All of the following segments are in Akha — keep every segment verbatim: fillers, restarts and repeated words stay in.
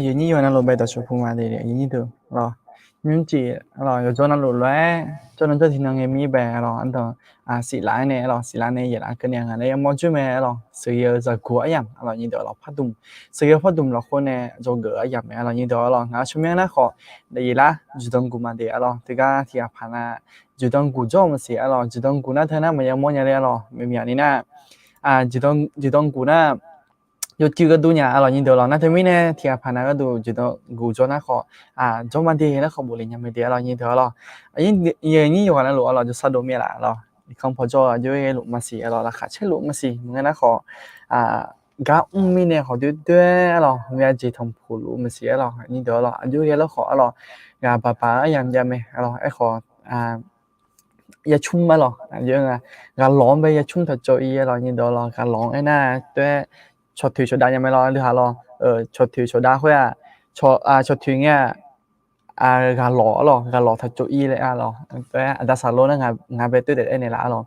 Yawnyir yawq navluf bae dawqshawq pu ma de, yawnyir deuq lawq. Nymrcif lawq, yawqjawr navluf lof-aer jawrnan jawr tiqnan ngae mir bae lawq, ardanq siflaf-aer nae lawq, siflaf nae yaeqlaf keuv nae ngaq nae yamawr joer mae lawq. Sheuqghae-eu zaqguq aryamq lawq, nyir deuq lawq, pardmq, sheuqghae-eu pardmq lafkhoer nae dzawgeuf aryamq mae lawq, nyir deuq lawq. Ngaq-euq tsawrmyanr nar khawf, daef yaeqlar juqdan guq ma de lawq. Teugar tiq ghaq paq nav juqdan guq jawr-eu maqsiq lawq. Juqdan guq nar teu nar maqya mawr nya le lawq. Maqmyaq ni nar, juqdan guq nar yawcuiv gharduq nya lawq, nyir deuq lawq. Nar teumirnae tiq ghaq paq nav gharduq juqdan guq jawr nar khawf, jawr ma de laer khawf bof le nya mae de lawq, nyir deuq lawq. Yawnyir yawq navluf lawq, jawrsar dov mir laf lawq. Irkanr paw jawr-eu aqjox-aer ghae luf maqsiq lawq, laqkhaq caer luf maqsiq. Maqngeur nar khawf, gar mr mirnae khawf doer doer-aer lawq, myav jeq tanqpuq luf maqsiq lawq, nyir deuq lawq. Aqjox-aer ghae lawr khawf lawq, ghaq baq baq-eu aryamq jav mae lawq. Aerkhawf, yacmr ma lawq, aqjox-aer ghaq lawq-anr bae yacmr taq cawv ir lawq, nyir deuq lawq. Ghaq lawq-anr aernar toer-aer cawqtoeq cawqdav nya mae lawq, leuhaq lawq. Cawqtoeq cawqdav khoer-aq, cawqtoeq ngae-aq, ghaq lawq lawq, ghaq lawq taq cawv ir laer lawq. Toer-aer aqda saqlor nar ngaq bae toer daef aer naeqlaf lawq.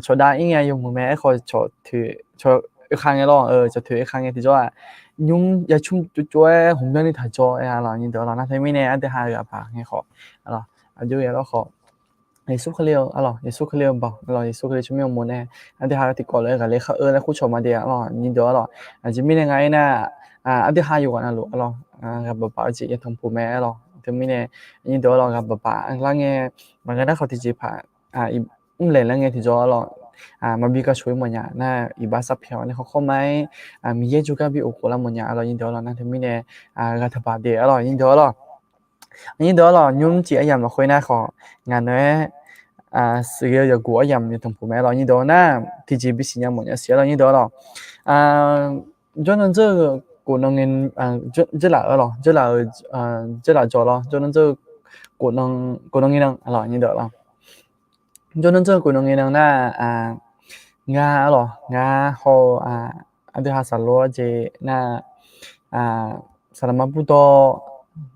Cawqdav ir ngae yawmuiq mae. Aerkhawf, oekhav ngae lawq, cawqtoeq oekhav ngae tiqjawr-aq, nymr yacmr tsovtsov-aer hmqmyanr ni taq jawr-aer lawq, nyir deuq lawq. Nar teumirnae aqdui ha ghaq baq ngae khawf, aqjox-aer ghae lawr khawf, Yeqsur Kali-eu lawq, Yeqsur Kali-eu baq lawq, Yeqsur Kali tsawrmyanr uqmov nae aqdui ha tiqkawv lof-aer ghaqler khar-eu laer khoer cawq ma de lawq, nyir deuq lawq. Aqjeq mirnae nga aernar, aqdui ha yawqghaq navluf lawq, ghaq baq baq-eu jeq yatanq puq mae lawq. Teumirnae nyir deuq lawq, ghaq baq baq lar ngae, maqngeur nar khawf tiqjeqpaq mrlaeq lar ngae tiqjawr lawq, maqbi gaq shawq-ir mawfnya nar, iqbax sarpyaeq-awr nae khawrkhawr ma-aer, Miqyaer jawrgar bi of khof lar mawfnya lawq, nyir deuq lawq. Nar teumirnae ghaq taq baq de lawq, nyir deuq lawq. Nyir deuq lawq, nymrcif aryamq lafkhoer nar khawf, ngaq naeq-aer sheuqghae-eu zaqguq aryamq yatanq puq mae lawq, nyir deuq nar, tiqjeq bisiq nya mawfnya siq lawq, nyir deuq lawq. Jawrnan dzeur-eu khof, dzeurlaf-eu lawq, dzeurlaf-eu, dzeurlaf jawq lawr, jawrnan dzeur-eu khof, khof nan ngae nan lawq, nyir deuq lawq. Jawrnan dzeur-eu khof nan ngae nan nar, ngar lawq, ngar haw-eu aqdui ha saqlor-aer jeq nar, saqlaqma burdawr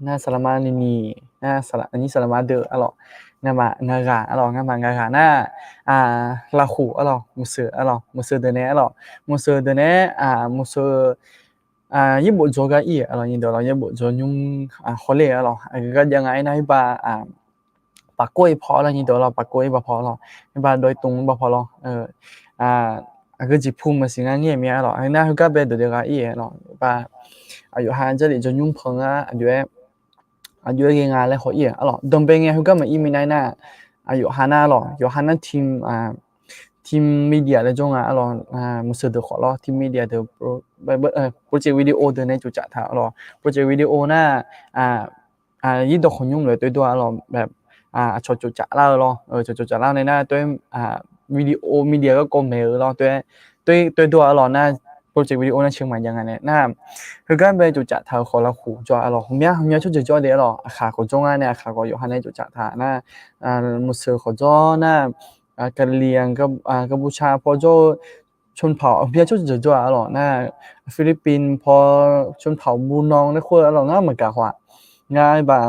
nar, saqlaqma nini nar, aqnyir saqlaqma deuq lawq, ngamaf ngaq ghaq lawq, ngamaf ngaq ghaq nar, lafkhof lawq, muiqseuq lawq, muiqseuq deuq nae lawq, muiqseuq deuq nae, muiqseuq yaerbof jawr gar ir-euq lawq, nyir deuq lawq. Yaerbof jawr nymr hawler-eu lawq. Aqgeu gar jav nga aernar, oerbar pafkov-ir paw lawq, nyir deuq lawq, pafkov-ir ba paw lawq, oerbar dawv-ir tmr-ir ba paw lawq. Aqgeu jeq pu maqsiq ngar ngir-euq mir-a lawq. Nar heugar bae dawqdeuq ghaq ir-euq lawq. Oerbar aqyawf ha Jarlif jawr nymr pan ngar aqjox-aer, aqjox-aer ghae nga laer haw ir-euq lawq. Danbae ngae heugar maqir minav nar, aqyawf ha nar lawq, yawqha nar team, team media laer jawr nga lawq. Muiqseuq deuq khawf lawr, team media deuq, project video deuq nae tsoftsaf taq lawq. Project video nar, irdawq khawqnymr lof-aer toer dawr-a lawq. Aqcawq tsoftsaf lar-eu lawr, cawq tsoftsaf lar nae nar toer, video media garkawv maeq-eu lawr, toer dawr-a lawq. Nar project video nar เชียงใหม่ jav nga nae nar, heugar bae tsoftsaf taq-euq khawf lafkhof jawr-a lawq. Hmqmya hmqmya tsawrjeuq jawr de-a lawq. Aqkhaq khawf jawr nga nae, aqkhaq khawf yawqha nae tsoftsaf taq nar, muiqseuq khawf jawr nar, กะเหรี่ยง, กัมพูชา paw jawr-eu ชนเผ่า hmqmya tsawrjeuq jawr-a lawq. Nar Philippines paw ชนเผ่า Bunong laer khoer-a lawq. Ngar maqgaq haw-aq, ngar baq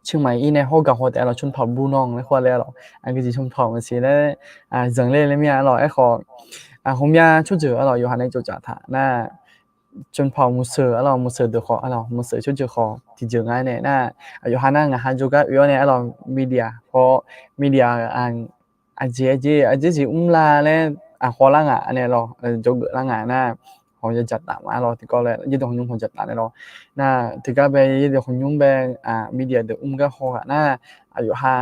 เชียงใหม่ ir nae hawr gaq haw taef-a lawq, ชนเผ่า Bunong laer khoer-a laer lawq. Aqgeu jeq ชนเผ่า maqsiq laer, zanqler laer mir-a lawq. Aerkhawf, hmqmya tsawrjeuq-a lawq yawqha nae tsoftsaf taq nar, ชนเผ่า muiqseuq-a lawq, muiqseuq deuq khawf-a lawq, muiqseuq tsawrjeuq khawf tiqjeuq nga nae nar, aqyawf ha nar ngaq ha jawrgar oe-awr nae-a lawq, media paw, media aqjeq aqjeq aqjeq jeq mrlar laer, aqhaw lar ngaq nae lawq, jawrgeuf lar ngaq nar, haw yadzaq taf ma lawq. Tiqkawv laer yaerdawq hawqnymr haw dzaq taf nae lawq. Nar tiqgar bae yaerdawq hawqnymr bae, media deuq mr gar haw ghaq nar, aqyawf ha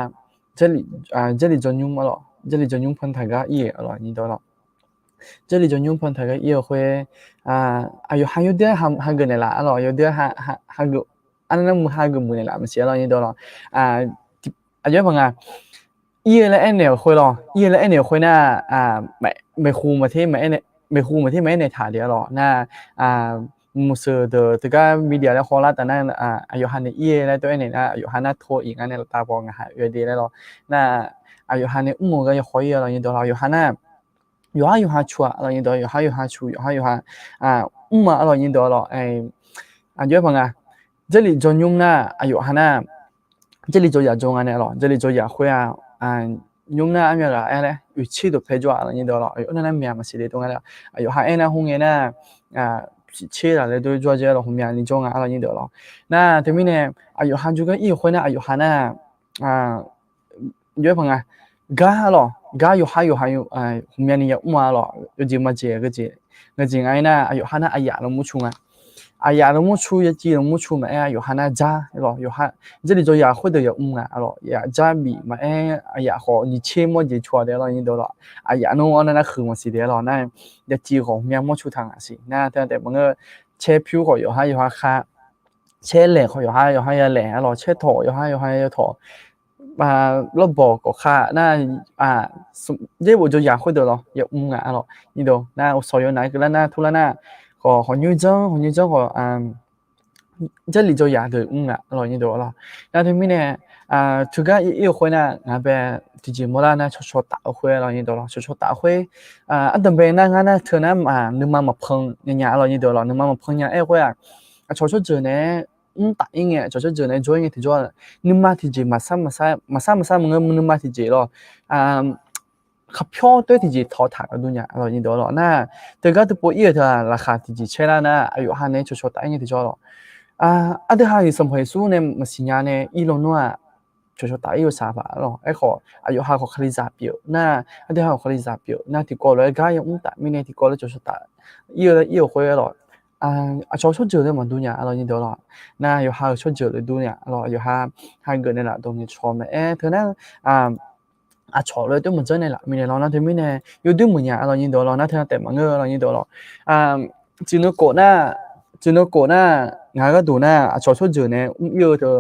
Jarlif jawr nymr-a lawq, Jarlif jawr nymr pan taq gar ir-euq lawq, nyir dawq lawq. Jarlif jawr nymr pan taq gar ir-euq khoer, aqyawf ha yawdoer-aer hageuf naeqlaf-a lawq, yawdoer-aer hageuf, arnav nar muiq hageuf muiq naeqlaf maqsiq-a lawq, nyir dawq lawq. Aqjox-aer paq nga, ir-eu laer aernaeq-euq khoer lawq, ir-eu laer aernaeq-euq khoer nar, maeqhu maqter maqaer naeq taq de-a lawq. Nar muiqseuq deuq teugar media laer hawlar taf nar, aqyawf ha nae ir-eu laer tov aernaeq nar, aqyawf ha nar tor-iq ngar nae laftav paw ngaq ha oe de laer lawq. Nar aqyawf ha nae mr-euq gar yawkhaw ir-a lawq, nyir dawq lawq. Aqyawf ha nar yawqhar yawqha cu-a lawq, nyir dawq, yawqhar yawqha cu, yawqhar yawqha mr-a lawq, nyir dawq lawq. Aqjox-aer paq nga, Jarlif jawr nymr nar aqyawf ha nar, Jarlif jawr yaf jawr nga nae lawq, Jarlif jawr yaf khoer-a, nymr nar armyav ghaq aer laer oeqtser dawqpae jawr-a lawq, nyir dawq lawq. Aqyawf nar nar myaq maqsiq de tov nga laer, aqyawf ha aernar hmr ngae nar, siqtser laf laer dov jawr-a jeq-aer lawq, ghawqmyani jawr nga-a lawq nyir deuq lawq. Nar teumirnae aqyawf ha jawrgar ir-eu khoer nar aqyawf ha nar, jawr-aer paq nga, gar lawq, gar yawqha yawqha ghawqmyani yamr-a lawq, yawjeq majeq ngeujeq nga-aer nar aqyawf ha nar aqyaf lafmur cu nga. Aqyaf lafmur cu, yaciv lafmur cu maqaer, aqyawf ha nar jar lawq, yawqha Jarlif dzawyaq khoerdeuq yamr nga-a lawq, aqyaf jar bif maqaer, aqyaf khawf nyiq tser mawr jeq cu-a daef-a lawq nyir deuq lawq. Aqyaf nmr-anr nar nar huiq maqsiq daef-a lawq nar, yaciv khawf ghawqmya mawr cu taq ngaq siq nar, teunav taef maqngeur, caer pyur khawf yawqha yawqha kha, caer laeq khawf yawqha yawqha ya laeq-a lawq, caer tawq yawqha yawqha ya tawq, lawrbawq khawf kha nar, Jarlif dzawyaq khoerdeuq lawq yamr nga-a lawq nyir deuq nar, uqsawq yawnaf keuvlar nar turlar nar, khawf hawq nyoer janr hawq nyoer janr khawf, Jarlif dzawyaq deuq mr nga-a lawq nyir deuq lawq. Nar teumirnae, teugar ir-eu khoer nar ngaq bae tiqjeq mawrlar nar cawqcawq taf-eu khoer lawq nyir deuq lawq, cawqcawq taf-eu khoer, ardanqbae nar ngar nar teu nar nuima maqpan nya nya-a lawq nyir deuq lawq, nuima maqpan nya-aer khoer-aq, aqcawq tsawrjeuq naeq-aer mr taf ir ngae, aqcawq tsawrjeuq naeq jawr ir ngae tiqjawr, nuima tiqjeq maqsar maqsar maqsar maqsar maqngeur, nuima tiqjeq lawq, khaqpyawr toer tiqjeq tawq taq-eu dur nya-a lawq nyir deuq lawq nar, teugar teupov ir-euq teu-aq laqkhaq tiqjeq caer lar nar aqyawf ha naeq-aer cawqcawq taf ir ngae tiqjawr lawq. Aqdui ha-euq Sanqpaq Yeqsur nae maqsiq nya nae ir lawnmr-aq, cawqcawq taf ir-eu saqpaq lawq. Aerkhawf aqyawf ha khawf kalizaq pyeuf nar, aqdui ha khawf kalizaq pyeuf nar tiqkawv lof-aer gar yamr taf mirnae tiqkawv lof-aer cawqcawq taf ir-eu ir-eu khoer lawq. Aqcawq tsawrjeuq nae maqdur nya-a lawq nyir deuq lawq. Nar yawqha-euq tsawrjeuq lof dur nya-a lawq, yawqha hageuf naeqlaf dawq ngaeqcawq maqaer teu nar, aqcawq lof-aer toer maqjanr naeqlaf mirnae lawq nar teumirnae yawdoer muiq nya-a lawq nyir deuq lawq nar teu nar taef maqngeur lawq nyir deuq lawq. Ciqnui khof nar, ciqnui khof nar, ngaq-euq gharduq nar aqcawq tsawrjeuq nae mr ir-eu teu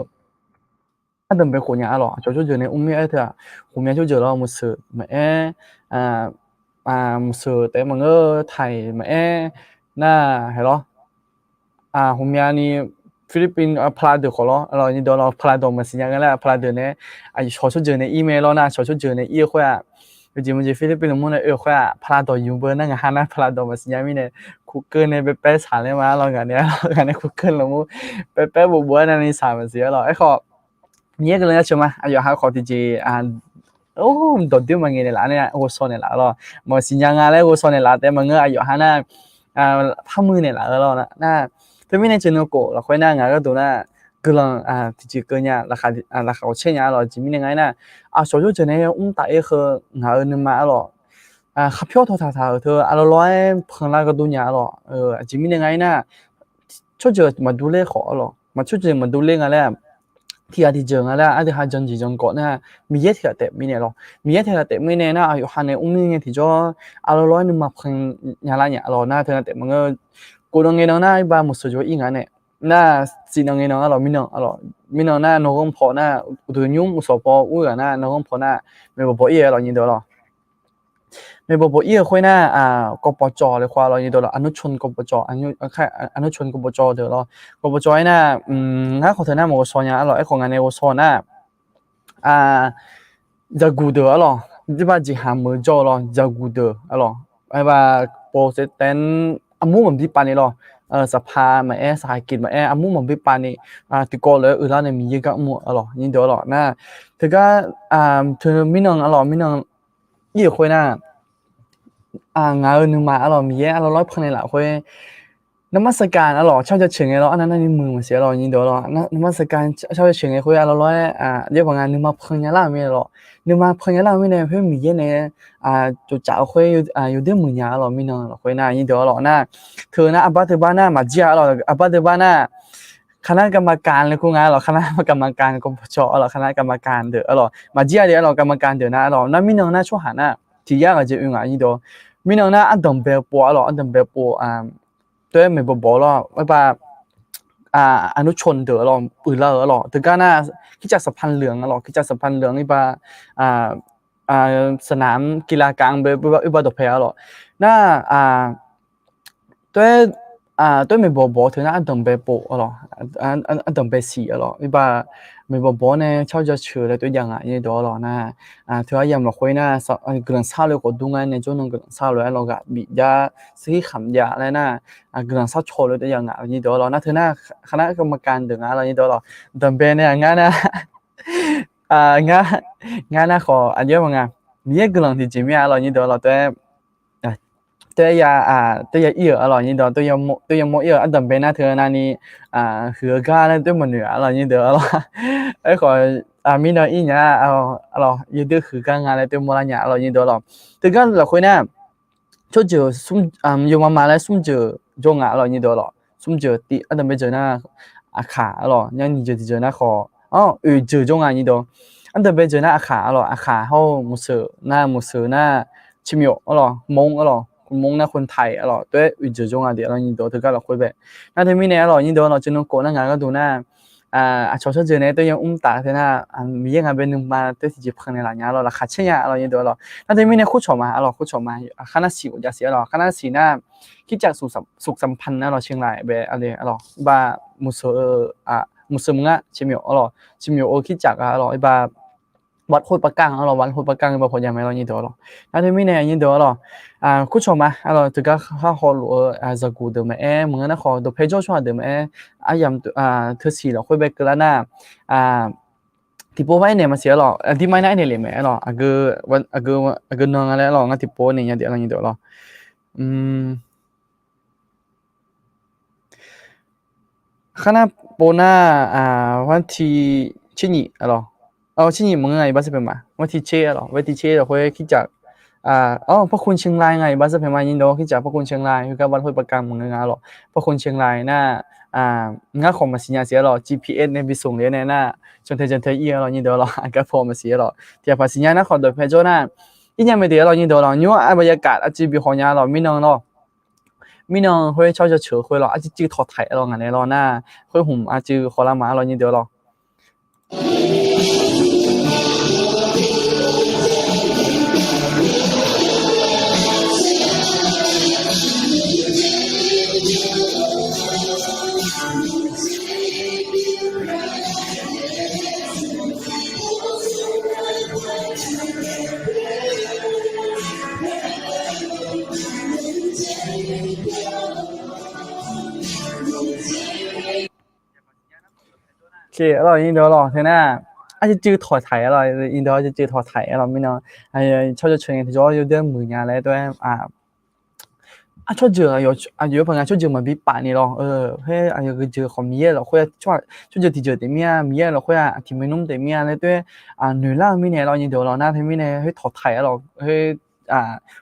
ardanqbae khof nya-a lawq, aqcawq tsawrjeuq nae mr ir-aer teu-aq, ghawqmya tsawrjeuq lawr muiqseuq maqaer, muiqseuq taef maqngeur taiq maqaer, nar hae lawr. Ghawqmyani Philippines pala deuq khawf lawr, nyir deuq lawq, pala dawq maqsiq nya nga laer pala deuq nae, aqcawq tsawrjeuq nae ir mae lawr nar, aqcawq tsawrjeuq nae ir-eu khoer-aq, yawjeq maqjeq Philippines lafmur nae oe-eu khoer-aq, pala dawq yuf beu nar ngaq ha nar pala dawq maqsiq nya mirnae, kurkeuv nae baebae saq laer ma-a lawq, ngaq nae-a lawq, ngaq nae kurkeuv lafmur baebae bofbof-aer navni saq maqsiq-a lawq. Aerkhawf, Miqyaer guiqlanq jaceuq ma, aqyawf ha khawf tiqjeq dawqdoer maqngaeq naeqlaf nae ghovshaw naeqlaf-eu lawq, maqsiq nya nga laer ghovshaw naeqlaf taef maqngeur, aqyawf ha nar parmuiq naeqlaf-eu lawq nar. Teumirnae ciqnui khof lafkhoer nar ngaq-euq gharduq nar guiqlanq tiqjeq keuv nya, laqkhaq ghawqtser nya-a lawq. Aqjeq mirnae nga aernar, aqcawq tsawrjeuq nae mr taf ir-eu heu ngaq-euq nuima-a lawq, khaqpyawr tawq taq taq-euq teu aqlawr lawr-aer panlar gharduq nya-a lawq. Aqjeq mirnae nga aernar, tsawrjeuq maqdur ler khawf-a lawq, maq tsawrjeuq maqdur ler nga laer-aq, tiqghaq tiqjeuq nga laer-aq, aqdui ha jan jeq jan gawv nar, Miqyaer tiqghaq taef mirnae lawq. Miqyaer tiqghaq taef mirnae nar, aqyawf ha nae mr mir ngae tiqjawr, aqlawr lawr-aer nuima pan nyalar nya-a lawq nar, teu nar taef maqngeur, kof nan ngae nan nar, iqbax muiqseuq jawr ir nga nae, nar, siq nan ngae nan-a lawq, mirnan-a lawq, mirnan nar nawr ghanr paw nar, uqduq nymr muiqsawq paw ur ghaq nar nawr ghanr paw nar, maeqbawq bawq ir-a lawq nyir deuq lawq. Maeqbawq bawq ir-eu khoer nar, kawv pawqcawq laer khawf-a lawq nyir deuq lawq, aqnur cawv kawv pawqcawq, aqnur cawv kawv pawqcawq deuq lawq. Kawv pawqcawq aernar, ngar khawf teu nar maqghovshaw nya-a lawq, aerkhawf ngaq nae ghovshaw nar, dzaqguq deuq-a lawq, iqbax jeqhaq meuq jawr-eu lawq, dzaqguq deuq-a lawq, iqbax pov saef taef-anr armur maqbi pav ni lawq, saqpaq maqaer, saqhaq keq maqaer, armur maqbi pav ni, tiqkawv lof-aer uiqlar nae Miqyaer gar mr-a lawq nyir deuq-a lawq nar, teugar, teu mirnan-a lawq, mirnan ir-euq khoer nar, ngaq-euq nuima-a lawq, Miqyaer aqlawr lawr-aer pan naeqlaf khoer, narmar saqkaq-a lawq, car jaceuq ngae lawr, arnav narni muiq maqsiq-a lawq nyir deuq lawq, narmar saqkaq car jaceuq ngae khoer aqlawr lawr-aer, aqjeq baq nga nuima pan nyalar-euq mirnae lawq, nuima pan nyalar-euq mirnae khoer Miqyaer nae tsoftsaf-eu khoer yawdoer muiq nya-a lawq, mirnan lafkhoer nar nyir deuq-a lawq nar, teu nar aqbar teu bar nar maqjir-a lawq, aqbar teu bar nar, คณะกรรมการ laer kur nga-a lawq, คณะกรรมการ kawv pawqcawq-a lawq, คณะกรรมการ deuq-a lawq, maqjir-a de-a lawq, กรรมการ deuq nar-a lawq, nar mirnan nar tsawrhaq nar, tiq yar ghaq jeq oe ngaq nyir deuq, mirnan nar ardanqbae pov-a lawq, ardanqbae pov, teu-aer maeqbawq bawq lawr, iqbax, aqnur cawv deuq-a lawq, uiqlar-eu-a lawq, teugar nar, kirtsaq saqpaq leunq-a lawq, kirtsaq saqpaq leunq iqbax, saqnaq-anr kilav kaq-anr bae iqbax dawqpae-a lawq, nar, teu-aer, teu-aer maeqbawq bawq teu nar ardanqbae pov-a lawq, ardanqbae siq-a lawq, iqbax maeqbawq bawq nae car jaceuq laer teu jav ngaq nyir deuq-a lawq nar, teu aryamq lafkhoer nar, guiqlanq sar lof khawf dur nga nae jawrnan guiqlanq sar lof-aer lawq ghaq bif jar, sarkir khamq jav laer nar, guiqlanq sar caw lof teu jav ngaq nyir deuq-a lawq nar, teu nar คณะกรรมการ deuq nga lawq nyir deuq-a lawq, danqbae nae ngar nar, ngar, ngar nar khawf aqjox-aer ma nga, Miqyaer guiqlanq tiqjeq mir-a lawq nyir deuq-a lawq teu-aer, toer ya, toer ya ir-euq arlawq nyir deuq, toer ya mawr ir-euq ardanqbae nar teu navni huiq-eu gar laer toer maqnoeq arlawq nyir deuq arlawq. Aerkhawf mirnan ir nya arlawq, yawdui huiq gar nga laer toer mawrlar nya arlawq nyir deuq arlawq. Teugar lafkhoer nar tsawrjeuq yawmama laer smr jeuq jawr nga arlawq nyir deuq arlawq. Smr jeuq tiv ardanqbae jeuq nar aqkaq arlawq, nyiq jeuq tiq jeuq nar khawf, oeq jeuq jawr nga nyir deuq. Ardanqbae jeuq nar aqkaq arlawq, aqkaq hawr-eu muqseuq nar, muqseuq nar ciqmyawf arlawq, mawr arlawq, mawr nar khontaiq arlawq, toer oeq jeuq jawr nga de arlawq nyir deuq teugar lafkhoer bae. Nar teumirnae arlawq nyir deuq arlawq, ceuvnuv khof nar ngaq gharduq nar aqcawq tsawrjeuq nae toer ya mr taf teu nar, Miqyaer ngaq bae nuima toer tiqjeq pan naeqlaf nya arlawq, laqkhaq caer nya arlawq nyir deuq arlawq. Nar teumirnae khoercawq ma arlawq, khoercawq ma, kharnar siq ghawqjav siq arlawq, kharnar siq nar คริสตจักรสุขสัม- สุขสัมพันธ์ arlawq เชียงราย bae arlawq, bar muqseuq-eu, muqseuq maqngeur ciqmyawf arlawq, ciqmyawf-eu คริสตจักร arlawq, bar วัดห้วยปะก้าง arlawq, วัดห้วยปะก้าง bar pawqjav mae arlawq nyir deuq arlawq. Nar teumirnae nyir deuq arlawq, khoercawq ma arlawq, teugar khar hawluf-eu zaqguq deuq maqaer, maqngeur nar khawf dawqpae jawr tsawrhaq deuq maqaer, aryamq teusiq lafkhoer bae keuvlar nar tiqpov par aernaeq maqsiq arlawq, aqdirmar nar aernaeq lef mae arlawq, aqgeu nan nga laer arlawq, ngar tiqpov naeq nya de arlawq nyir deuq arlawq. Kharnar pov nar, วันที่ tser nyiq arlawq, tser nyiq maqngeur nga iqbax sarpaeq ma, วันที่ tser arlawq, วันที่ tser lafkhoer คริสตจักร Awr, พระคุณเชียงราย nga iqbax sarpaeq ma nyir deuq, คริสตจักร พระคุณเชียงราย khoergar วัดห้วยปะก้าง maqngeur nga arlawq, พระคุณเชียงราย nar ngar khawf maqsiq nya siq arlawq, GPS nae bisuq le nae nar cantae cantae ir arlawq nyir deuq arlawq, aqgar paw maqsiq arlawq, tiqghaq paq siq nya nar khawf dawqpae jawr nar ir nya mae de arlawq nyir deuq arlawq, nymr-anr บรรยากาศ arcuiv bi haw nya arlawq mirnan lawr. Mirnan khoer tsawrjeuq ceuq khoer lawr, arcuiv cuiv tawqtaiq arlawq ngaq nae lawr nar, khoer hmq arcuiv hawlar ma arlawq nyir deuq arlawq. Arlawq nyir deuq arlawq, teu nar arcuiv cuiv tawqtaiq arlawq, nyir deuq arcuiv cuiv tawqtaiq arlawq mirnan, tsawrjeuq ceuq ngae tiqjawr yawdui muiq nya laer tov-aer Aqcawq jeuq, aqyawf paq nga tsawrjeuq maqbi paf ni lawr. Khoer aqyawf geujeq khawf Miqyaer lafkhoer, tsawrjeuq tiqjeuq taef mir-a, Miqyaer lafkhoer-aq aqtiq maernmr taef mir-a laer tov-aer noeqlar-eu mirnae lawr nyir deuq lawr nar teumirnae khoer tawqtaiq arlawq,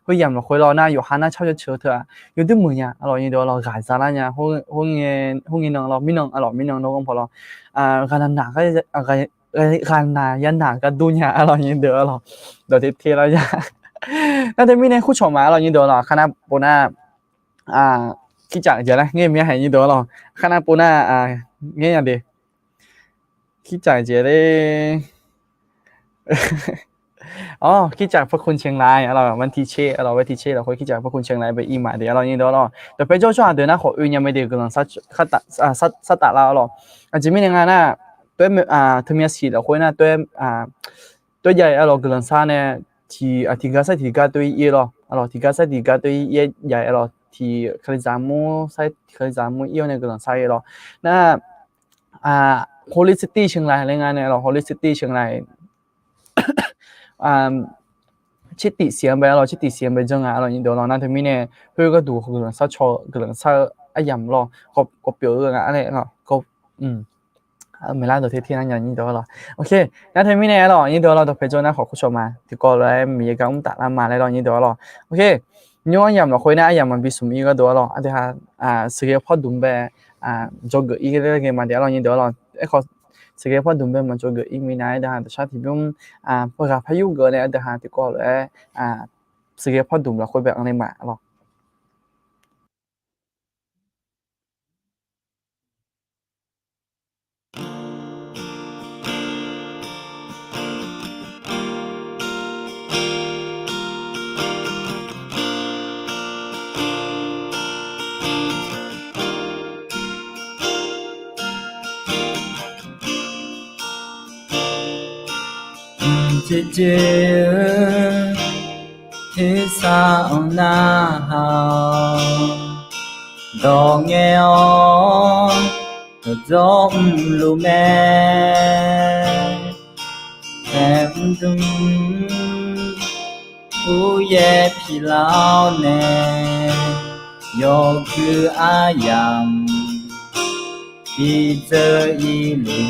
khoer yamq lafkhoer lawr nar yawqha nar tsawrjeuq ceuq teu-aq yawdui muiq nya arlawq nyir deuq lawr ghaq za lar nya, khoerngae nan lawr mirnan arlawq mirnan nawr ghanrpaw lawr ghaqnaq yanaq gar dur nya arlawq nyir deuq arlawq dawq te te lar ya. Nar teumirnae khoercawq ma arlawq nyir deuq lawr kharnar pov nar คริสตจักร jeq lar ngaer mir-a haeq nyir deuq lawr kharnar pov nar ngaer nya de. คริสตจักร jeq ler Awr, คริสตจักร พระคุณเชียงราย arlawq, วันที่ tser arlawq, วันที่ tser lafkhoer คริสตจักร พระคุณเชียงราย bae ir ma de arlawq nyir deuq lawr. Dawqpae jawr tsawrhaq deuq nar khawf oe nya mae de guiqlanq sar taf lar arlawq. Aqjeq mirnae nga nar, tov-aer teu myav siq lafkhoer nar tov-aer tov-aer jav-ir arlawq guiqlanq sar nae tiq, tiqgar sar tiqgar tov-ir ir lawr arlawq, tiqgar sar tiqgar tov-ir ir jav-ir arlawq, tiq kalizaq mur sar tiq kalizaq mur ir-awr nae guiqlanq sar-ir lawr. Nar Holy City เชียงราย laer nga nae arlawq, Holy City เชียงราย tser tiq siq-anr bae arlawq, tser tiq siq-anr bae janr nga arlawq nyir deuq lawr nar teumirnae khoer gharduq guiqlanq sar caw-eu guiqlanq sar-eu aryamq lawr, kawv pyeuf-eu nga nae maeqlar dawq te te nar nya nyir deuq lawr. Nar teumirnae arlawq nyir deuq lawr dawqpae jawr nar khawf khoercawq ma tiqkawv lof-aer Miqyaer gar mr taf lar ma laer lawr nyir deuq lawr. Nymr-anr yamq lafkhoer nar aryamq maqbi smq ir gharduq arlawq, aqdui ha sheuqghae pawr dmq bae dzawgeuf ir ghae ma de arlawq nyir deuq lawr. Aerkhawf sheuqghae pawr dmq bae maqdzawgeuf ir minav-aer deuq ha dawqshar tiqbymr pawr ghaq par yur geuf nae aqdui ha tiqkawv lof-aer sheuqghae pawr dmq lafkhoer bae anr le ma arlawq. Mqjeq jeq-eu tersar-anr narhaq-awr dawq ngae-awr dawqdzawr mrluf mae. Aer mrdmq Uqyaer piqlar-awr nae, yawgui aryamq bidzeur ir le.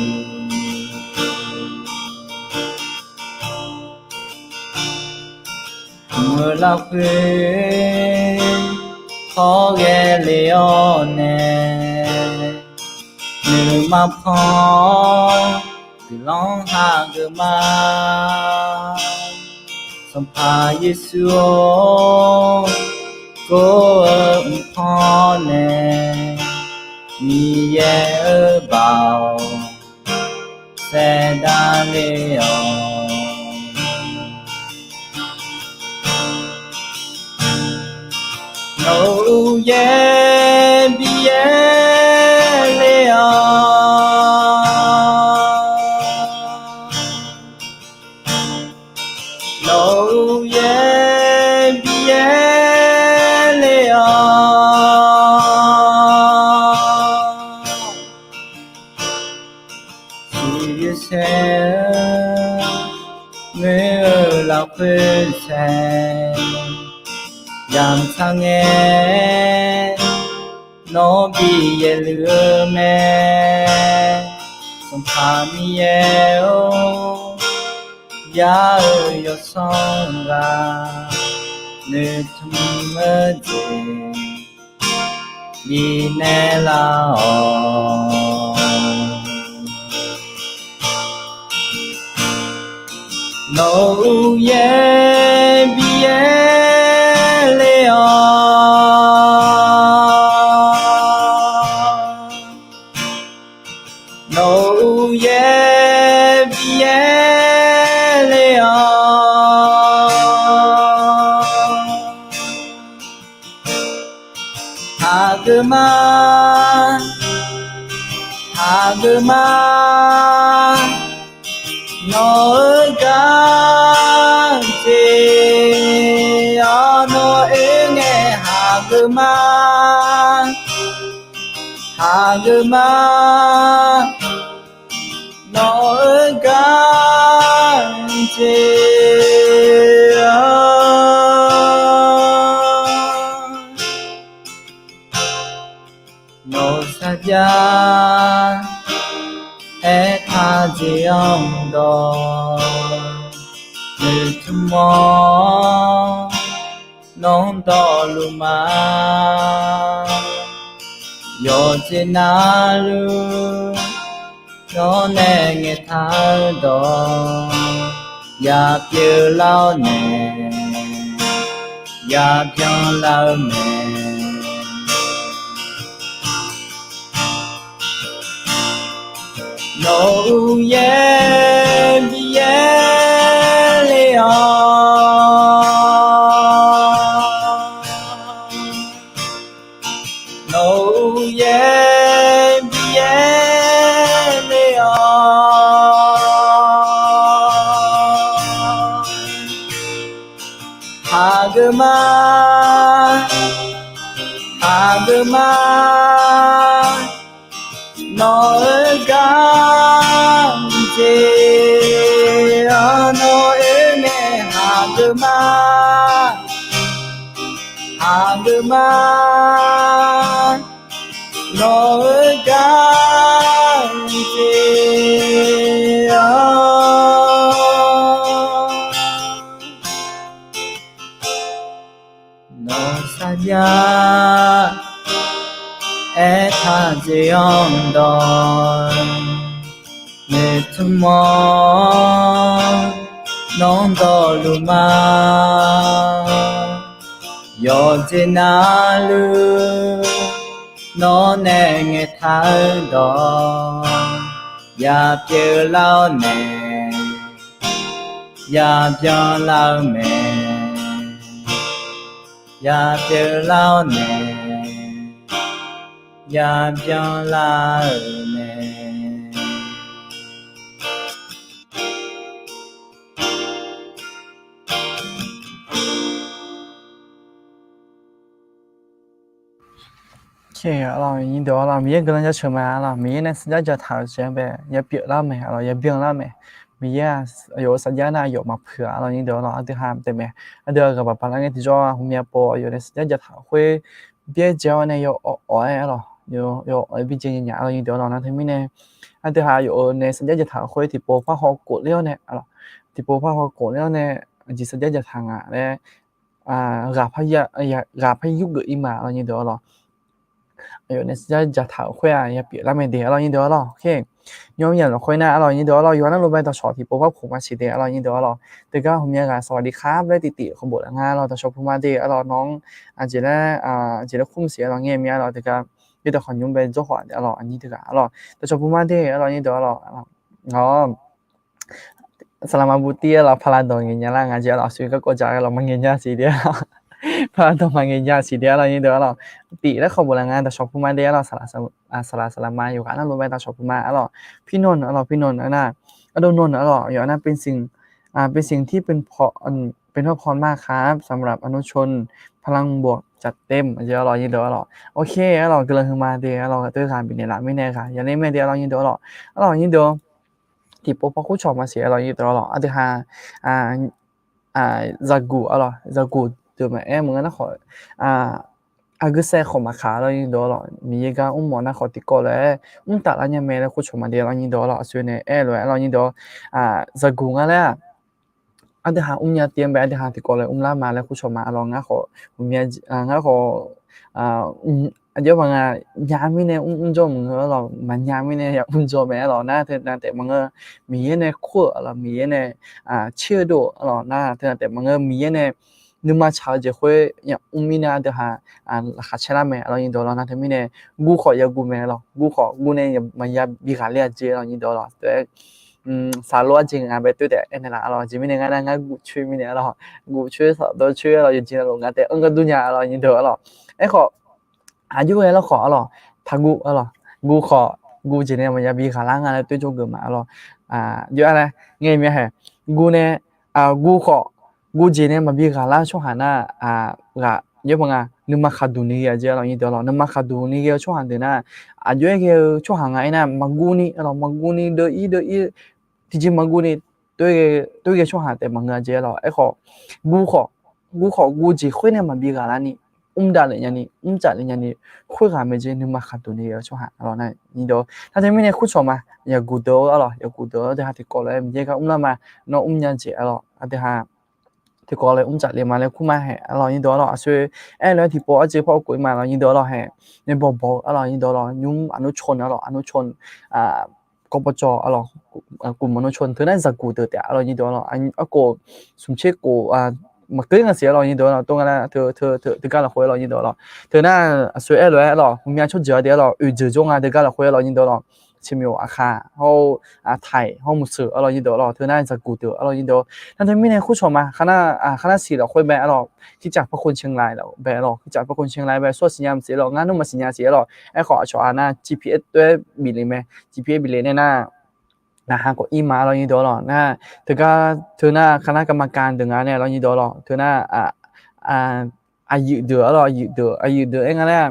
Mq-euq lafkhoer hawr ghae le-awr nae, nuima pan-awr guiqlanq hageuf ma. Sanqpaq Yeqsur-or, gor-eu mqpan nae, Miqyaer-euq baoq saevdav le-awq. Nawq-euq uqyaer bi yaer le-awq. Nawq-euq uqyaer bi yaer le-awq. Siqyoer saer-eu ngoer-eu lafkhoer saer, yamq tsaq ngae nawr bi yaerluf-eu mae. Sanqpaq Miqyaer-or, ya-euq yawsanr ghaq noeqtmq-eu jeq bifnaeq lar-awq. Nawq-euq uqyaer bi yaer le-awq. Nawq-euq uqyaer bi yaer le-awq. Hageuf ma, hageuf ma, nawq-euq gar jeq-awr nawr oe ngae hageuf ma, hageuf ma, nawq-euq gar jeq-awr. Nawq-euq sarjax aertaq jeq-anr dawq noeqtmq-awr nawr dawqluf ma. Yawqjeq navluf nawr nae ngaeqtaq-eu dawq ya pyeuflar-awr nae, ya byanlar-eu mae. Nawq-euq uqyaer bi yaer le-awq. Nawq-euq uqyaer bi yaer le-awq. Hageuf ma, hageuf ma, nawq-euq gar jeq-awr nawr oe ngae hageuf ma, hageuf ma, nawq-euq gar jeq-awr. Nawq-euq sarjax aertaq jeq-anr dawq noeqtmq-awr nawr dawqluf ma. Yawqjeq navluf nawr nae ngaeqtaq-eu dawq ya pyeuflar-awr nae, ya byanlar-eu mae. Ya pyeuflar-awr nae, ya byanlar-eu mae. Miqyaer guiqlanq jaceuq ma lawq. Miqyaer nae sarjax jataq-euq jeq-anr bae ya pyeuflar mae, ya byanlar mae. Miqyaer-aq, aqyawf-euq sarjax nar aqyawf maqpuiq-a arlawr nyir deuq arlawr. Aqdui ha taef mae, aqdui-aq ghaq baq baq lar ngae tiqjawr-aq, hmqmya pov aqyawf nae sarjax jaqtaq khoer byaerdzae-awr nae yaw awq-awq-aer arlawr, yaw awq-aer byaerdzae nya nya arlawr nyir deuq arlawr. Nar teumirnae, aqdui ha aqyawf-euq nae sarjax jaqtaq khoer tiqpov par haw kof ler-awr nae arlawr, tiqpov par haw kof ler-awr nae, aqjeq sarjax jaqtaq ngaq laer ghaq par yurgeuf ir ma arlawr nyir deuq arlawr. Aqyawf nae sarjax jaqtaq-euq khoer-aq yapyeuf lar mae de arlawr nyir deuq arlawr. Nymr yamq lafkhoer nar arlawr nyir deuq arlawr, yawqha nar lof bae dawqshawq tiqpov par khof ma siq de arlawr nyir deuq arlawr. Teugar hmqmya ghaq สวัสดีครับ laer tif tif khawf bof laf nga arlawr, dawqshawq puq ma de arlawr, nawr aqjeq laer, aqjeq laer kur maqsiq arlawr ngae mir arlawr, teugar yawdawq khawf nymr bae dzawr khawf arlawr, aqnyir teughaq arlawr, dawqshawq puq ma de arlawr nyir deuq arlawr. Awr, saqlaqma butir arlawr, paqlaqdawq ngaeq nya lar nga jeq arlawr, aqsur garkawv dzaq arlawr, maqngaeq nya siq de arlawr. Paqlaqdawq maqngaeq nya siq de arlawr nyir deuq arlawr. Tif laer khawf bof laf nga, dawqshawq puq ma de arlawr, saqlaq saqlaq, saqlaq saqlaq ma yawqghaq nar lof bae dawqshawq puq ma arlawr. Pirnawq arlawr, pirnawq nar, ardov nawq arlawr, yawqha nar เป็นสิ่งที่เป็นพรมากครับ สำหรับอนุชนพลังบวกจัดเต็ม jeq arlawr nyir deuq arlawr. Oke arlawr, guiqlanq huiqma de arlawr, teughaq bifnaeq laf mirnae ghaq yaler mae de arlawr nyir deuq arlawr. Arlawr nyir deuq tiqpov par kur cawq ma siq arlawr nyir deuq arlawr. Aqdui ha zaqguq arlawr, zaqguq deuq maqaer maqngeur nar khawf, aqgeusaer khawf maqkaq arlawr nyir deuq arlawr, Miqyaer gar mrmawf nar khawf tiqkawv lof-aer mrtaf lar nya mae laer kur cawq ma de arlawr nyir deuq arlawr. Aqsur nae aer lof-aer arlawr nyir deuq, zaqguq nga laer-aq, aqdui ha mrnya tiv-anr bae aqdui ha tiqkawv lof-aer mrlar ma laer kur cawq ma arlawr. Ngar khawf, ngar khawf, aqjox baq nga, nya mirnae mr mr jawr maqngeur arlawr, maqnya mirnae ya mr jawr mae arlawr. Nar teunav taef maqngeur, Miqyaer nae kur-euq arlawr, Miqyaer nae tser-eu dov arlawr. Nar teunav taef maqngeur, Miqyaer nae nuima tsaq-eu jeq khoer ya mr mirnae aqdui ha laqkhaq caer lar mae arlawr nyir deuq arlawr. Nar teumirnae guv khawf ya guv mae arlawr, guv khawf guv nae maqya bi ghaq ler-a jeq arlawr nyir deuq arlawr. Teu-aer saqlor arjeq nga bae toer taef aernaeq laf arlawr. Aqjeq mirnae ngar nar ngar guv coer mirnae arlawr, guv coer saqdawr coer arlawr, yawqjeq navluf nga taef anr gar dur nya arlawr nyir deuq arlawr. Aerkhawf, aqjox ghae lar khawf arlawr, taqguv arlawr, guv khawf guv jeq nae maqya bi ghaq lar nga laer toer jawrgeuf ma arlawr. Jov-a laer ngae mya hae, guv nae, guv khawf guv jeq nae maqbi ghaq lar-eu tsawrhaq nar, ghaq jov-a nga, nuima khaqduq ni ghae-a jeq arlawr nyir deuq arlawr. Nuima khaqduq ni ghae-eu tsawrhaq deuq nar, aqjox-aer ghae-eu tsawrhaq nga aernar, maqguv ni arlawr, maqguv ni deuv-ir deuv-ir, tiqjeq maqguv ni toer ghae tsawrhaq taef maqngeur-a jeq arlawr. Aerkhawf, guv khawf, guv khawf guv jeq khoer nae maqbi ghaq larni, mr davlef nyani, mr tsaflef nyani, khoerghaq mae jeq nuima khaqduq ni ghae-eu tsawrhaq arlawr nar nyir deuq. Nar teumirnae kur cawq ma, yaqguq deuq-eu arlawr, yaqguq deuq-eu aqdui ha tiqkawv lof-aer Miqyaer gar mrlar ma, nawr mrnya jeq arlawr, aqdui ha tiqkawv lof-aer mr tsaflef ma laer kur ma hae arlawr nyir deuq arlawr. Aqsur aer lof-aer tiqpov arjeq par-eu kof-ir ma arlawr nyir deuq arlawr hae, nae bawq bawq-eu arlawr nyir deuq arlawr, nymr aqnur cawq arlawr, aqnur cawq, kawv paw cawq arlawr, kuf maqnur cawq teu nar zaqguq deuq taef arlawr nyir deuq arlawr. Arkof smq tser kof maqkeuv nga siq arlawr nyir deuq arlawr, tov nga nar teu, teu, teu, teugar lafkhoer arlawr nyir deuq arlawr. Teu nar aqsur aer lof-aer arlawr, hmqmya tsawrjeuq-a de arlawr, oeq jeuq jawr nga teugar lafkhoer arlawr nyir deuq arlawr. Tsirmyof aqkhaq hawr-eu, taiq hawr-eu muiqseuq arlawr nyir deuq arlawr. Teu nar zaqguq deuq arlawr nyir deuq. Nar teumirnae kur cawq ma, kharnar siq lafkhoer bae arlawr, kirtsaq par khon cae nga laf bae arlawr, kirtsaq par khon cae nga laf bae, sawr siqnya maqsiq arlawr, ngar nmr maqsiqnya siq arlawr. Aerkhawf aqcawq-a nar GPS toer bif le mae, GPS bif le nae nar, naqha khawf ir ma arlawr nyir deuq arlawr. Nar teugar teu nar kharnar garma ka deuq nga nae arlawr nyir deuq arlawr. Teu nar aqyuif deuq arlawr, aqyuif deuq, aqyuif deuq aer nga laer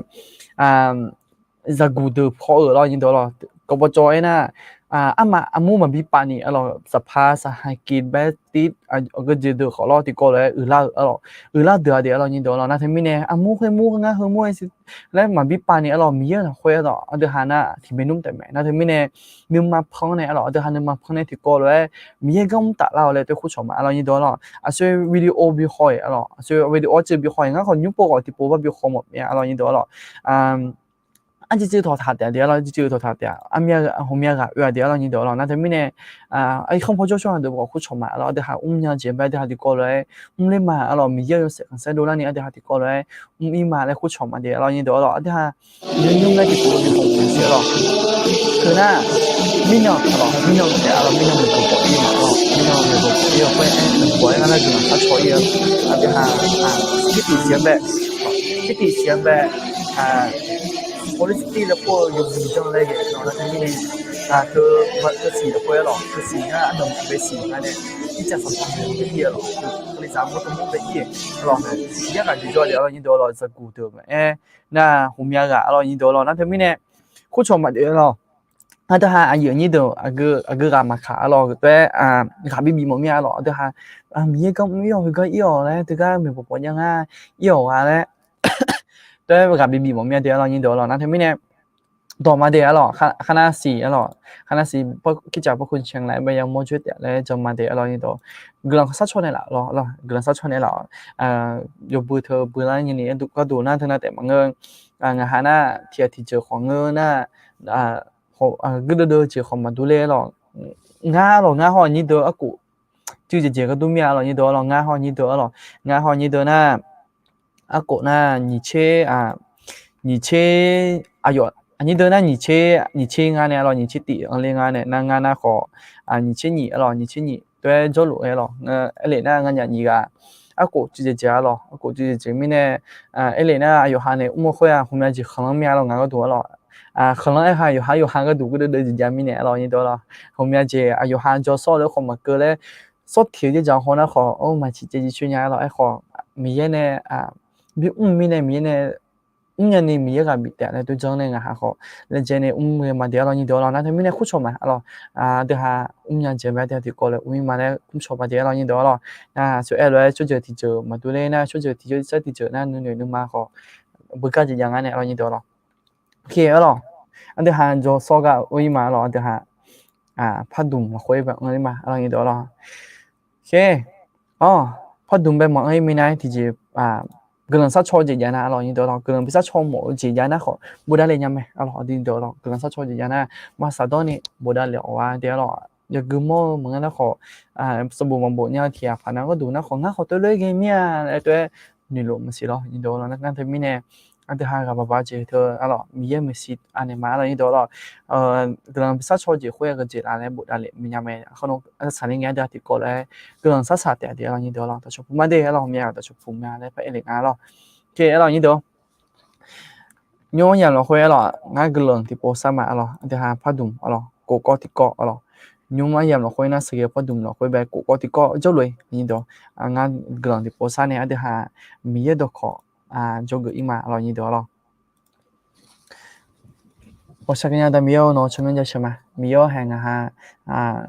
zaqguq deuq paw-euq arlawr nyir deuq arlawr. Kawv paw cawq aer nar, armaf armur maqbi pav ni arlawr, saqpaq saqhaq kiq bae tiv, aqgeu jeq deuq khawf lawr tiqkawv lof-aer uiqlar-euq arlawr, uiqlar deuq-a de arlawr nyir deuq arlawr. Nar teumirnae armur khoer mur ngar heu mur-aer laer maqbi pav ni arlawr, Miqyaer-euq lafkhoer arlawr aqdui ha nar tiqmaeq nmr taef mae. Nar teumirnae nuima panr nae arlawr, aqdui ha nuima panr nae tiqkawv lof-aer Miqyaer gar mr taf lar-awq laer toer kur cawq ma arlawr nyir deuq arlawr. Aqsur video bi haw-iq arlawr, aqsur video arcuiv bi haw-iq, ngar khawf nymr pov khawf tiqpov par bi haw mawf mya arlawr nyir deuq arlawr. Arcuiv cuiv tawqtaq taef-a de arlawr, arcuiv cuiv tawqtaq taef-a, armyav ghaq oe-a de arlawr nyir deuq arlawr. Nar teumirnae, khanr paw jawr tsawrhaq deuq khawf kur cawq ma arlawr, aqdui ha mr nya jeq bae aqdui ha tiqkawv lof-aer mr ler ma arlawr, Miqyaer-euq yawshaef khanqsaer dovlar ni aqdui ha tiqkawv lof-aer mr ir ma laer kur cawq ma de arlawr nyir deuq arlawr. Aqdui ha nymr nymr laer tiqpov bi haw mawf siq arlawr. Teu nar mirnan arlawr, mirnan taef arlawr, mirnan maeqbawq bawf ir ma arlawr, mirnan maeqbawq bawf ir-awr khoer aer, maeqbawq aer ngar nar guiqlanq sharcaw ir-eu, aqdui ha, tirtif siq-anr bae, tirtif siq-anr bae, police tir laer kur-eu yawmuiq janr laer ghae-eu nar teumirnae, teu, teu siq lafkhoer arlawr, teu siq ngar ardanqbae siq nga nae, ircaf sanqpaq bae ir-eu arlawr, kalizaq mawr tawmawr bae ir-eu arlawr mae. Yarkhaq jeq jawr de arlawr nyir deuq arlawr, zaqguq deuq maqaer nar, hmqmya ghaq arlawr nyir deuq arlawr. Nar teumirnae kur cawq ma de arlawr. Aqdui ha aqyuif aqnyir deuq aqgeu ghaq maqkaq arlawq, teu-aer ghaq bibif mawf mir-a arlawq. Aqdui ha Miqyaer gar mr ir-awq, heugar ir-awq laer teugar maeqbawq pawf jav ngar ir-awq gha laer teu-aer ghaq bibif mawf mir-a de arlawq nyir deuq arlawq. Nar teumirnae dawq ma de arlawq, kharnar siq arlawq, kharnar siq kircaf pawrkhoe cae laf-aer bae yamawr joer taef laer jan ma de arlawq nyir deuq. Guiqlanq sharcaw naeqlaf lawq, guiqlanq sharcaw naeqlaf-awq. Yawbui teu bui lar nyani gharduq nar teunav taef maqngeur. Ngaq ha nar tiq ghaq tiqjeuq khawf ngeur nar, guirdeuv deuv jeq khawf maqdur ler arlawq. Ngar lawq, ngar hawr-eu nyir deuq arkof cuiv jeq jeq ghardur mir-a arlawq nyir deuq arlawq. Ngar hawr-eu nyir deuq arlawq, ngar hawr-eu nyir deuq nar, arkof nar nyiq tser, nyiq tser, aqyawf aqnyir deuq nar nyiq tser, nyiq tser nga nae arlawq, nyiq tser tif anr ler nga nae nar, ngar nar khawf nyiq tser nyiq arlawq, nyiq tser nyiq teu-aer jawrluf-aer lawq. Aerlef nar nganyaf nyiq ghaq arkof cuiv jeq jeq arlawq, arkof cuiv jeq jeq mirnae, aerlef nar aqyawf ha nae mr-eu khoer-aq, hmqmya jeq khanqlanr mir-a arlawq, ngar gharduq arlawq. Khanqlanr aer ha yawqhar yawqha gharduq guirdeuv deuv jeq jav mirnae arlawq nyir deuq arlawq. Hmqmya jeq aqyawf ha jawr sawr-eu khoer maqkeuv laer sawr tiq-eu jeq dzaq haw nar khawf, maqtiq caev jeq coer nya arlawq. Aerkhawf Miqyaer nae bi mr-eu mirnae, Miqyaer mrnya ni Miqyaer ghaq bif taef laer dov janr nae ngaq ha khawf laejae nae mr ghae ma de arlawq nyir deuq arlawq. Nar teumirnae kurcawq ma arlawq. Aqdui ha mrnya jeq mae, aqdui ha tiqkawv laer mr ir ma laer kurcawq ba de arlawq nyir deuq arlawq. Nar sawr-aer lof-aer tsawrjeuq tiqjeuq maqdur ler nar, tsawrjeuq tiqjeuq sar tiqjeuq nar nuinoeq nuima khawf beugar jeq jav ngar nae arlawq nyir deuq arlawq. Oke arlawq, aqdui ha jawr sawr gar mr ir ma arlawq, aqdui ha pardmq lafkhoer bae anr ir ma arlawq nyir deuq arlawq. Oke, pardmq bae maqanr ir minav-aer tiqjeq guiqlanq sharcaw jeq jav nar arlawq nyir deuq arlawq, guiqlanq bi sharcaw mawf-eu jeq jav nar khawf bofdav lef nya mae arlawq, aqdui deuq arlawq. Guiqlanq sharcaw jeq jav nar maqsaq dawr ni bofdav lef-awq-a de arlawq. Yawgui mawr-eu maqngeur nar khawf, sawqbof maqbof nya tiq ghaq paq nav gharduq nar khawf, ngar khawf tov lof-aer ghae mir-a laer tov-aer noeqlof maqsiq lawr nyir deuq arlawq. Nar teumirnae aqdui ha ghaq baq baq jeq teu arlawq, Miqyaer maeqshi anaeq ma arlawq nyir deuq arlawq. Guiqlanq bi sharcaw jeq khoer-aq gaq jeq laf laer bofdav lef nya mae. Aqkar nawr saqni ngae aqdui ha tiqkawv lof-aer guiqlanq shar saq taef-a de arlawq nyir deuq arlawq. Dawqcawq puq ma de arlawq, Miqyaer-aq dawqcawq puq ma laer par aer lef nga arlawq. Oke arlawq nyir deuq, nymr aryamq lafkhoer arlawq, ngar guiqlanq tiqpov shar ma arlawq, aqdui ha pardmq arlawq, kof kawv tiqkawv arlawq. Nymr aryamq lafkhoer nar sheuqghae pardmq lafkhoer bae kof kawv tiqkawv jawrluf-eu nyir deuq, ngar guiqlanq tiqpov shar nae aqdui ha Miqyaer dawqkawq jawrgeuf ir ma arlawq nyir deuq arlawq. Ghawqshaq gaqnya da Miqyaer-or, nawq-eu tsawrmyanr jasheuq ma. Miqyaer-or, haeq ngaq ha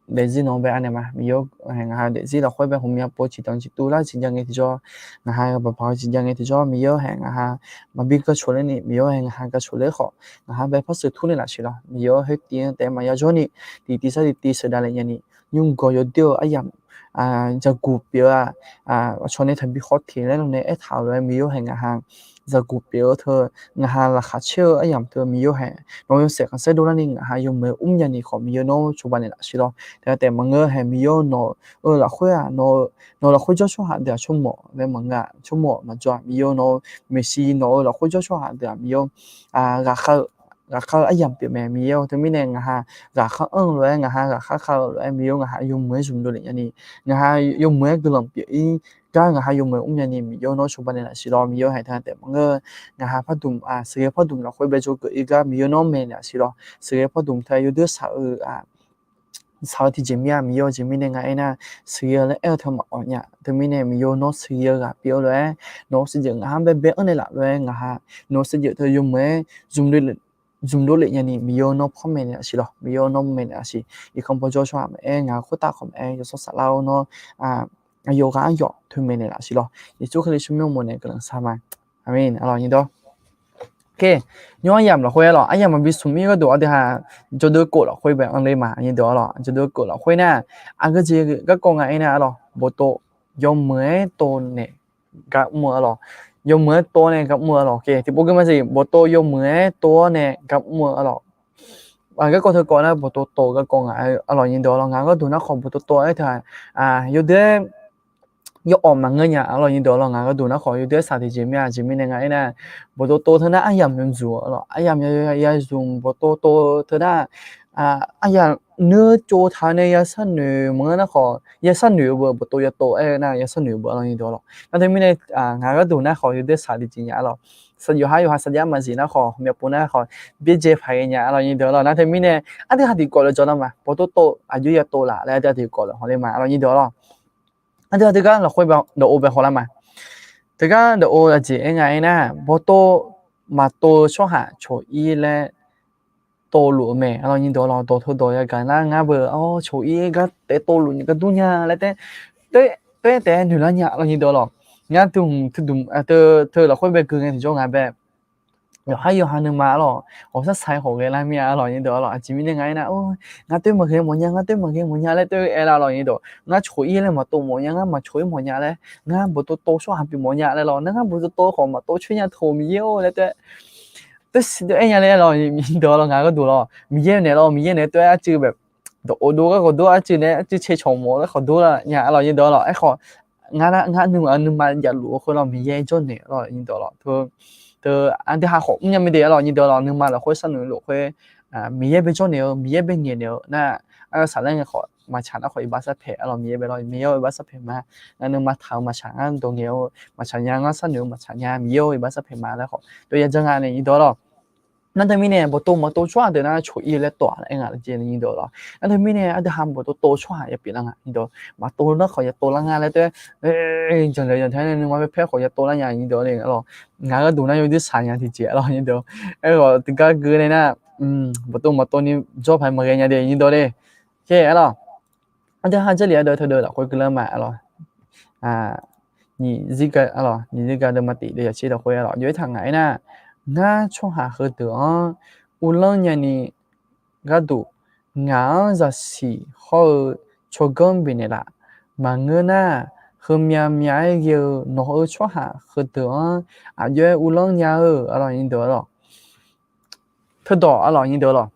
daefzir nawq-anr bae anaeq ma. Miqyaer-or, haeq ngaq ha daefzir lafkhoer bae hmqmya pov ciqdanq ciqtuv lar ciqja ngae tiqjawr, ngaq ha baq baq-eu ciqja ngae tiqjawr, Miqyaer-or, haeq ngaq ha maqbi gaq coq ler ni, Miqyaer-or, haeq ngaq ha gaq coq ler khawf, ngaq ha bae par sheuq tur naeq laf siq lawr. Miqyaer-or, heutiv-anr taef maqya jawr ni, tiqtiv sar tiqtiv sheuqdav lef nya ni, nymr gawq yawdoer-eu aryamq zaqguq pyeuf-eu-aq, aqcawq nae taqbi khawf teq laer nawq nae aertaq-euq lof-aer, Miqyaer-or, haeq ngaq ha zaqguq pyeuf-eu teu, ngaq ha laqkhaq caer-eu aryamq teu, Miqyaer-or, haeq nawq-eu yawshaef khanqsaer dov larni ngaq ha yawmuiq-aer mrnya ni khawf, Miqyaer nawr cawba naeq laf siq lawr. Teu taef maqngeur haeq Miqyaer-or, nawq-eu lafkhoer-aq, nawq-eu lafkhoer jawr tsawrhaq deuq-aq tsawrmawf laer maqngeur-aq, tsawrmawf maqjawr-aq, Miqyaer-or, nawq-eu maeqshi nawq-eu lafkhoer jawr tsawrhaq deuq-aq Miqyaer-or, ghaqkhav-eu aryamq pyeuf mae. Miqyaer-or, teumirnae ngaq ha ghaqkhav anr-eu lof-aer, ngaq ha ghaqkhav khav-eu lof-aer, Miqyaer-or, ngaq ha yawmuiq-aer zmq dovlef nya ni, ngaq ha yawmuiq-aer guiqlanq pyeuf-ir gar ngaq ha yawmuiq-aer mrnya ni, Miqyaer-or, nawr cawba naeq laf siq lawr. Miqyaer-or, haeq teu taef maqngeur, ngaq ha pardmq, sheuqghae pardmq lafkhoer bae jawrgeuf-ir gar Miqyaer nawr maeqnaeq laf siq lawr. Sheuqghae pardmq teu yawdoer saq-eu saq-eu tiqjeq mir-a. Miqyaer-or, jeq mirnae nga aernar, sheuqghae-eu laer aer-eu teu maqawq nya. Teumirnae Miqyaer-or, nawr sheuqghae-eu ghaq pyeuf-eu lof-aer, nawq-eu shaqjeq ngaq ha bae bae anr naeq laf lof-aer ngaq ha nawq-eu shaqjeq teu yawmuiq-aer zmq dovlef nya ni, Miqyaer-or, nawr panmaeq naeq laf siq lawr. Miqyaer-or, nawr maeqnaeq laf siq. Irkanr paw jawr tsawrhaq maqaer, ngaq khoertav khawf maqaer, yawshawr saflar-or, nawr aqyawf ghaq aryawf toeq maeqnaeq laf siq lawr. Yeqsur Kali tsawrmyanr mawf nae guiqlanq shar ma. Aqmeq. Arlawq nyiq dawq. Oke, nymr aryamq lafkhoer arlawq, aryamq maqbi smq mir gharduq aqdui ha jawrduir kof lafkhoer bae anr ler ma. Nyiq dawq arlawq, jawrduir kof lafkhoer nar, aqgeu jeq garkawv nga aernar arlawq, bawqtov yawmuiq-aer tov nae gar mr-eu arlawq. Yawmuiq-aer tov-awr nae gar mr-eu arlawq. Oke, tiqpov gui ma siq, bawqtov yawmuiq-aer tov-awr nae gar mr-eu arlawq. Garkawv teu kawv nar bawqtov tov garkawv nga arlawq nyiq dawq arlawq. Ngaq gharduq nar khawf bawqtov tov-aer teu-aq, yawdoer-aer yawawq maqngeur nya arlawq nyiq dawq arlawq. Ngaq gharduq nar khawf yawdoer-aer saq tiqjeq mir-a. Jeq mirnae nga aernar, bawqtov tov teu nar aryamq yawzmq arlawq. Aryamq yawzmq bawqtov tov teu nar, aryamq nuir tsov taq-eu nae ya sharnoeq maqngeur nar khawf, ya sharnoeq-eu beu bawqtov yawtov aer-eu nar ya sharnoeq-eu beu arlawq nyiq dawq arlawq. Nar teumirnae, ngaq gharduq nar khawf yawdoer saq tiqjeq nya arlawq. Yawqha yawqha sarjax maqzif nar khawf, myavpov nar khawf, byaerdzae paq ghae nya arlawq nyiq dawq arlawq. Nar teumirnae, aqdui ha tiqkawv lef jawr nar ma, bawqtov tov aqjox ya tov laf laer aqdui ha tiqkawv lef haw ler ma arlawq nyiq dawq arlawq. Aqdui ha teugar lafkhoer dawqov bae hawlar ma. Teugar dawqov aqjeq aer nga aernar, bawqtov maqtov-eu tsawrhaq cawq-ir laer tov luf-eu mae, aqlawq nyiq dawq lawq, dawq teu dawq yagaq nar ngar beu-awr coq-ir gar taef tov luf ni gar dur nya laer taef, taef-aer taef-aer noeq lar nya, aqlawq nyiq dawq lawq. Ngar teu hmq teu dmq, teu lafkhoer bae gui ngae tiqjawr nga bae yawqhar yawqha nuima aqlawq, ghawqshar saq-aer khawf ghae lar mir-a, aqlawq nyiq dawq lawq. Aqjeq mirnae nga aernar, ngar toer maqghae mawf nya, ngar toer maqghae mawf nya laer taef-aer aer lar, aqlawq nyiq dawq. Ngar coq-ir laer maqtov mawf nya, ngar maqcoq-ir mawf nya laer, ngar bawqtov tov tsawrhaq pyeuf mawf nya laer lawq, nar ngar bawqtov tov khawf maqtov coer nya tov Miqyaer-or laer taef-aer taef-aer siq taef-aer aer nya laer, aqlawq nyiq dawq lawq. Ngaq gharduq lawq, Miqyaer naeq lawq, Miqyaer naeq taef-aer arcuiv bae dawq-eu dov gar khawf dur, arcuiv nae arcuiv cae cawq mawf-eu gar khawf dur lar nya, aqlawq nyiq dawq lawq. Aerkhawf, ngar nuima nuima javluf-eu khoer lawq, Miqyaer jawrnaeq, aqlawq nyiq dawq lawq. Teu aqdui ha khawf mrnya mae de, aqlawq nyiq dawq lawq. Nuima lafkhoer sharnoeq luf khoer, Miqyaer bae jawrnaeq-eu, Miqyaer bae ngaeqnaeq-eu nar, aqyawf saqlaer ngae khawf maqtsaq nar khawf iqbax sarpaeq, aqlawq Miqyaer bae lawq, Miqyaer-or iqbax sarpaeq ma. Ngar nuima taq-eu maqtsaq, ngar dawq ngaeq-eu maqtsaq nya, ngar sharnoeq-eu maqtsaq nya, Miqyaer-or iqbax sarpaeq ma laer khawf dov ya janr nga nae nyiq dawq lawq. Nar teumirnae bawqtov maqtov tsawrhaq deuq nar coq-ir laer tov-aq laer aer nga jeq nyiq dawq lawq. Nar teumirnae aqdui ha bawqtov tov tsawrhaq ya pyeuf lar nga nyiq dawq. Maqtov nar khawf ya tov lar nga laer taef-aer, janrlaeq yantae nae nuima paer paer khawf ya tov lar nya nyiq dawq le, aqlawq. Ngaq gharduq nar yawdir saq nya tiqjeq, aqlawq nyiq dawq. Aerkhawf tiqgar gui nae nar, bawqtov maqtov ni jawr paq-aer maqghae nya de nyiq dawq le. Aerlawq, aqdui ha Jarlif ardeuv teudeuv lafkhoer guilar ma, aqlawq. Nyiq zirga, aqlawq nyiq zirga deuvma tiq deuv yaqtser dawq khoer, aqlawq jov-aer taq ngaq aernar, ngar tsawrhaq heudeuq-anr uvlanr nyani gharduq ngaq-anr zaqsiq hawr-eu tsawrganr bifnaeq laf. Maqngeur nar, heumyav myav-aer ghae-eu nawq-eu tsawrhaq heudeuq-anr aqjox-aer uvlanr nya-eu, aqlawq nyiq dawq lawq. Teudawq, aqlawq nyiq dawq lawq.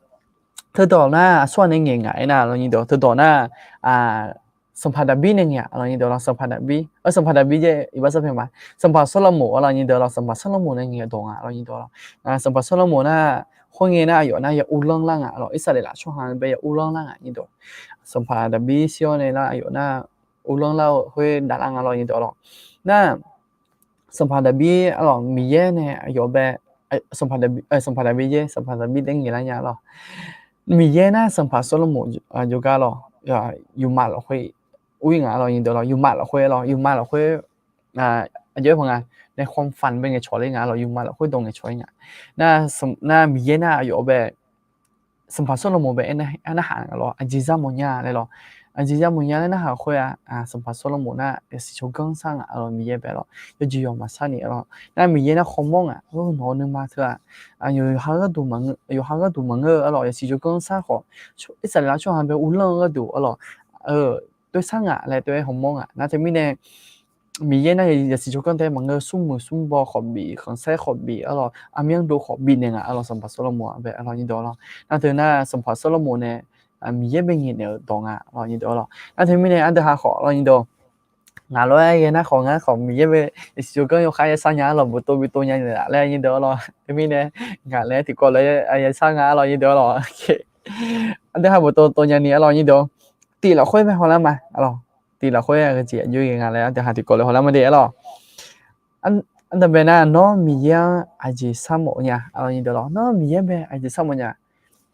Teudawq nar aqsur ghaq nae ngaeq ngaq aernar, aqlawq nyiq dawq. Teudawq nar, Sanqpaq Daqbir nae ngaeq-aq, aqlawq nyiq dawq lawq. Sanqpaq Daqbir, Sanqpaq Daqbir jeq iqbax sarpaeq ma. Sanqpaq Sawrlaqmoq, aqlawq nyiq dawq lawq. Sanqpaq Sawrlaqmoq nae ngaeq dawq nga, aqlawq nyiq dawq lawq. Sanqpaq Sawrlaqmoq nar, khoerngae nar aqyawf nar ya uvlanr lar nga, aqlawq. Irsaqleqlav tsawrhaq bae ya uvlanr lar nga nyiq dawq. Sanqpaq Daqbir shir-awr nae nar aqyawf nar uvlanr lar-eu khoer daqlar nga, aqlawq nyiq dawq lawq. Nar Sanqpaq Daqbir, aqlawq, Miqyaer nae aqyawf bae, Sanqpaq Daqbir, Sanqpaq Daqbir jeq, Sanqpaq Daqbir daef ngaeq lar nya lawq. Miqyaer nar Sanqpaq Sawrlaqmoq jawrgar lawq, yawqmaf lafkhoer ur-ir nga, aqlawq nyiq dawq lawq. Yawqmaf lafkhoer lawq, yawqmaf lafkhoer aqjox-aer paq nga, nae khawf fanq bae ngaeqcawq ler nga, aqlawq. Yawqmaf lafkhoer dawq ngaeqcawq-ir nga. Nar Miqyaer nar aqyawf bae Sanqpaq Sawrlaqmoq bae aer narhaq nga lawq, aqjeq zar mawf nya laer lawq. Aqjeq zar mawf nya laer narhaq khoer-aq, Sanqpaq Sawrlaqmoq nar yasiq tsawrganr sar nga, aqlawq, Miqyaer bae lawq. Yawjeq yawq maqsar ni, aqlawq. Nar Miqyaer nar khawmawr nga, nawq-eu nuima teu-aq, yawqha gharduq maqngeur, aqlawq, yasiq tsawrganr sar khawf, Irsaqleqlav tsawrhaq bae uvlanr-eu gharduq, aqlawq, toer sar nga laer toer-aer hawmawr nga. Nar teumirnae Miqyaer nar yasiq tsawrganr taef-aer maqngeur, smrmuiq smrbaw khawf bif, khanqsaer khawf bif, aqlawq, aqmyanluf khawf bifnaeq nga, aqlawq, Sanqpaq Sawrlaqmoq-aq bae, aqlawq, nyiq dawq lawq. Nar teu nar Sanqpaq Sawrlaqmoq nae Miqyaer bae ngaeqnaeq-euq dawq nga, aqlawq, nyiq dawq lawq. Nar teumirnae aqdui ha khawf, aqlawq, nyiq dawq, ngaq lof-aer ghae nar khawf ngar khawf Miqyaer bae yasiq tsawrganr yawkhav ya sar nya, aqlawq, bawqtov bi tov nya naeqlaf laer, nyiq dawq lawq. Teumirnae ngaq laer tiqkawv lof-aer ya sar nga, aqlawq, nyiq dawq lawq. Aqdui ha bawqtov tov nya ni, aqlawq, nyiq dawq. Tiq lafkhoer bae hawlar ma, aqlawq. Tiq lafkhoer aqgeujeq aqjox ghae nga laer aqdui ha tiqkawv lof-aer hawlar ma de, aqlawq. Aqdui bae nar, nawr Miqyaer-anr aqjeq sharmawf nya, aqlawq, nyiq dawq lawq. Nawr Miqyaer bae aqjeq sharmawf nya.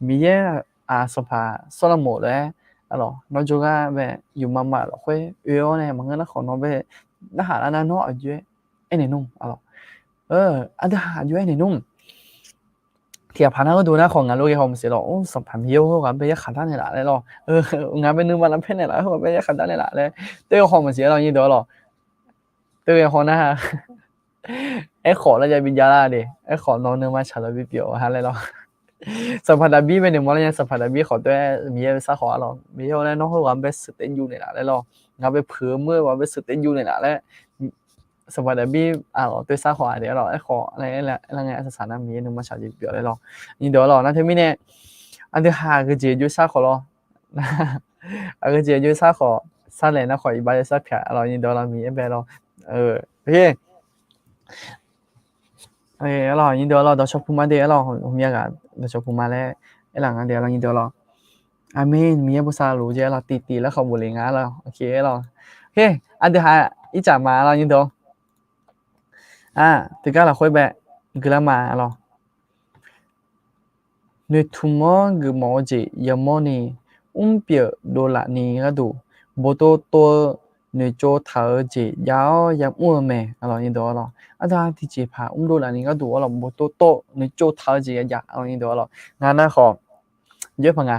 Miqyaer-aq, Sanqpaq Sawrlaqmoq lof-aer, aqlawq, nawr jawrgar bae yawqmaf maf lafkhoer oe-awr nae maqngeur nar khawf nawr bae narhaq lar nar nawr aqjox-aer aernaeq nmr, aqlawq. Aqdui ha aqjox-aer aernaeq nmr. Tiqghaq paq nar gharduq nar khawf ngaq lof ghae haw maqsiq lawq. Or, Sanqpaq Miqyaer-or, heughaq bae yarkhaq dar naeqlaf laer lawq. Ngaq bae nuima lavpaer naeqlaf, heughaq bae yarkhaq dar naeqlaf laer toer haw maqsiq, aqlawq, nyiq dawq lawq. Toer ghae haw nar, aerkhawf lar jav bi jav lar de. Aerkhawf nawq-eu nuima tsaq lof bipyeuf-awq ha laer lawq. Sanqpaq Daqbir bae noeqmawr lar nya, Sanqpaq Daqbir khawf toer-aer Miqyaer bae sar khawf, aqlawq, Miqyaer-or laer nawr heughaq bae sheuqtaev juv naeqlaf laer lawq. Ngaq bae puiq-eu muir-eu ghaq bae sheuqtaev juv naeqlaf laer Sanqpaq Daqbir, aqlawq, toer sar khawf-a de, aqlawq. Aerkhawf laer aer lar ngae, arsaq saq nar Miqyaer nuima tsaq jeq pyeuf laer lawq. Nyiq dawq lawq. Nar teumirnae aqdui ha aqgeujeq aqjox sar khawf lawq. Aqgeujeq aqjox sar khawf, sarlaeq nar khawf iqbax ya sar pyaq, aqlawq, nyiq dawq lawq, Miqyaer bae lawq. Aqlawq, nyiq dawq lawq, dawqcawq puq ma de, aqlawq, hmya ghaq dawqcawq puq ma laer aerlaf nga de, aqlawq, nyiq dawq lawq. Aqmeq. Miqyaer bosav luf jeq, aqlawq, tiqtiq lar khawf bof le nga, aqlawq. Oke, aqlawq. Oke, aqdui ha ircaf ma, aqlawq, nyiq dawq. Tiqgar lafkhoer bae guiqlar ma, aqlawq. Noeqtmq-anr geufmawf-eu jeq yamawr ni, mrpyeuf dovlaf ni gharduq, bawqtov tov-eu noeqtsov taq-eu jeq jav-awr yamr-eu mae, aqlawq, nyiq dawq, aqlawq. Aqdui ha tiqjeqpaq mrdovlaf ni gharduq, aqlawq, bawqtov tov noeqtsov taq-eu jeq yajav, aqlawq, nyiq dawq, aqlawq. Ngaq nar khawf Jawr paq nga.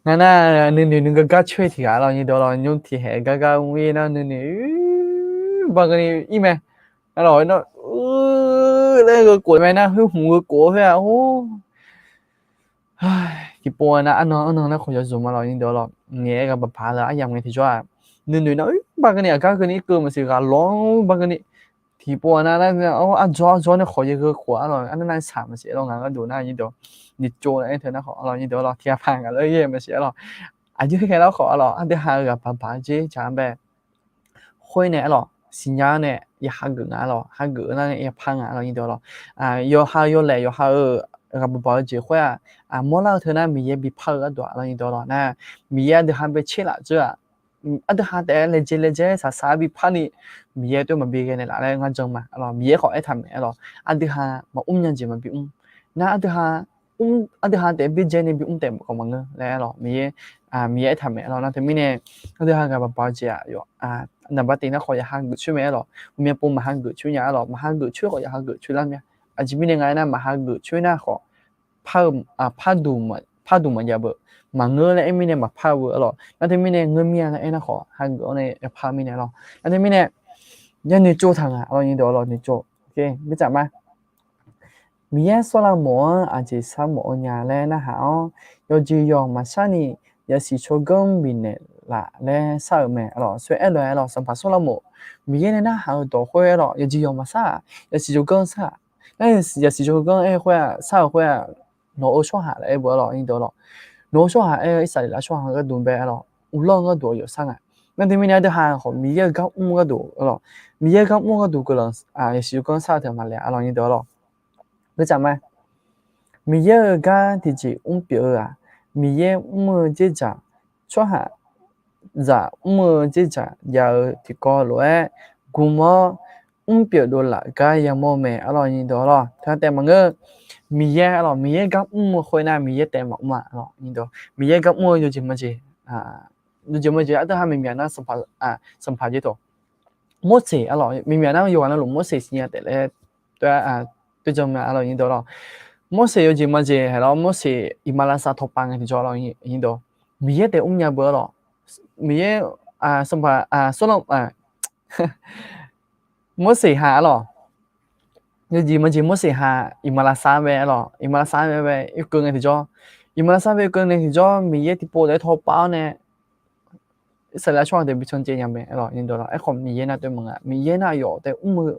Ngar nar nuinoeq nuigar gar coer tiq ghaq lawr nyir deuq lawr, nymr tiq haeq gar gar mr-ir nar nuinoeq bar keuvni ir mae. Arlawq, laer gheu khof mae nar, khoer hmq gheu khof-awr khoer-aq, or, tiqpov nar arnan arnan nar khawf yawzmq-a lawr nyir deuq lawr, ngaeq-aer ghaq baq baq-eu aryamq ngae tiqjawr-aq, nuinoeq nar bar keuvni aqgar keuvni irkeuv maqsiq, ghaq lawr bar keuvni tiqpov nar nar, arjawr arjawr nae khawf yaegheu khof-a lawr, arnav nar saq maqsiq lawr, ngaq gharduq nar nyir deuq, noeqtsov-aer teu nar khawf lawr nyir deuq lawr, tiqghaq paq ngaq lawr yaer maqsiq-a lawr, aqjeq khaer khaer lar khawf-a lawr, aqdui ha-eu ghaq baq baq-eu jeq jaq-anr bae khoer nae arlawq, siqnya-anr nae ya hageuf nga arlawq, hageuf-eu nar nae ya par nga lawr nyir deuq lawr. Yawqha-eu yawlaeq yawqha-euq ghaq baq baq-eu jeq khoer-aq, mawrlar-eu teu nar Miqyaer bipar-eu gharduq-a lawr nyir deuq lawr nar, Miqyaer aqdui ha bae tser laf dzeur-aq, aqdui ha taef-aer laejae laejae saqsaq-aer bipar ni, Miqyaer toer maqbi ghae naeqlaf laer ngar jan ma arlawq, Miqyaer khawf aertaq mae arlawq, aqdui ha maqmr nya jeq maqbi mr. Nar aqdui ha, aqdui ha taef-aer byaerdzae ni bi mr taef khawf maqngeur laer arlawq, Miqyaer, Miqyaer aertaq mae arlawq. Nar teumirnae aqdui ha ghaq baq baq-eu jeq-aq, naqbar tiq nar khawf ya hageuf coer mae arlawq, uqmya pov maq hageuf coer nya arlawq, maq hageuf coer khawf ya hageuf coer lar mya. Aqjeq mirnae nga aernar, maq hageuf coer nar khawf par-eu, par duq maqjav beu, maqngeur laer aer mirnae maqpar-eu beu arlawq. Nar teumirnae ngeur mir-a laer aernar khawf, hageuf-awr nae yapar mirnae arlawq. Nar teumirnae ya noeqtsov taq nga arlawq nyir deuq arlawq, noeqtsov. Mirtsaq ma, Miqyaer sawrlav mawf-anr aqjeq sharmawf-eu nya laer narhaq-awr, yawjeq yawq maqshar ni yasiq tsawrganr bifnaeq laf laer shar-euq mae arlawq. Soer aerlof-aer arlawq, Sanqpaq sawrlav mawf, Miqyaer nae narhaq-eu dawq khoer arlawq, yawjeq yawq maqshar-aq, yasiq tsawrganr shar-aq. Nar yasiq tsawrganr aer khoer-aq, shar-euq khoer-aq, nawq-euq tsawrhaq laer aer beu arlawq nyir deuq arlawq. Nawq-euq tsawrhaq aer-eu Irsaqleqlav tsawrhaq gharduq bae arlawq, uqlawr-eu gharduq aqyawf shar nga. Nar teumirnae aqdui ha khawf Miqyaer-eu gar mr gharduq arlawq, Miqyaer-eu gar mr gharduq guiqlanq yasiq tsawrganr shar-eu teu maqle arlawq nyir deuq arlawq. Mirtsaq ma, Miqyaer-euq gar tiqjeq mrpyeuf-eu-aq, Miqyaer mr-eu dzerdzaq, tsawrhaqzaq mr-eu dzerdzaq jav-eu tiqkawv lof-aer gmq-awr, mrpyeuf dovlaf gar yamawr-eu mae arlawq nyir deuq arlawq. Teu taef maqngeur, Miqyaer arlawq, Miqyaer gar mr-eu khoer nar Miqyaer taef maqmr-a arlawq nyir deuq. Miqyaer gar mr-eu yawjeq majeq, yawjeq majeq aqdui ha myaqmyaq nar, Sanqpaq jeq tawq, Morseq arlawq, myaqmyaq nar yawqghaq navluf Morseq siqnya taef laer toer jan mae arlawq nyir deuq arlawq. Morseq yawjeq majeq haeq lawr, Morseq iqmalavshav tawqpav ngae tiqjawr arlawq nyir deuq, Miqyaer taef mrnya beu arlawq. Miqyaer, Sanqpaq, Sawrlanq, Morseq ha arlawq, yawjeq majeq Morseq ha iqmalavshav bae arlawq, iqmalavshav bae irkeuv ngae tiqjawr, iqmalavshav bae irkeuv ngae tiqjawr Miqyaer tiqpov taef-aer tawqpav-awr nae Irsaqleqlav tsawrhaq deuq bi can caev nya mae arlawq nyir deuq arlawq. Aerkhawf Miqyaer nar toer maqngeur, Miqyaer nar aqyawf taef mr-eu,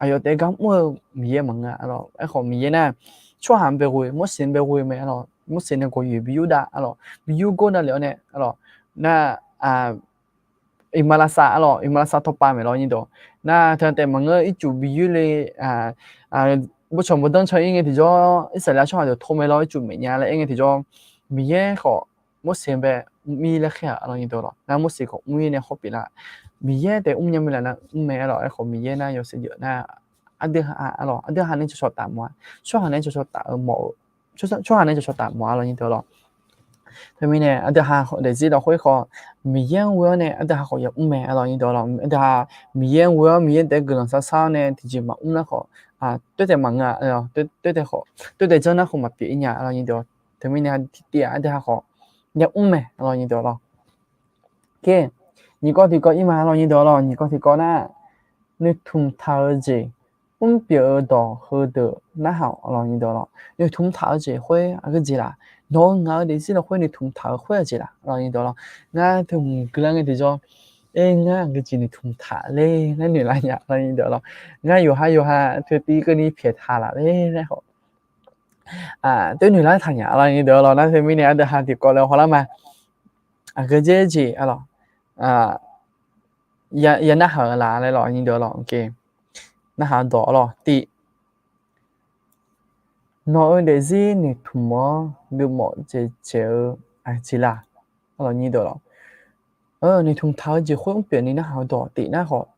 aqyawf taef gar mr-eu Miqyaer maqngeur arlawq. Aerkhawf Miqyaer nar tsawrhaq-anr bae ghoe, Morseq-anr bae ghoe mae arlawq. Morseq nae gawqyoeq bi yurdav arlawq, bi yur gawr davlef-awr nae arlawq, nar iqmalavshav arlawq, iqmalavshav tawqpav maeq lawr nyir deuq. Nar teu taef maqngeur ircuf bi yur le, bawrtsanq bawrdanr can-ir ngae tiqjawr Irsaqleqlav tsawrhaq deuq tov mae lawr ircuf maeq nya laer aer ngae tiqjawr, Miqyaer khawf Morseq bae mr-ir laer khaer-aq arlawq nyir deuq arlawq. Nar Morseq khawf mr-ir nae hawr pyeuf lar, Miqyaer taef mrnya mae laf nar mr mae arlawq. Aerkhawf Miqyaer nar yawshaef jeuf nar aqdui ha arlawq, aqdui ha nae cawqcawq taf mawf-a, tsawrhaq nae cawqcawq taf-eu mawf-eu, tsawrhaq nae cawqcawq taf mawf-a arlawq nyir deuq arlawq. Teumirnae aqdui ha daefzir lafkhoer khawf, Miqyaer-anr ghoe-awr nae aqdui ha khawf yamr mae arlawq nyir deuq arlawq. Aqdui ha Miqyaer-anr ghoe-awr Miqyaer taef-aer guiqlanq sar sar-awr nae tiqjeq maqmr nar khawf, toer taef maqngeur-a, toer taef janr nar khawf maqpyeuf-ir nya arlawq nyir deuq. Teumirnae tiqtiv-aq aqdui ha khawf yamr mae arlawq nyir deuq arlawq. Nyiq kawv tiqkawv ir ma arlawq nyir deuq arlawq. Nyiq kawv tiqkawv nar, noeqtmq taq-eu jeq mrpyeuf-eu dawq heudeuq narhaq arlawq nyir deuq arlawq. Noeqtmq taq-eu jeq khoer aqgeujeq laf? Nawq-eu ngaq-eu daefzir lafkhoer noeqtmq taq-eu khoer aqjeq laf arlawq nyir deuq arlawq. Ngar teu hmq guiqlar ngae tiqjawr, aer ngar aqgeujeq noeqtmq taq ler laer noeqlar nya arlawq nyir deuq arlawq. Ngar yawqha yawqha teu tiv keuvni pyaeq taq laf ler laer khawf, toer noeqlar taq nya arlawq nyir deuq arlawq. Nar teumirnae aqdui ha tiqkawv laer hawlar ma. Aqgeujeq jeq arlawq, ya narhaq-eu laf laer lawq nyir deuq arlawq. Narhaq-eu dawq arlawq tiv. Nawq-eu daefzir noeqtmq-awr geufmawf dzaeqdzaeq-eu aqjeq laf? Arlawq nyir deuq arlawq, noeqtmq taq-eu jeq khoer mrpyeuf ni narhaq-eu dawq tiv nar khawf,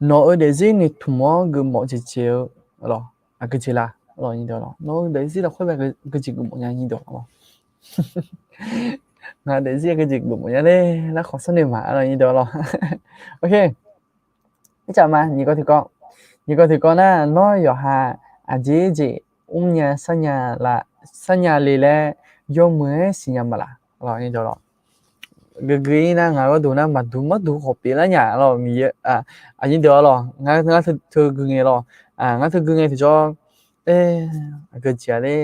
nawq-eu daefzir noeqtmq-awr geufmawf dzaeqdzaeq-eu arlawq, aqgeujeq laf? Nawq-eu daefzir lafkhoer bae aqgeujeq geufmawf nya nyir deuq arlawq. Ngaq daefzir aqgeujeq geufmawf nya ler lar khawf sharnoeq ma arlawq nyir deuq arlawq. Mirtsaq ma, nyiq kawv tiqkawv, nyiq kawv tiqkawv nar, nawr yawqha aqjeq jeq mrnya sharnya laf sarnya le laer yawmuiq-aer siqnya ma laq? Aqlawq, geugui-ir nar ngaq-euq gharduq nar maqduq marduq khawf pyeuflar nya lawq, Miqyaer, aqnyir deuq-a lawq, ngar teu gui ngae lawq, ngar teu gui ngae tiqjawr, aqgeu jeq-a le,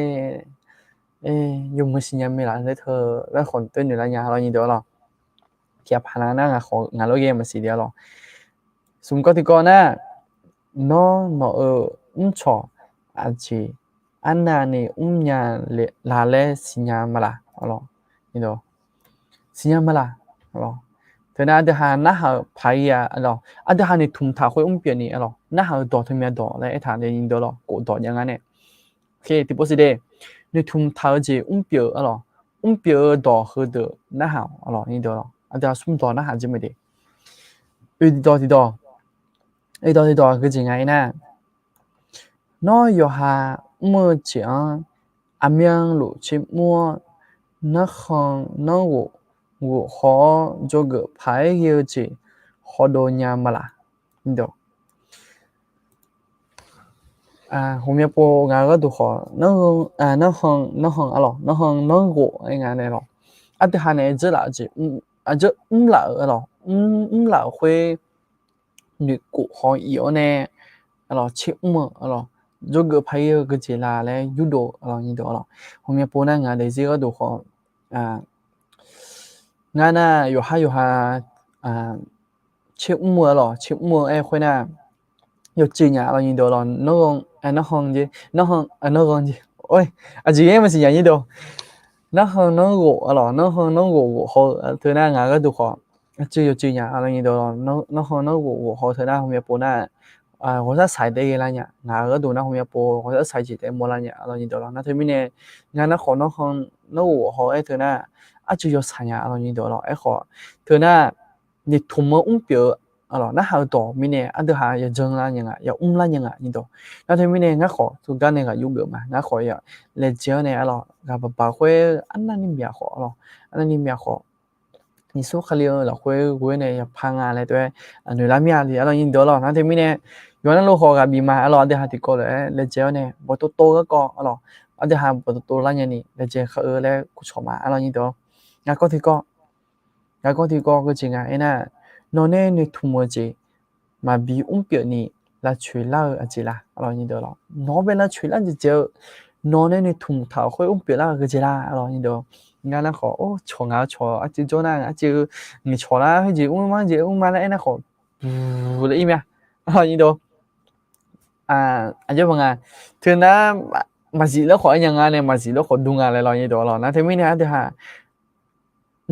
yawmuiq siqnya mae laf laer teu laer khawf toer noeq lar nya lawq, nyir deuq-a lawq. Tiqghaq paq nar ngaq lof ghae maqsiq de-a lawq. Smq kawv tiqkawv nar, nawr nawq-euq mrcawq aqjeq arnavni mrnya laf laer siqnya ma laq? Siqnya ma laq? Teu nar aqdui ha narhaq-euq paq-ir-a lawq, aqdui ha noeqtmq taq khoer mrpyeuf ni a lawq, narhaq-euq dawq teumya dawq laer aertaq de, nyir deuq-a lawq, kof dawq jav ngar nae. Tiqpov siq de, noeqtmq taq-eu jeq mrpyeuf a lawq, mrpyeuf-eu dawq heudeuq narhaq-awq a lawq, nyir deuq-a lawq, aqdui ha smr dawq narhaq jir mae de. Oe tiqdawq tiqdawq, oe dawq tiqdawq geujeq nga-ir nar, nawr yawqha mr-eu jeq-anr aqmyanluf tsermr-awr, nanrkhan nanrghof ghofhaw-awr, dzawgeuf paq-aer ghae-eu jeq hawdov nya ma laq? Ghawqmya pov ngaq-euq gharduq khawf, nanrkhan, nanrkhan a lawq, nanrkhan nanrghof-aer nga nae lawq, aqdui ha nae dzeur laf-eu jeq, aqdzeur mrlaf-euq a lawq, mrlaf-euq khoer noeqkhof haw-ir-awr nae a lawq, tsermr-eu a lawq, dzawgeuf paq-ir-eu geujeq la laer yurdov a lawq, nyir deuq-a lawq. Ghawqmya pov nar ngaq daefzir gharduq khawf, ngar nar yawqhar yawqha tsermr-eu a lawq, tsermr-eu aer khoer nar, yawcoeq nya a lawq, nyir deuq-a lawq, nanrkhan, nanrkhan jeq, nanrkhan, nanrkhan jeq, aqjeq yaer maqsiq nya, nyir deuq-a. Nanrkhan nanrghof a lawq, nanrkhan nanrghof ghofhaw-eu teu nar ngaq-euq gharduq khawf, aqcoeq yawcoeq nya a lawq, nyir deuq-a lawq, nanrkhan nanrghof ghofhaw-eu teu nar ghawqmya pov nar, ghawqshar saq-iq taef ghae lar nya, ngaq-euq gharduq nar ghawqmya pov ghawqshar saq-iq jeq taef mawr lar nya a lawq, nyir deuq-a lawq. Nar teu mirnae, ngar nar khawf nanrkhan nanrghof ghofhaw-aer teu nar, aqcoeq yawsaq nya a lawq, nyir deuq-a lawq. Aerkhawf, teu nar noeqtmq-anr mrpyeuf-eu a lawq, narhaq-eu dawq mirnae aqdui ha yaqjan lar nya nga, yamr lar nya nga, nyir deuq. Nar teu mirnae ngar khawf teugar nae ghaq yurgeuf ma, ngar khawf laejae-awr nae a lawq, ghaq baq baq khoer arnavni myaq khawf a lawq, arnavni myaq khawf, Yeqsur Kali-eu lafkhoer ghoer nae yaqpar nga laer teu-aer noeq lar mir-a le a lawq, nyir deuq-a lawq. Nar teu mirnae yawqha navluf khawf ghaq bif ma a lawq, aqdui ha tiqkawv lof-aer laejae-awr nae bawqtov tov garkawv a lawq, aqdui ha bawqtov tov lar nyani laejae khar-eu laer kurcawq ma a lawq, nyir deuq-a. Ngaq kawv tiqkawv, ngaq kawv tiqkawv geujeq nga aernar, nawq nae noeqtmq-eu jeq maqbi mrpyeuf ni lavcoeq lar-eu aqjeq la a lawq, nyir deuq-a lawq. Nawq-anr bae lavcoeq lar jeq jeq-eu, nawq nae noeqtmq taq-euq khoer mrpyeuf lar-eu geujeq la a lawq, nyir deuq-a. Ngar nar khawf, or, cawq ngaq-eu cawq arcuiv jawr nar arcuiv nyiq cawq lar khoerjeq mr ma jeq mr ma laer aernar khawf, buq laer ir mya a lawq, nyir deuq-a. Aqjeq baq nga, teu nar maqzif lar khawf aer nya nga nae maqzif lar khawf dur nga laer lawq, nyir deuq-a lawq. Nar teu mirnae aqdui ha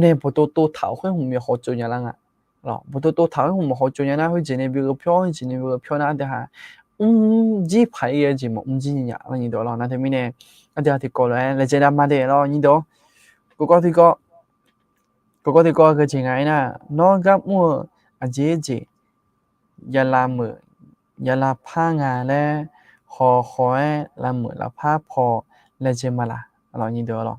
nae bawqtov tov taq-euq khoer hmq maqhaw tsov nya lar nga. Bawqtov tov taq-euq khoer hmq maqhaw tsov nya nar khoerjeq nae bi gheu pyawr, khoerjeq nae bi gheu pyawr nar aqdui ha mrjir paq-ir-eu jeq maqmr jir nya a lawq, nyir deuq-a lawq. Nar teu mirnae aqdui ha tiqkawv lof-aer laejae dav ma de a lawq, nyir deuq-a. Kawvkawv tiqkawv, kawvkawv tiqkawv geujeq nga aernar, nawr gar mr-eu aqjeq jeq ya lavmeuq ya lavpar nga laer hawkhaw-aer lavmeuq lavpar paw laejae ma laq a lawq, nyir deuq-a lawq.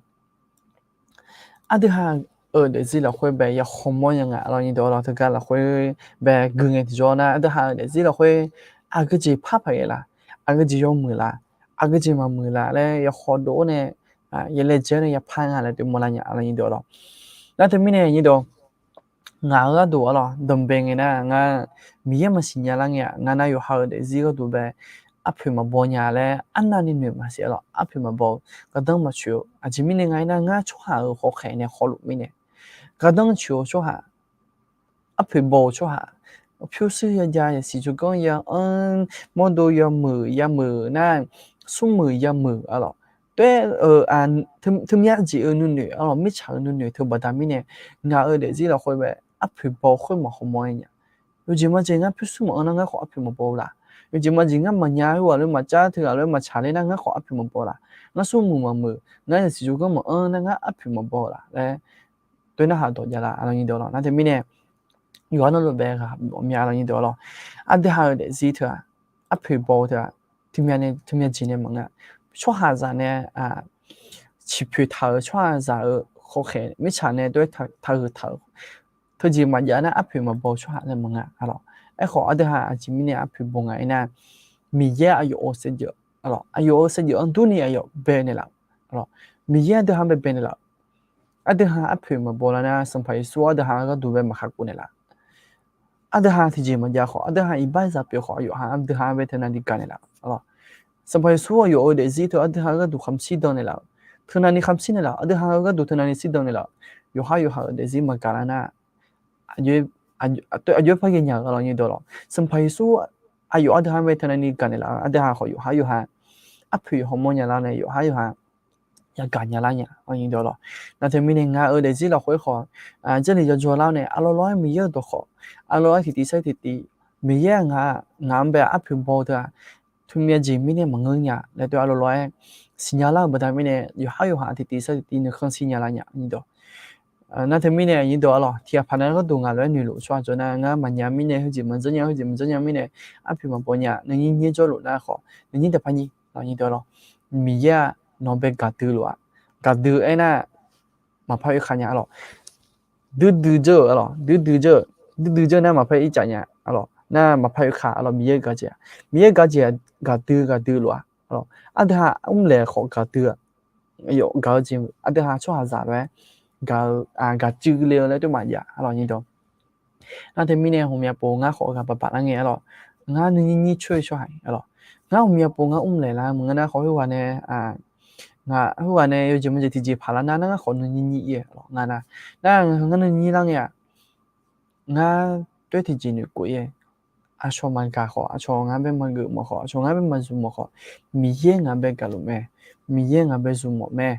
Aqdui ha-euq daefzir lafkhoer bae ya hawmawr nya nga a lawq, nyir deuq-a lawq. Teugar lafkhoer bae gui ngae tiqjawr nar aqdui ha-euq daefzir lafkhoer aqgeujeq par paq ghae laf, aqgeujeq yawmuiq laf, aqgeujeq maqmuiq laf laer ya hawdov-awr nae ya laejae-awr nae ya par nga laer toeqmaw lar nya a lawq, nyir deuq-a lawq. Nar teu mirnae nyir deuq-a, ngaq-euq gharduq a lawq, danqbae ngae nar ngar Miqyaer maqsiq nya lar ngae-aq, ngar nar yawqha-euq daefzir gharduq bae arpoeq maqbaw nya laer arnavni noeq maqsiq a lawq. Arpoeq maqbaw-eu gardanr maqtsoeq-eu aqjeq mirnae nga aernar, ngar tsawrhaq-euq hawkhaeq nae hawluf mirnae gardanr tsoeq-eu tsawrhaq, arpoeq baw-eu tsawrhaq, pyurshuir yajav, yasiq tsawrganr yaanr, mawrdo yameuq yameuq nar, smrmuiq yameuq a lawq. Taef-aer-eu teumyav jeq-eu nuinoeq a lawq, mirtsaq-euq nuinoeq teu baqda mirnae ngaq-euq daefzir lafkhoer bae arpoeq baw-eu khoer maqhaw mawr-aer nya. Yawjeq majeq ngar pyurshuir maqanr nar ngar khawf arpoeq maqbaw-eu laf. Yawjeq majeq ngar maqnya-eu ghaq lof maqcav, teu ghaq lof maqtsaq ler nar ngar khawf arpoeq maqbaw laf. Ngar smrmuiq maqmuiq, ngar yasiq tsawrganr maqanr nar ngar arpoeq maqbaw-eu laf laer toer narhaq dawq jav laf a lawq, nyir deuq-a lawq. Nar teu mirnae yawqha navluf bae ghaq mawf mya a lawq, nyir deuq-a lawq. Aqdui ha-euq daefzir teu-aq, arpoeq baw-eu teu-aq, teumyav jeq nae maqngeur. Tsawrhaqzaq nae ciqpoeq taq-euq tsawrhaqzaq-euq hawkhaeq mirtsaq nae taef-aer taqhuiq taq-euq teujeq maqjav nar arpoeq maqbaw-eu tsawrhaq nae maqngeur a lawq. Aerkhawf aqdui ha aqjeq mirnae arpoeq baw nga aernar, Miqyaer aqyawf-euq saevdzeuf, aqyawf-euq saevdzeuf-anr durni aqyawf bae naeqlaf Miqyaer aqdui ha baebae naeqlaf-euq, aqdui ha arpoeq maqbaw lar nar, Sanqpaq Yeqsur aqdui ha-eu gharduq bae maqkhar kov naeqlaf. Aqdui ha tiqjeq maqjav khawf, aqdui ha iqbax zaq pyeuf khawf, yawqha aqdui ha bae teunav ni gaq naeqlaf-euq. Sanqpaq Yeqsur aqyawf-euq daefzir teu aqdui ha-eu gharduq khamq shirdan naeqlaf-euq, teunav ni khamq shir naeqlaf-euq, aqdui ha-eu gharduq teunav ni shirdan naeqlaf-euq. Yawqhar yawqha-euq daefzir maqgaq lar nar, aqjox-aer par ghae nya-euq lawq nyiq dawq lawq. Sanqpaq Yeqsur aqyawf aqdui ha bae teunav ni gaq naeqlaf-euq, aqdui ha khawf yawqhar yawqha arpoeq hawmawr nya lar nae yawqhar yawqha yagaq nya lar nya lawq nyiq dawq lawq. Nar teumirnae ngaq-euq daefzir lafkhoer khawf, Jarlif yawjaw lar-awr nae aqlawq lawq-aer Miqyaer-euq dawqkawq, aqlawq-aer tiqtiv sar tiqtiv, Miqyaer-aq ngaq-anr, ngaq-anr bae arpoeq baw-eu teu-aq, teumyav jeq mirnae maqngeur nya laer teu aqlawq lawq-aer siqnya lar-euq baqda mirnae, yawqhar yawqha tiqtiv sar tiqtiv nuikhanr shir nya lar nya nyiq dawq. Nar teumirnae nyiq dawq-a lawq, tiqghaq paq nar gharduq ngaq lof-aer noeqluf tsawrhaq jawr nar, ngar maqnya mirnae heujeq maqjanr nya, heujeq maqjanr nya mirnae arpoeq maqbaw nya, nuinyir nyir jawrluf nar khawf, nuinyir daqpar nyir lawq nyiq dawq lawq. Miqyaer-aq nawq bae gaqdui lof-aq, gaqdui aernar maqpar oekaq nya-a lawq. Duidui dzeur-euq-a lawq, duidui dzeur-euq, duidui dzeur nar maqpar ircaf nya-a lawq. Nar maqpar oekaq-a lawq, Miqyaer gaq jeq-aq, Miqyaer gaq jeq-aq gaqdui gaqdui lof-a lawq. Aqdui ha mrlaeq khawf gaqdui-a, yawf gaq-eu jeq aqdui ha tsawrhaqzaq lof-aer gaq-eu, gaqcuiv le-eu laer teumaq jav-a lawq nyiq dawq. Nar teumirnae ghawqmya pov ngar khawf ghaq baq baq lar ngae-a lawq. Ngar nuinyir nyir coer-eu tsawrhaq-a lawq. Ngar ghawqmya pov ngar mrlaeq lar maqngeur nar khawf, heughaq nae ngaq heughaq nae yawjeq maqjeq tiqjeq paq lar nar, nar ngar khawf nuinyir nyir ir-a lawq. Ngar nar, nar ngar nuinyir lar ngae-aq, ngar toer tiqjeq noeqkhof ir-a. Aqcawq maqgaq khawf, aqcawq ngaq bae maqgeuf mawf khawf, aqcawq ngaq bae maqzmq mawf khawf, Miqyaer ngaq bae gaqluf mae, Miqyaer ngaq bae zmq mawf mae,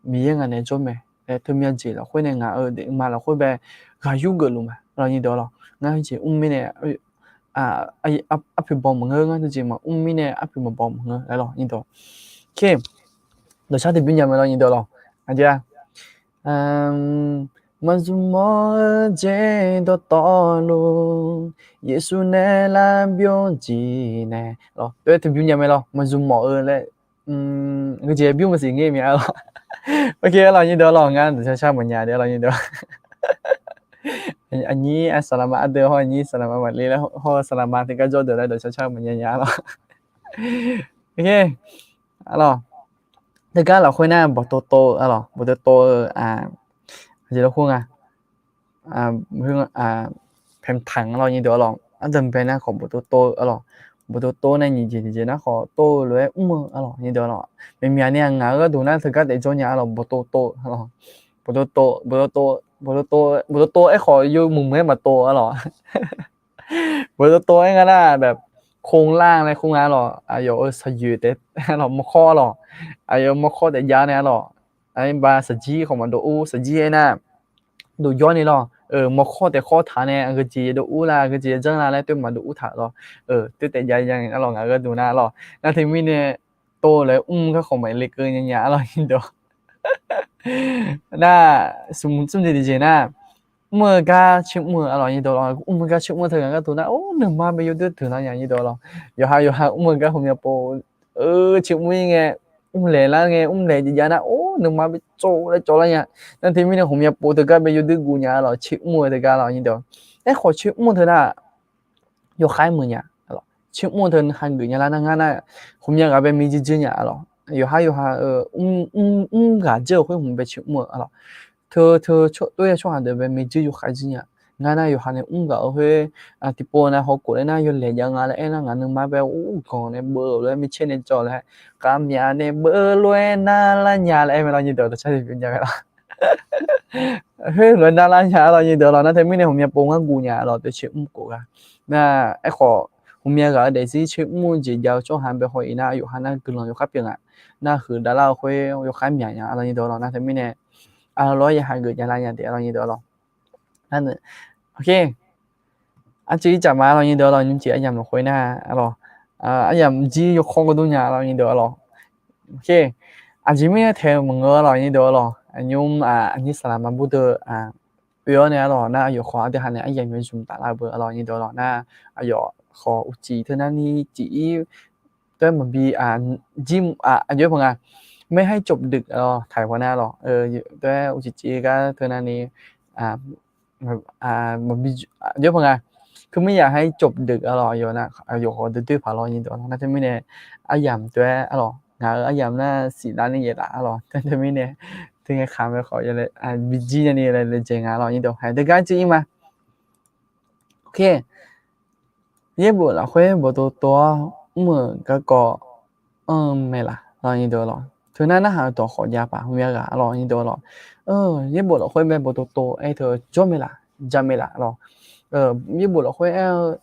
Miqyaer ngaq naeq-aer jawr mae laer teumyav jeq lafkhoer nae ngaq-euq daefma lafkhoer bae ghaq yur geufluf ma lawq nyiq dawq lawq. Ngar heujeq mr mirnae arpoeq baw maqngeur, ngar heujeq maqmr mirnae arpoeq maqbaw maqngeur laer lawq nyiq dawq. Dawqshar tiqbymr nya mae lawq nyiq dawq lawq. Aqjeq-a, maqzmq mawf-eu jeq dawqtawvluf, Yeqsur nae lar byov jeq nae lawq. Toer tiqbymr nya mae lawq, maqzmq mawf-eu laer heujeq byov maqsiq ngae mya-a lawq. Oke-a lawq nyiq dawq lawq, ngar dawqshar shar maqnya de-a lawq nyiq dawq. Aqnyir-a saqlaqma ardeuv hawr, aqnyir saqlaqma maqle laer hawr, saqlaqma teugar jawrdeuq laer dawqshar shar maqnya nya-a lawq. Oke, a lawq, teugar lafkhoer nar bawqtov tov-eu-a lawq, bawqtov tov-eu, aqjeq lafkhoer nga, paeqtaq-a lawq nyiq dawq-a lawq. Aqdui bae nar khawf bawqtov tov-eu-a lawq, bawqtov tov nae nyiq jeq tiqjeq nar khawf tov-eu lof-aer mr-eu-a lawq nyiq dawq-a lawq. Maqmyaq ni-aq ngaq-euq gharduq nar teugar daef jawr nya-a lawq, bawqtov tov-a lawq. Bawqtov tov, bawqtov tov, bawqtov tov, bawqtov tov aerkhawf yawmuiq muiq-aer maqtov-a lawq. Bawqtov tov aer nga nar, โครงร่าง laer khoer nga-a lawq, aqyawf-euq saqyoeq taef-a lawq, mawrkhawr-a lawq, aqyawf mawrkhawr taef jav nae-a lawq. Aqyawf ba saqjir khawf maqdov ur, saqjir aernar, dov jawr ni lawq, mawrkhawr taef khawr taq nae aqgeujeq dov ur la, aqgeujeq janr la laer toer maqdov ur taq lawq. Toer taef jav jav-a lawq, ngaq-euq gharduq nar-a lawq. Nar teumirnae tov laer mr gar khawf maqle keuv nya nya-a lawq nyiq dawq. Nar, smq smr jeq tiqjeq nar, mr-eu gar tser mr-eu-a lawq nyiq dawq lawq. Mr-eu gar tser mr-eu teu ngaq gharduq nar, or, nuima bae yawdui deuq lar nya nyiq dawq lawq. Yawqha yawqha mr-eu gar ghawqmya pov, tser mr-ir ngae, mrlaeq lar ngae, mrlaeq jav nar, or, nuima bae tsov laer cawv lar nya. Nar teumirnae ghawqmya pov teugar bae yawdui guv nya-a lawq, tser mr-eu teugar lawq nyiq dawq. Aerkhawf tser mr-eu teu nar, yawkhav-aer meuq nya-a lawq. Tser mr-eu teu hageuf nya lar nar, ngar nar, ghawqmya ghaq bae mirjir jir nya-a lawq. Yawqha yawqha mr ghaq jir-euq khoer hmq bae tser mr-eu-a lawq. Teu teu toer ya tsawrhaq deuq bae mirjir yawkhav jir nya. Ngar nar yawqha nae mr ghaq-eu khoer, tiqpov nav hawkhof laer nar yawlaeq jav nga laer aernar, ngaq nuima bae ur ganq nae beuv-eu lof-aer, mircaer nae cawv laer, khavmyaq nae beuv lof-aer narlar nya laer aer mae lawq nyiq dawq, dawqshar tiqbymr nya mae lawq. Khoer lof-aer narlar nya-a lawq nyiq dawq lawq. Nar teumirnae ghawqmya pov ngar guv nya-a lawq, teu tser mr khof gar. Nar aerkhawf, ghawqmya ghaq-eu daefzir tser mr-eu jeq jav-eu tsawrhaq bae haw-iq nar, yawqha nar guiqlanq yawkhav pyeuf nga. Nar huiq davlar-eu khoer yawkhav myaq nya-a lawq nyiq dawq lawq. Nar teumirnae, aqlawq-aer ya hageuf javlar nya taef-a lawq nyiq dawq lawq. Nar, oke, arcuiv ircaf ma-a lawq nyiq dawq lawq. Nymr jeq aryamq lafkhoer nar-a lawq, aryamq jir yawkawr gawrdur nya-a lawq nyiq dawq lawq. Oke, aqjeq mirnae taeq maqngeur-a lawq nyiq dawq lawq. Aqnymr aqnyir saqlaq maqbur deuq oe-awr nae-a lawq, nar aqyawf khawf aqdui ha nae aryamq yawzmq taflar beu-a lawq nyiq dawq lawq. Nar aqyawf khawf uqcif teu nar ni cif-ir, teu-aer maqbi, jir, aqjox-aer paq nga, ไม่ให้จบดึก-a lawq, taq-aer paq nar-a lawq, teu-aer uqcif cif gar teu nar ni, aqjox-aer paq nga, คือไม่อยากให้จบดึก-a lawq, aqyawf khawf dui doer paq lawq nyiq dawq lawq. Nar teumirnae aryamq teu-aer-a lawq, ngaq-euq aryamq nar siqlar ni yaeqlaf arlawq. Teumirnae, teu ngae khaq mae khawf, bijir nyani laejae nga arlawq nyir dawq. Haiq, teugar jir ir ma. Yaerbof lafkhoer bawqtov tov-awr mr-euq garkawv anr-eu mae laf arlawq nyir dawq lawq. Teunar narhaq-eu dawq khawf jav paq hmqmya ghaq arlawq nyir dawq lawq. Yaerbof lafkhoer bae bawqtov tov aer teu jawr mae laf, ja mae laf arlawq. Yaerbof lafkhoer aer-eu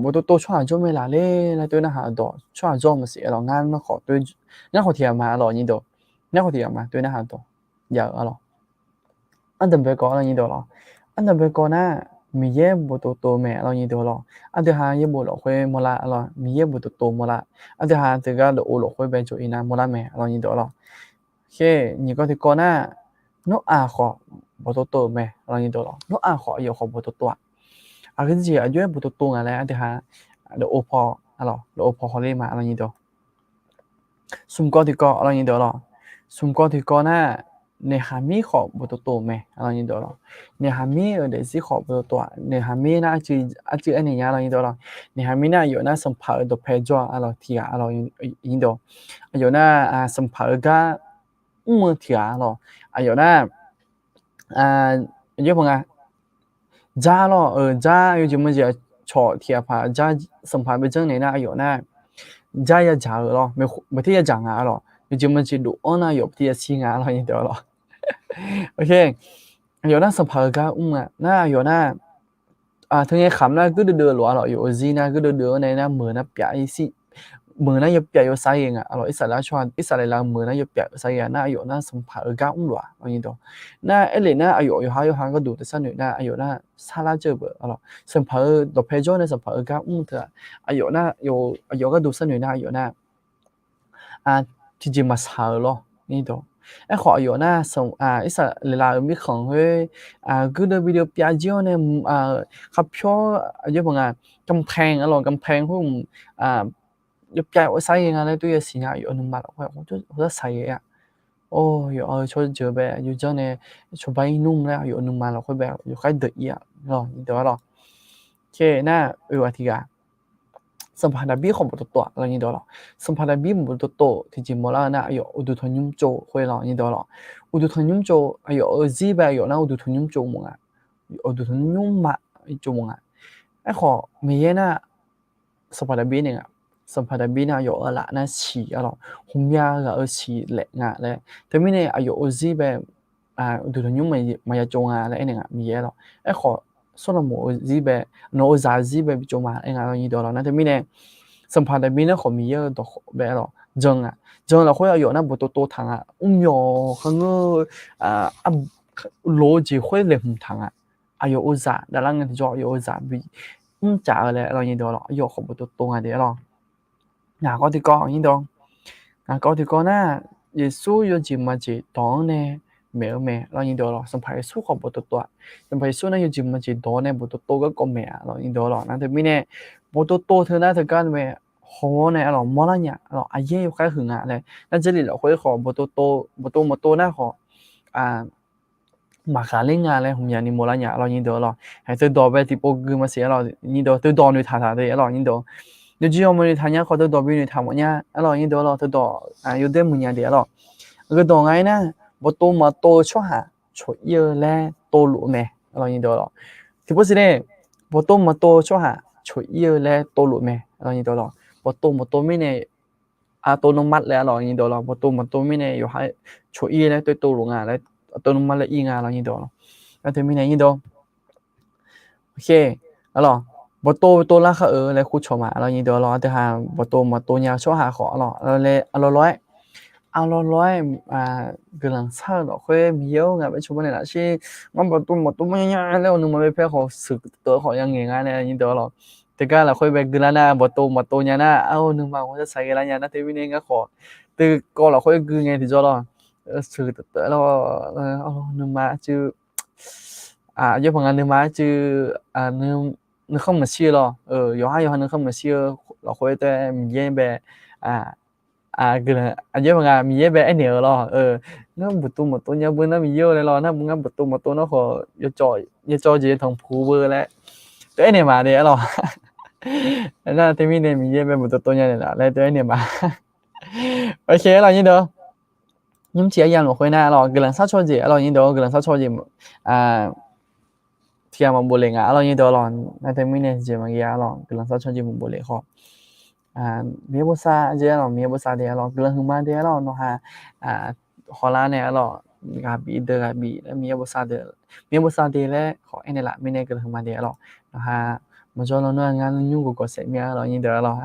bawqtov tov tsawrhaq jawr mae laf ler laer teu narhaq-eu dawq tsawrhaq jawr maqsiq arlawq. Ngar narkhawf, ngar khawf tiq ghaq ma arlawq nyir dawq. Ngar khawf tiq ghaq ma teu narhaq-eu dawq jav-eu arlawq. Ardanq bae kawv arlawq nyir dawq lawq. Ardanq bae kawv nar, Miqyaer bawqtov tov mae arlawq nyir dawq lawq. Aqdui ha yaerbof lafkhoer mawrlar arlawq, Miqyaer bawqtov tov mawrlar. Aqdui ha teugar dawqov lafkhoer bae jawq-ir nar mawrlar mae arlawq nyir dawq lawq. Her, nyiq kawv tiq kawv nar, Noraq khawf bawqtov tov-euq mae arlawq nyir dawq lawq. Noraq khawf aqyawf khawf bawqtov tov-aq. Aqgeu jeq aqjox-aer bawqtov tov nga laer aqdui ha dawqov paw, dawqov paw hawler ma arlawq nyir dawq. Smq kawv tiq kawv arlawq nyir dawq lawq. Smq kawv tiq kawv nar, Naeqhaqmir khawf bawqtov tov-euq mae arlawq nyir dawq lawq. Naeqhaqmir-euq daefzir khawf bawqtov tov-aq. Naeqhaqmir nar arcuiv aernaeq nya arlawq nyir dawq lawq. Naeqhaqmir nar aqyawf nar sanqpaq-euq dawqpae jawr-a arlawq tiq ghaq arlawq nyir dawq. Aqyawf nar sanqpaq-euq gar mr-eu tiq ghaq arlawq. Aqyawf nar aqjox pa nga, jar lawr-euq jar yawjeq maqjeq cawq tiq ghaq paq jar sanqpaq bae janrnaeq nar aqyawf nar jar yadzaq-euq lawr, baqtir yadzaq nga arlawq. Yawjeq maqjeq dof-anr nar aqyawf baqtir yashir nga arlawq nyir dawq lawq. Aqyawf nar sanqpaq-euq gar mr nga nar aqyawf nar teu ngae khaq nar guirdeuv deuv lof-a lawq. Aqyawf-euq zir nar guirdeuv deuv-anr nae nar meuq nar pyaf-ir sir, meuq nar yawpyaf yawsar ghae nga arlawq. Irsaqleqlav tsawrhaq, Irsaqleqlav-euq meuq nar yawpyaf yawsar ghae-a nar aqyawf nar sanqpaq-euq gar mr lof-a arlawq nyir dawq. Nar aerlef nar aqyawf yawqha yawqha gharduq teu sharnoeq nar aqyawf nar sarlar dzeur-eu beu arlawq. Sanqpaq-euq dawqpae jawr nae sanqpaq-euq gar mr teu-aq, aqyawf nar aqyawf gharduq sharnoeq nar aqyawf nar tiqjeq maqsaq-euq lawr nyir dawq. Aerkhawf aqyawf nar Irsaqleqlav-euq mirkhanq khoer guirdeuv bideuv pyaf jir-awr nae khaqpyawr aqjox pa nga, kamqpaeq arlawq, kamqpaeq khoer yawpyaf yawsar ghae nga laer tov yasiq nya aqyawf nuima lafkhoer aqsar saq ghae-a. Or, yawf-eu tsawrjeuq bae yawjanr nae cawba ir nmr laer aqyawf nuima lafkhoer bae yawkhaer deuq ir-a lawq nyir dawq arlawq. Nar oeq ghaq tiq ghaq Sanqpaq Daqbir khawf bawqtov tov-aq arlawq nyir dawq lawq. Sanqpaq Daqbir bawqtov tov tiqjeq mawrlar-eu nar aqyawf uqduq tanqnymr tsov khoer lawq nyir dawq lawq. Uqduq tanqnymr tsov aqyawf-euq zir bae aqyawf nar uqduq tanqnymr tsov mawf nga. Uqduq tanqnymr ma tsov mawf nga. Aerkhawf Miqyaer nar Sanqpaq Daqbir nae nga. Sanqpaq Daqbir nar aqyawf-euq laf nar siq arlawq, hmqmya ghaq-euq siq laef nga laer. Teumirnae aqyawf-euq zir bae uqduq tanqnymr maqya tsov nga laer aernaeq nga Miqyaer lawq. Aerkhawf Sawrlaqmoq-euq zir bae, nawq-euq zaq-eu zir bae bi tsov ma aer nga lawq nyir dawq lawq. Nar teumirnae Sanqpaq Daqbir nar khawf Miqyaer-euq dawq bae arlawq jan nga. Jan lafkhoer aqyawf nar bawqtov tov taq nga. Mrmyawq kharngeur-eu lof-eu jeq khoer laeqhmq taq nga. Aqyawf-euq zaq davlar ngae tiqjawr aqyawf-euq zaq bi mrcaf-eu laer arlawq nyir dawq lawq. Aqyawf khawf bawqtov tov nga de arlawq. Ngaq kawv tiqkawv nyir dawq. Ngaq kawv tiqkawv nar, Yeqsur yawjeq maqjeq dawq-anr nae maeq-eu mae arlawq nyir dawq lawq. Sanqpaq Yeqsur khawf bawqtov tov-aq. Sanqpaq Yeqsur nar yawjeq maqjeq dawq-anr nae bawqtov tov garkawv maeq arlawq nyir dawq lawq. Nar teumirnae bawqtov tov teu nar teugar mae haw-awr nae arlawq mawrlar nya arlawq, aqyaer yawkhaer huiq nga laer. Nar Jarlif lafkhoer khawf bawqtov tov, bawqtov mawqtov nar khawf maqghaqler nga laer hmqmyani mawrlar nya arlawq nyir dawq lawq. Haeq teudawq bae tiqpov gui maqsiq arlawq nyir dawq, teudawq noeqtaq taq de arlawq nyir dawq. Yawjir yawma noeqtaq nya khawf teudawq bi noeqtaq mawf nya arlawq nyir dawq lawq. Teudawq yawdoer muiq nya de arlawq. Aqgeu dawq nga-aer nar, bawqtov maqtov-eu tsawrhaq coq-ir-eu laer tovluf mae arlawq nyir dawq lawq. Tiqpov siq nae, bawqtov maqtov-eu tsawrhaq coq-ir-eu laer tovluf mae arlawq nyir dawq lawq. Bawqtov maqtov mirnae aqtov nawmaf laer arlawq nyir dawq lawq. Bawqtov maqtov mirnae yawqha coq-ir laer toetovluf nga laer, aqtov nawmaf laer ir nga arlawq nyir dawq lawq. Nar teumirnae nyir dawq arlawq, bawqtov tov lar khar-eu laer kur cawq ma arlawq nyir dawq lawq. Aqdui ha bawqtov maqtov nya-eu tsawrhaq khawf arlawq, aqlawq lawq-aer, aqlawq lawq-aer guiqlanq shar-eu lafkhoer Miqyaer-or ngaq bae cawba naeq laf sher. Ngar bawqtov maqtov maqnya nya laer-awr nuima bae paer khawf sheuq teuv khawf ya ngaeq nga nae nyir dawq lawq. Teugar lafkhoer bae guilar nar bawqtov maqtov nya nar, ar-or nuima ghawqshaq shaqghae lar nya nar teumirnae ngar khawf teukawv lafkhoer gui ngae tiqjawr lawq. Sheuq teuv teuv lawq, nuima arcuiv aqjox paq nga nuima arcuiv nuikhanr maqshir-eu lawq. Yawqhar yawqha nuikhanr maqshir-eu lafkhoer taef-aer Miqyaer bae aqjox paq nga Miqyaer bae aernaeq-eu lawq. Ngar bawqtov maqtov nya beu nar Miqyaer-or laer lawq, nar beu ngar bawqtov maqtov nar khawf yawcawv jeq tanqpuq beu laer tov-aer naeq ma de arlawq. Nar teumirnae Miqyaer bae bawqtov tov nya naeqlaf laer tov-aer naeq ma. Ok, arlawq nyir deuq, nymr tiq aryamq lafkhoer nar arlawq, guiqlanq sharcaw jeq arlawq nyir deuq, guiqlanq sharcaw jeq tiqghaq maqbof lef nga arlawq nyir deuq arlawq. Nar teumirnae jeq maqghae arlawq, guiqlanq sharcaw jeq maqbof lef khawf, Miqyaer bosav jeq arlawq, Miqyaer bosav de arlawq, guiqlanq huiqma de arlawq, nawqha hawlar nae arlawq, ghaq bif deuq ghaq bif laer Miqyaer bosav deuq, Miqyaer bosav de laer khawf aernaeq laf mirnae guiqlanq huiqma de arlawq. Nawqha maqjawr lawnmr-a ngar nymr gawqgawq saef mir-a arlawq nyir deuq arlawq.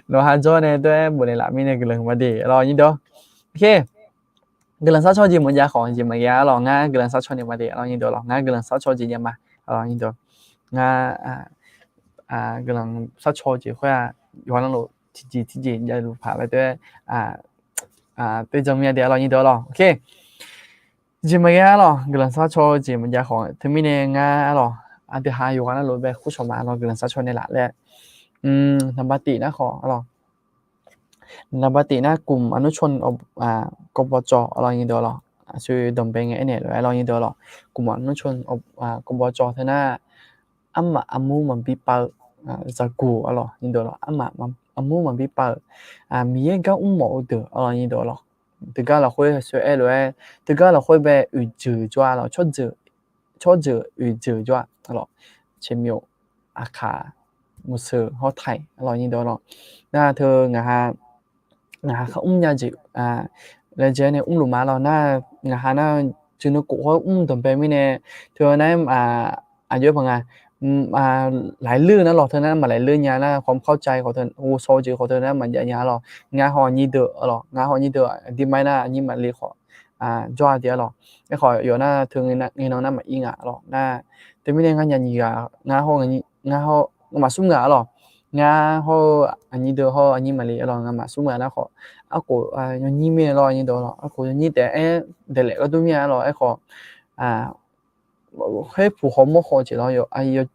Nawqha jawr nae doer-aer bof naeq laf mirnae guiqlanq huiqma de arlawq nyir deuq. Ok, guiqlanq sharcaw jeq maqjav khawf jeq maqghae arlawq, ngar guiqlanq sharcaw naeq ma de arlawq nyir deuq arlawq, ngar guiqlanq sharcaw jeq jav ma arlawq nyir deuq. Ngar guiqlanq sharcaw jeq khoer-aq, yawqha navluf tiqjeq tiqjeq javluf paq laer doer-aer, doer jan mir-a de arlawq nyir deuq arlawq. Ok, jeq maqghae arlawq, guiqlanq sharcaw jeq maqjav khawf teumirnae ngar arlawq, aqdui ha yawqha navluf bae kurcawq ma arlawq, guiqlanq sharcaw naeq laf laer. Naqba tif nar khawf arlawq, naqba tif nar กลุ่มอนุชน กปจ arlawq nyir deuq arlawq. Aqsur danqbae ngae aernaeq lof-aer arlawq nyir deuq arlawq, กลุ่มอนุชน กปจ teu nar, armaf armur maqbi pav-eu zaqguq arlawq nyir deuq arlawq, armaf armur maqbi pav-euq Miqyaer gar mrmawf-eu deuq arlawq nyir deuq arlawq. Teugar lafkhoer aqsur aer lof-aer, teugar lafkhoer bae oeqjeuq jawr-a arlawq, tsawrjeuq oeqjeuq jawr-a arlawq, ceqmyof, aqkaq, muiqseuq hawr taiq arlawq nyir deuq arlawq. Nar teu ngaq ha ngaq ha khar mrnya jeq laejae nae mrluf ma arlawq. Nar ngaq ha nar, teunuv khof hawr mr danqbae mirnae, teu nar, aqjox-aer paq nga, laeqleur nar lawq, teu nar maqlaeqleur nya nar, ความเข้าใจ khawf teu, ghovshaw-eu jeq khawf teu nar maqjav nya arlawq. Ngar haw nyir deuq arlawq, ngar haw nyir deuq aqdirmar nar aqnyir maqle khawf jawr-a de arlawq. Aerkhawf yawf nar teu ngaenan nar maqir nga arlawq. Nar teumirnae ngar nya nyiq ghaq, ngar haw, ngar haw, ngamaf smr nga arlawq. Ngar haw-eu aqnyir deuq haw-eu aqnyir maqle arlawq, ngamaf smr nga nar khawf, arkhof yawnyir mir-a arlawq nyir deuq arlawq, arkhof yawnyir taef-aer daeqlaef gharduq mir-a arlawq. Aerkhawf khoer puq khawf mawr khawf jeq lawr,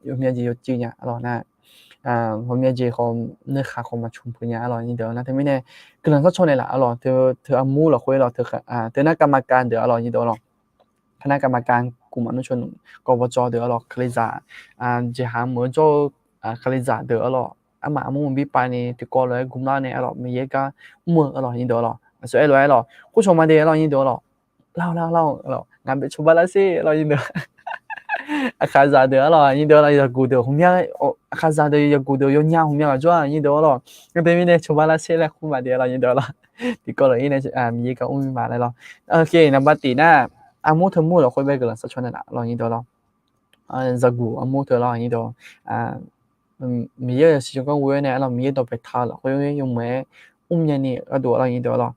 yawmya jeq yawcuiv nya arlawq nar, ghawqmya jeq khawf, nuikhaq khawf maqcmq peuq nya arlawq nyir deuq. Nar teumirnae guiqlanq sharcaw naeq laf arlawq, teu armur lafkhoer arlawq, teu nar กรรมการ deuq arlawq nyir deuq arlawq. Teu nar กรรมการ กลุ่มอนุชน กปจ deuq arlawq, kalizaq, jeqhaq meuq-eu jawr-eu kalizaq deuq arlawq, armaf armur maqbi pav ni tiqkawv lof-aer gmlar nae arlawq, Miqyaer gar mr-eu arlawq nyir deuq arlawq. Aqsur aer lof-aer arlawq, kurcawq ma de arlawq nyir deuq arlawq. Lar-awq lar-awq lar-awq, ngaq bae cawba lar sher arlawq nyir deuq. Aqkaqzaq deuq arlawq nyir deuq arlawq, zaqguq deuq ghawqmya, aqkaqzaq deuq zaqguq deuq yawnya ghawqmya ghaq jawr-a nyir deuq arlawq. Ngar teumirnae cawba lar sher laer kur ma de arlawq nyir deuq arlawq. Tiqkawv lof-ir nae Miqyaer gar mr ma laer lawr. Ok, naqba tif nar, armur teumur lafkhoer bae guiqlanq sharcaw naeq laf arlawq nyir deuq arlawq. Zaqguq armur teu arlawq nyir deuq. Miqyaer-euq siqsaq gar ghoe-aer nae arlawq, Miqyaer dawqpae taq-eu lafkhoer yawmuiq-aer mrnya ni gharduq arlawq nyir deuq arlawq.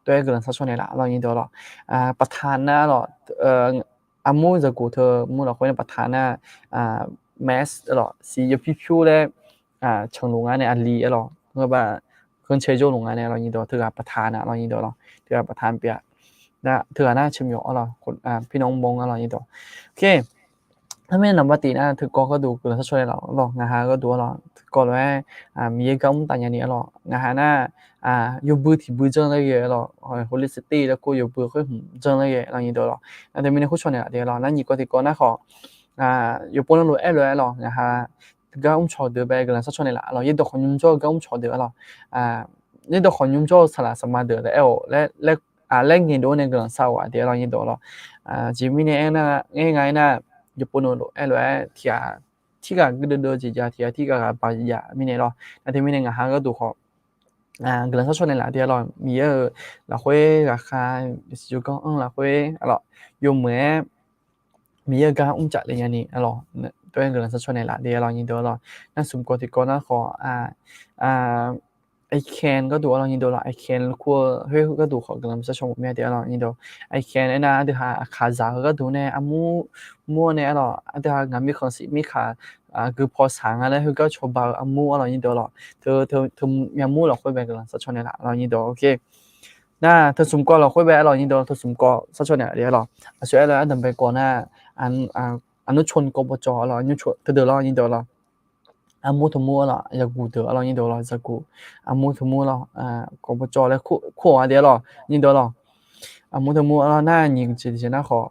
Tov-aer guiqlanq sharcaw naeq laf arlawq nyir deuq arlawq. Paqtaq nar arlawq, armur zaqguq teu mur lafkhoer nae paqtaq nar, max arlawq, siq yawpyur pyur laer canluf nga nae aqli arlawq, heu ba, heu cae jawrluf nga nae arlawq nyir deuq, teughaq paqtaq nar arlawq nyir deuq arlawq, teughaq paqtaq pyeuf-a. Nar teughaq nar ceqmyawf arlawq, พี่น้อง bawr arlawq nyir deuq. Ok, teumirnae naqba tif nar teukawv gharduq guiqlanq sharcaw naeq laf arlawq, ngaq ha gharduq arlawq, teukawv lof-aer Miqyaer gar mr taf nya ni arlawq. Ngaq ha nar yawbui tiqbui janr laer ghae arlawq, holistic laer kur yawbui khoer hmq janr laer ghae arlawq nyir deuq arlawq. Nar teumirnae kurcawq naeq laf de arlawq. Nar nyiq kawv tiqkawv nar khawf, yawqpov navluf aer lof-aer arlawq, ngaq ha gar mrcawq deuq bae guiqlanq sharcaw naeq laf arlawq, yaerdawq khawf nymr jawr-eu gar mrcawq deuq arlawq. Yaerdawq khawf nymr jawr-eu saqlaq saqma deuq laer aer-awq laer, laer ngaeq dov-awr nae guiqlanq shar-awq aqdui arlawq nyir deuq arlawq. Jeq mirnae aer nga aer nar, yawqpov navluf aer lof-aer tiqghaq tirghaq guirdeuv deuv jeq jav, tiqghaq tirghaq ghaq baq jeq jav mirnae lawr. Nar teumirnae ngaq ha gharduq khawf guiqlanq sharcaw naeq laf de arlawq. Miqyaer-euq lafkhoer ghaqkhav siqyoeq ganr anr lafkhoer arlawq, yawmuiq-aer Miqyaer-euq gar mrcaf le nya ni arlawq, tov-aer guiqlanq sharcaw naeq laf de arlawq nyir deuq arlawq. Nar smq kawv tiqkawv nar khawf, I can gharduq arlawq nyir deuq arlawq, I can kur-eu khoer gharduq khawf guiqlanq sharcaw mawf mir-a de arlawq nyir deuq. I can aer nar aqdui ha aqkaqzaq heu gharduq nae armur mur-awr nae arlawq, aqdui ha ngaq mirkhanq siq mirkhanq gui paw saq nga laer khoergar cawba-eu armur arlawq nyir deuq arlawq. Teu, teu, teu myavmur lafkhoer bae guiqlanq sharcaw naeq laf arlawq nyir deuq. Ok, nar teu smq kawv lafkhoer bae arlawq nyir deuq, teu smq kawv sharcaw naeq laf de arlawq. Aqsur aer lof-aer danqbae kawv nar, อนุชน กปจ arlawq, teudeuq lawr nyir deuq arlawq. Armur teumur arlawq, zaqguq deuq arlawq nyir deuq lawr, zaqguq, armur teumur lawr, กปจ laer kur-awq aqdui arlawq nyir deuq arlawq. Armur teumur arlawq nar nyiq jeq jeq nar khawf,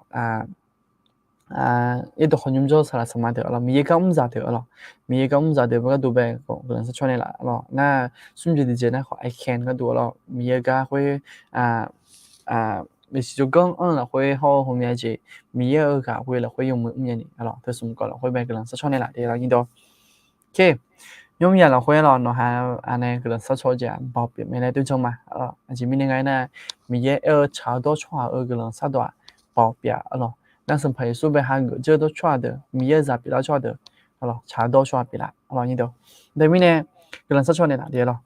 yaerdawq khawf nymr jawr saqlaq saqma deuq arlawq, Miqyaer gar mr zaq deuq arlawq, Miqyaer gar mr zaq deuq-eu gharduq bae guiqlanq sharcaw naeqlaf arlawq. Nar smr jeq tiqjeq nar khawf I can gharduq arlawq, Miqyaer gar khoer, maeqshi jawrganr anr-eu lafkhoer hawr-eu hawmya jeq, Miqyaer-euq ghaq ghoe lafkhoer yawmuiq mrnya ni arlawq, teu smq kawv lafkhoer bae guiqlanq sharcaw naeqlaf de arlawq nyir dawq. Nymr yaq lafkhoer arlawq, nawqha-aq nae guiqlanq sharcaw-eu jeq-aq baoq pyeuf mae laer dawrjan ma. Aqjeq mirnae nga aernar, Miqyaer aer-eu tsaq-eu dawr tsawrhaq-euq guiqlanq shardawq-aq baoq pyeuf arlawq. Nar Sanqpaq Yeqsur bae hageuf dzeur dawr tsawrhaq deuq, Miqyaer-eu zaq pyeuflar tsawrhaq deuq arlawq, tsaq-eu dawr tsawrhaq pyeuflar arlawq nyir dawq. Aqjeq mirnae guiqlanq sharcaw naeqlaf de arlawq.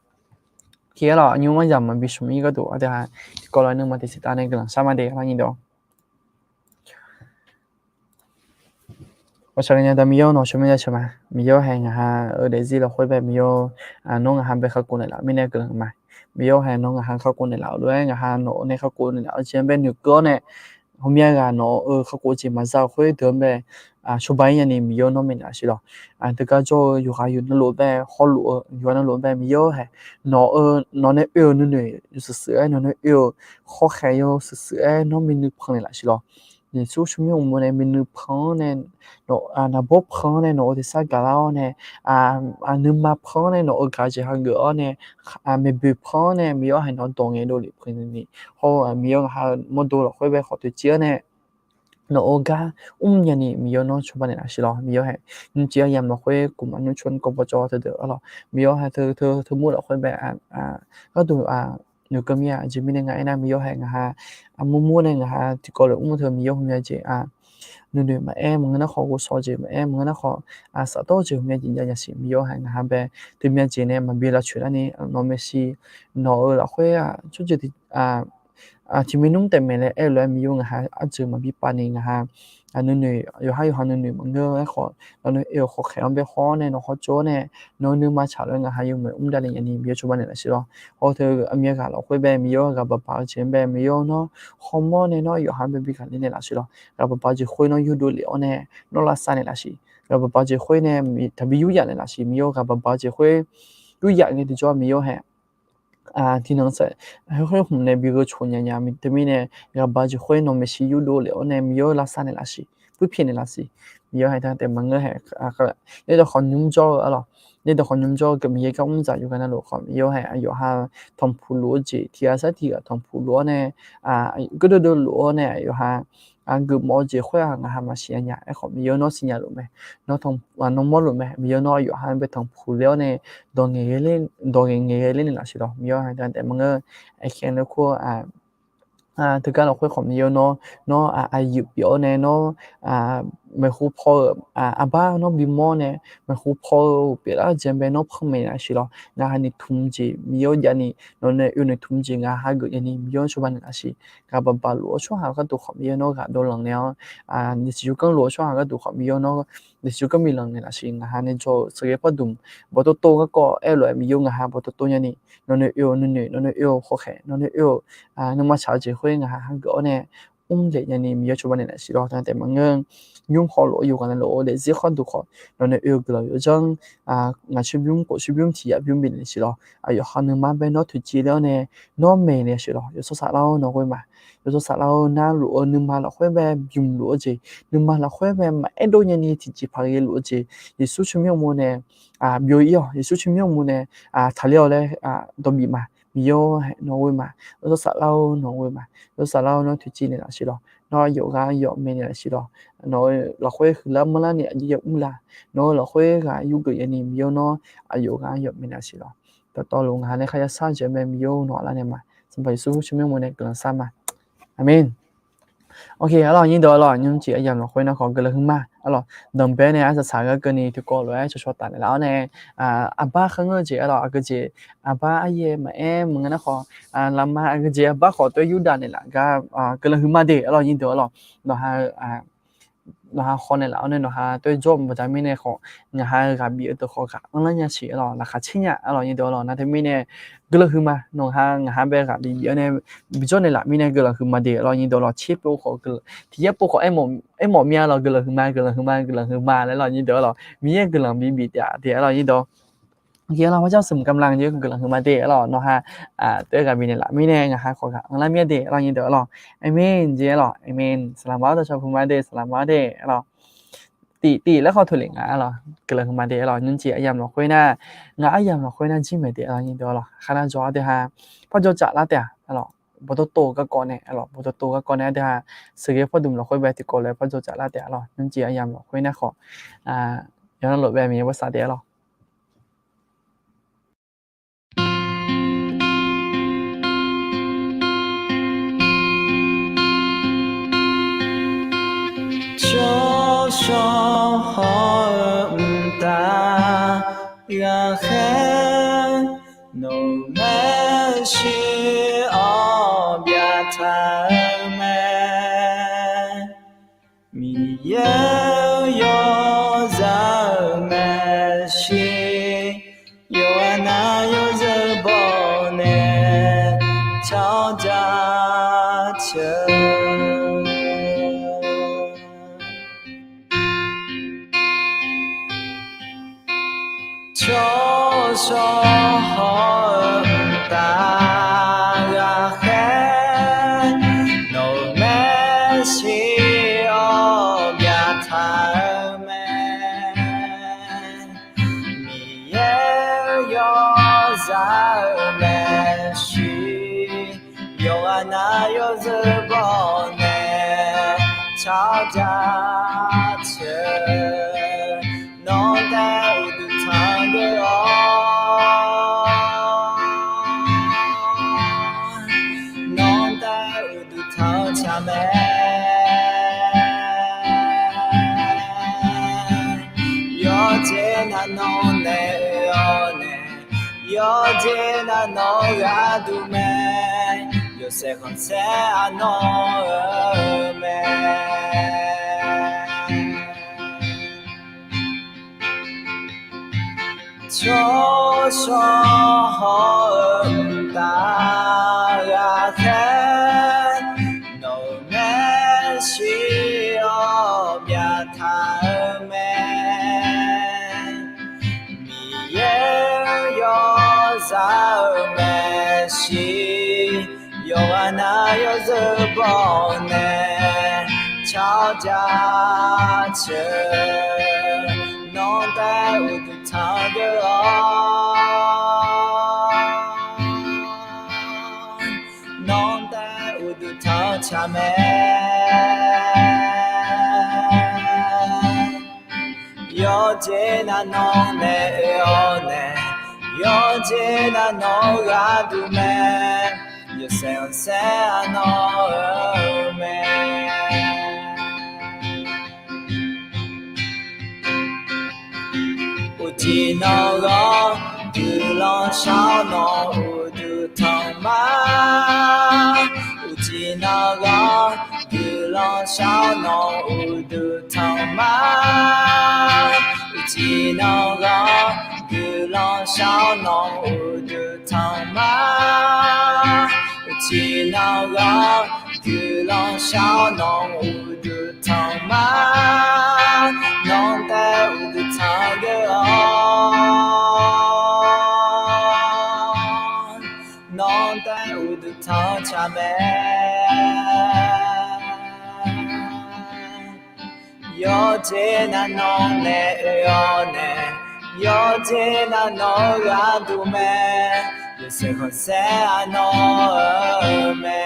Kir arlawq, nymr aryamq maqbi smq ir gharduq aqdui-aq tiqkawv lof-aer nuima tiqsiq taf nae guiqlanq shar ma de arlawq nyir dawq. Ghawqshaq nya da Miqyaer-awr, nawq shawrmyanr jaceuq ma. Miqyaer-awr hae ngaq ha-eu daefzir lafkhoer bae Miqyaer-awr, nawr ngaq ha bae kakhof naeqlaf-euq mirnae guiqlanq ma. Miqyaer-awr hae nawr ngaq ha kakhof naeqlaf-euq lof-aer ngaq ha nawq-eu nae kakhof naeqlaf-eu jeq-anr bae noeqkeuv-awr nae, hawmya ghaq nawq-euq kakhof jeq maqza-eu khoer deuq-anr bae cawba ir nyani Miqyaer-awr nawr maeqnaeq laf siq lawq. Teugar jawr-eu yawqghaq yawqnan lof bae hawluf-eu yawqghaq navluf bae Miqyaer-awr hae nawq-eu nawq nae oe-euq nuinoeq yawshuif shuif-aer nawq nae oe-euq khawkhaeq yawshuif shuif-aer nawr myavnuiv panq naeqlaf siq lawq. Yeqsur tsawrmyanr uqmov nae myavnuiv panq-anr nae, naqbawr panq-anr nae nawq-euq tersar gaqlar-awr nae, nuima panq-anr nae nawq-euq gaq-eu jeq hageuf-awr nae, maeqboeq panq-anr nae Miqyaer-awr hae nawq dawq ngaeq dovlef pyeuf ni, hawr-eu Miqyaer-awr ngaq ha mawrdo lafkhoer bae khawf toeqciv-awr nae nawq-euq gar mrnya ni Miqyaer nawr cawba naeqlaf siq lawq. Miqyaer hae nymrcif aryamq lafkhoer kuvmaf nymrcawv nymrkawv bawjawv teudeuq arlawq, Miqyaer hae teu teu teu mur lafkhoer bae gharduq noeqkeuv mir-a. Aqjeq mirnae nga aernar Miqyaer hae ngaq ha murmur nae ngaq ha tiqkawv lof mr teu Miqyaer hawmya jeq nuinoeq maqaer maqngeur nar khawf ghovshaw jeq maqaer maqngeur nar khawf safdawr jeq hawmya jeq jav nya siq Miqyaer hae ngaq ha bae teumya jeq nae maqbi lavcoeq larni nawq maeqshi nawq-euq lafkhoer-aq tsawrjeuq tiq tiqmir nmr taef maeq laer aer-eu lof-aer Miqyaer ngaq ha arjeuq maqbi pav ni ngaq ha nuinoeq yawqhar yawqha nuinoeq maqngeur-aer khawf nawq nae oe-euq khawkhaeq-anr bae hawr-awr nae nawq hawr tsov-awr nae nawq-eu nuima tsaq lof-aer ngaq ha yawmuiq mr davle nya ni Miqyaer cawba naeqlaf siq lawq. Hawr teu aqmyan ghaq lafkhoer bae Miqyaer ghaq baq baq-eu jeq-anr bae Miqyaer nawr hawmawr nae nawr yawqha bae bi ghaqler naeqlaf siq lawq. Ghaq baq baq-eu jeq khoer nawr yurdov lef-awr nae nawr lavsav naeqlaf siq. Ghaq baq baq-eu jeq khoer nae taqbi yur yaf naeqlaf siq Miqyaer ghaq baq baq-eu jeq khoer yur yaf ngae tiqjawr Miqyaer hae tiqnan saef khoer hmq nae bi gheu coq nya nya teumirnae ghaq baq-eu jeq khoer nawq maeqshi yurdov lef-awr nae Miqyaer lavsav naeqlaf siq puirpyaeq naeqlaf siq. Miqyaer hae taef maqngeur hae yaerdawq khawf nymr jawr-eu arlawq, yaerdawq khawf nymr jawr-eu Miqyaer gar mr zaq yawqghaq navluf khawf Miqyaer hae aqyawf ha tanqpuq luf-eu jeq tiq ghaq sar tiq ghaq tanqpuq luf-awr nae gardeuv deuv luf-awr nae aqyawf ha geufmawf-eu jeq khoer-aq ngaq ha maqsiq nya nya. Aerkhawf Miqyaer nawr siqnya luf mae, nawr mawrluf mae. Miqyaer nawr aqyawf ha bae tanqpuq ler-awr nae dawq ngaeq ngaeq ghae ler naeqlaf siq lawq. Miqyaer hae taef maqngeur. Aqkhaer nae kur teugar lafkhoer khawf Miqyaer nawr nawr aqyuif pyeuf-awr nae nawr maeqhu paw-eu aqbar nawr bimawr nae maeqhu paw-eu pyeuflar-eu jeq bae nawr panmaeq naeqlaf siq lawq. Ngaq ha noeqtmq jeq Miqyaer jav ni nawq nae oe noeqtmq jeq ngaq ha hageuf nya ni Miqyaer cawba naeqlaf siq. Ghaq baq baq luf-awr tsawrhaq gharduq khawf Miqyaer nawr ghaq dov lanq nae-awr, daefsiq jawrganr luf-awr tsawrhaq gharduq khawf Miqyaer nawr daefsiq jawrganr bi lanq naeqlaf siq. Ngaq ha nae jawr-eu sheuqghae pardmq bawqtawv tawv garkawv aer-eu lof-aer Miqyaer ngaq ha bawqtawv tawv nya ni nawq nae oe-eu nuinoeq nawq nae oe-eu khawkhaeq nawq nae oe-eu nuima tsaq-eu jeq khoer ngaq ha hageuf-awr nae mrlaeq nya ni Miqyaer cawba naeqlaf siq lawq. Taef maqngeur. Nymr hawluf-eu yawqghaq navluf-eu daefzir kharduq khawf nawq nae oe-eu guiqlanq yawdzanr ngaq tserbymr khof tserbymr tiq yaf bymr binaeq siq lawq. Aqyawf ha nuima bae nawr toeqciv ler-awr nae nawr maeqnaeq siq lawq. Yawshawr saflar-awr nawq ghoe ma. Yawshawr saflar-awr nar luf-eu nuima lafkhoer bae bymq luf-eu jeq, nuima lafkhoer bae maqaer dov nya ni tiqjeqpaq ghae luf-eu jeq Yeqsur tsawrmyanr uqmov nae byov ir-awq. Yeqsur tsawrmyanr uqmov nae taqler-awq laer dawq bif ma. Miqyaer-or, nawq ghoe ma. Yawshawr saflar-or, nawq ghoe ma. Yawshawr saflar-or, nawr toeqciv naeqlaf siq lawq. Nawr aqyawf gar aqyawf maeqnaeq laf siq lawq. Nawq-eu lafkhoer huiqlar manrlar ni aqjeq ya mrlaf. Nawq-eu lafkhoer ghaq yurgeuf ya ni Miqyaer nawr aqyawf gar aqyawf maeqnaeq laf siq lawq. Dawqtawvluf ngaq nae kharya shar jeq mae Miqyaer-or, nawq aqlaf naeq ma. Sanqpaq Yeqsur tsawrmyanr uqmov nae guiqlanq shar ma. Aqmeq. Ok, arlawq nyir deuq arlawq nymr jeq aryamq lafkhoer nar khawf guiqlanq huiqma arlawq danqbae nae arsaq saq gharkeuvni tiqkawv lof-aer cawqcawq taf naeqlaf-awr nae, aqbar kharngeur-eu jeq arlawq aqgeujeq aqbar aryaer maqaer maqngeur nar khawf, lafma aqgeujeq aqbar khawf toer yurdav naeqlaf gar guiqlanq huiqma de arlawq nyir deuq arlawq. Nawq ha nawq ha khawf naeqlaf-awr nae nawq ha toer jawr-eu baqda mirnae khawf, ngaq ha ghaq bif-eu deuq khawf ghaq anrlar nya siq arlawq, laqkhaq caer nya arlawq nyir deuq arlawq. Nar teumirnae guiqlanq huiqma nawq ha ngaq ha bae ghaq bif bif-awr nae bijawr naeqlaf mirnae guiqlanq huiqma de arlawq nyir deuq arlawq. Tser pov khawf tiq yaer pov khawf aermawf mir-a lawq guiqlanq huiqma guiqlanq huiqma guiqlanq huiqma laer arlawq nyir deuq arlawq. Miqyaer guiqlanq bi bif taef-a de arlawq nyir deuq. Aqyawf-anr lawr, พระเจ้าเสริมกำลัง jeq guiqlanq huiqma de-aer lawr, nawqha aqdui-aer ghaq bifnaeq laf mirnae ngaqha khawf ghaq anrlar mir-a de-aer lawr, nyir deuq-aer lawr. Aqmeq jeq-aer lawr, aqmeq. Saqlaq maqawr dawqshawq puq ma de, saqlaq maqawr de-aer lawr. Tif tif laer khawf toeqlef nga-aer lawr, guiqlanq huiqma de-aer lawr, nymrcif aryamq lafkhoer nar, ngaq aryamq lafkhoer nar jir maeq de-aer lawr, nyir deuq-aer lawr. Khar nar jawr-awr deuq ha, parjawr caf lar taef-a-aer lawr, bawqtov tov garkawv nae-aer lawr, bawqtov tov garkawv nae-aer deuq ha, sheuqghae pawrdmq lafkhoer bae tiqkawv lof-aer parjawr caf lar taef-a-aer lawr, nymrcif aryamq lafkhoer nar khawf, yawqnan lof bae Miqyaer bosav taef-aer lawr. Tsawrshawr hawr-eu mqtav ghaqkhaer, nawq-euq maeqshi awr byaqtaq-eu mae. Miqyaer-eu yawzaq-euq maeqshi, yawqghaq nav yawzeu baw nae car-awr jaceuq. Tsawrshawr hawr-eu mqtav ghaqkhaer, nawq-euq maeqshi awr byaqtaq-eu mae. Miqyaer-eu yawzaq-euq maeqshi, yawqghaq nav yawzeu baw nae car-awr jaceuq. Nawr taef uqduq tanq geur-awr, nawr taef uqduq tanq-eu tsaq mae. Yawqjeq nav nawq nae oe-awr nae, yawqjeq nav nawq-eu gharduq mae. Yawshaef khanqsaer aqnawr-eu mae. Tsawrshawr hawr-eu mqtav ghaqkhaer, nawq-euq maeqshi awr byaqtaq-eu mae. Miqyaer-eu yawzaq-euq maeqshi, yawqghaq nav yawzeu baw nae car-awr jaceuq. Nawr taef uqduq tanq geur-awr, nawr taef uqduq tanq-eu tsaq mae. Yawqjeq nav nawq nae oe-awr nae, yawqjeq nav nawq-eu gharduq mae. Yawshaef khanqsaer aqnawr-eu mae. Uqcif nawq ghawr guiqlanq shar-awr nawq uqduq tanq ma. Uqcif nawq ghawr guiqlanq shar-awr nawq uqduq tanq ma. Uqcif nawq ghawr guiqlanq shar-awr nawq uqduq tanq ma. Uqcif nawq ghawr guiqlanq shar-awr nawq uqduq tanq ma. Nawr taef uqduq tanq geur-awr, nawr taef uqduq tanq-eu tsaq mae. Yawqjeq nav nawq nae oe-awr nae, yawqjeq nav nawq-eu gharduq mae. Yawshaef khanqsaer aqnawr-eu mae.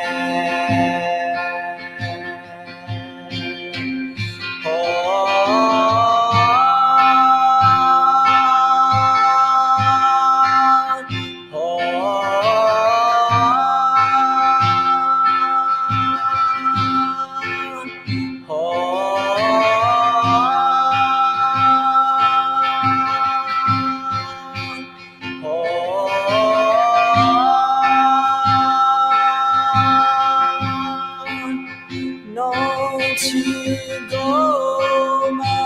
Nawr tiqgor ma,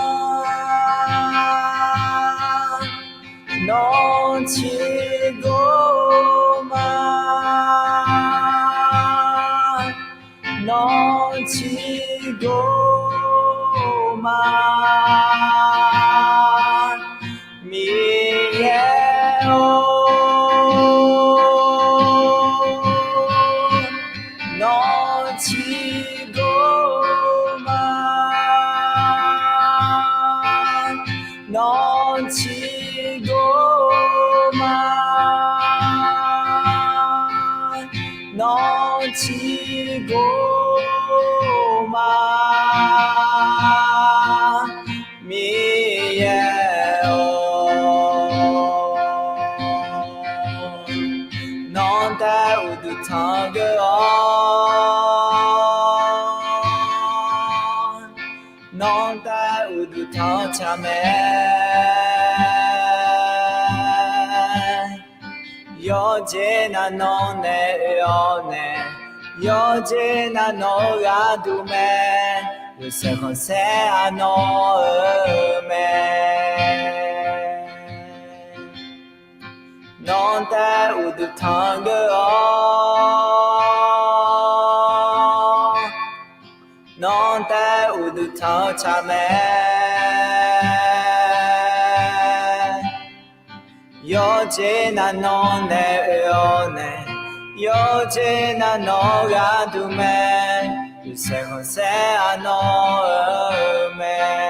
nawr tiqgor ma, nawr tiqgor ma. Miqyaer ciqgor ma, nawr ciqgor ma, Miqyaer-or, nawr taef uqduq tanq-eu geur-awr, nawr taef uqduq tanq-eu tsaq mae. Yawqjeq nav nawq nae oe-awr nae, yawqjeq nav nawq-eu gharduq mae. Yawshaef khanqsaer-aq nawq-eu mae. Nawr taef uqduq tanq-eu geur-awr, nawr taef uqduq tanq-eu tsaq mae. Yawqjeq nav nawq nae oe-awr nae, yawqjeq nav nawq-eu gharduq mae. Yawshaef khanqsaer-aq nawq-eu mae.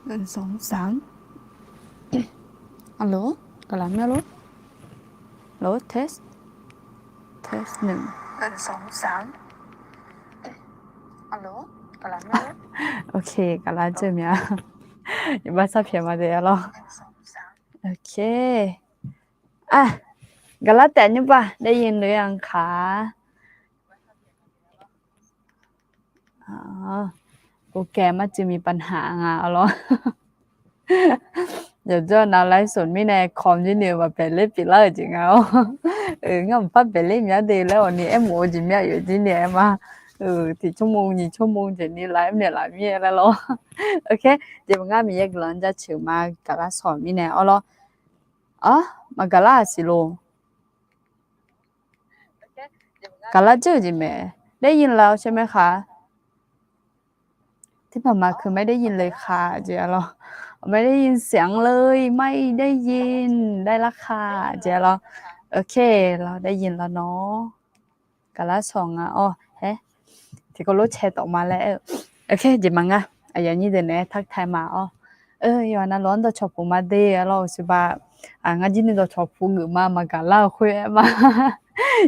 Alo, gaqlaq mir-a lor. Alo, test, test หนึ่ง. Alo, gaqlaq mir-a lor. Ok, gaqlaq dzeur mya. Iqbax sar pyaeq ma de-a lor. Ok. Aq, gaqlaq taef nymr bav ได้ยินหรือยังคะ? โอเค marcuiv miq ปัญหา nga lor. Yawqjawr nav ไลฟ์สด mirnae คอม jir ni-eu maqbaeq ler pyeuflar-euq jeq nga-awr. Ngar maqpar baeq ler mya de laer awq ni aermawf-eu jeq mya-euq jir ni aer ma. Tiq ชั่วโมง nyiq ชั่วโมง jeq ni laf-aer naeqlaf mir-aer laer lor. Ok, jeq maqngar Miqyaer guiqlanq jaceuq ma gaqlar sawq mirnae awr lor. Ar, maqgaqlar-aq siq lor. Gaqlar dzeur-euq jeq mae. ได้ยินแล้วใช่ไหมคะ? Tiqpaq maqkeuq ไม่ได้ยินเลยค่ะ jeq-a lor. ไม่ได้ยินเสียงเลย ไม่ได้ยิน ได้แล้วค่ะ jeq-a lor. Ok, lor ได้ยินแล้วเนาะ. Gaqlar sawq nga-awr haer. Tiqkawv lof cae tawf ma laer aer-eu. Ok, jeq maqngar. Aqyuif aqnyir deuq naeq-aer ทักทาย ma-awr. Yawqha navluf-anr dawqcawq puq ma de-a lor. Uqshoe ba, ngar jir ni dawqcawq puq geuf ma, maqgaqlar-eu khoer aer ma.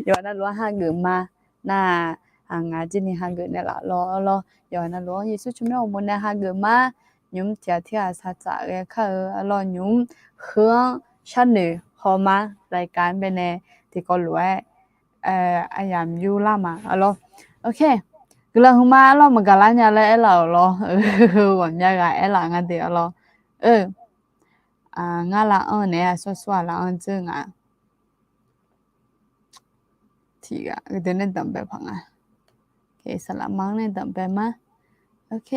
Yawqha navluf-anr hageuf ma. Nar-aq, ngaq jir ni hageuf naeqlaf lawr lor. Yawqha navluf-anr Yeqsur tsawrmyanr uqmov nae hageuf ma. Nymq-mr tiq ghaq tirghaq saqtsaf ghae kar-eu-a lor. Nymq-mr heu-anr sharnoeq haw ma. รายการ baenae tiqkawv lof-aer aryamq yur lar ma-a lor. Ok, guiqlanq hmq ma-a lor. Maqgaqlar nya laer aerlaf-euq lor. Ghawqmya ghaq aerlaf nga de-a lor. Ngar lav-anr naeq-aer aqsur aqsur-aq lav-anr dzeur nga. Tiq ghaq heudeuq nae danqbae paq nga. Saqlaqma-anr nae danqbae ma. Ok,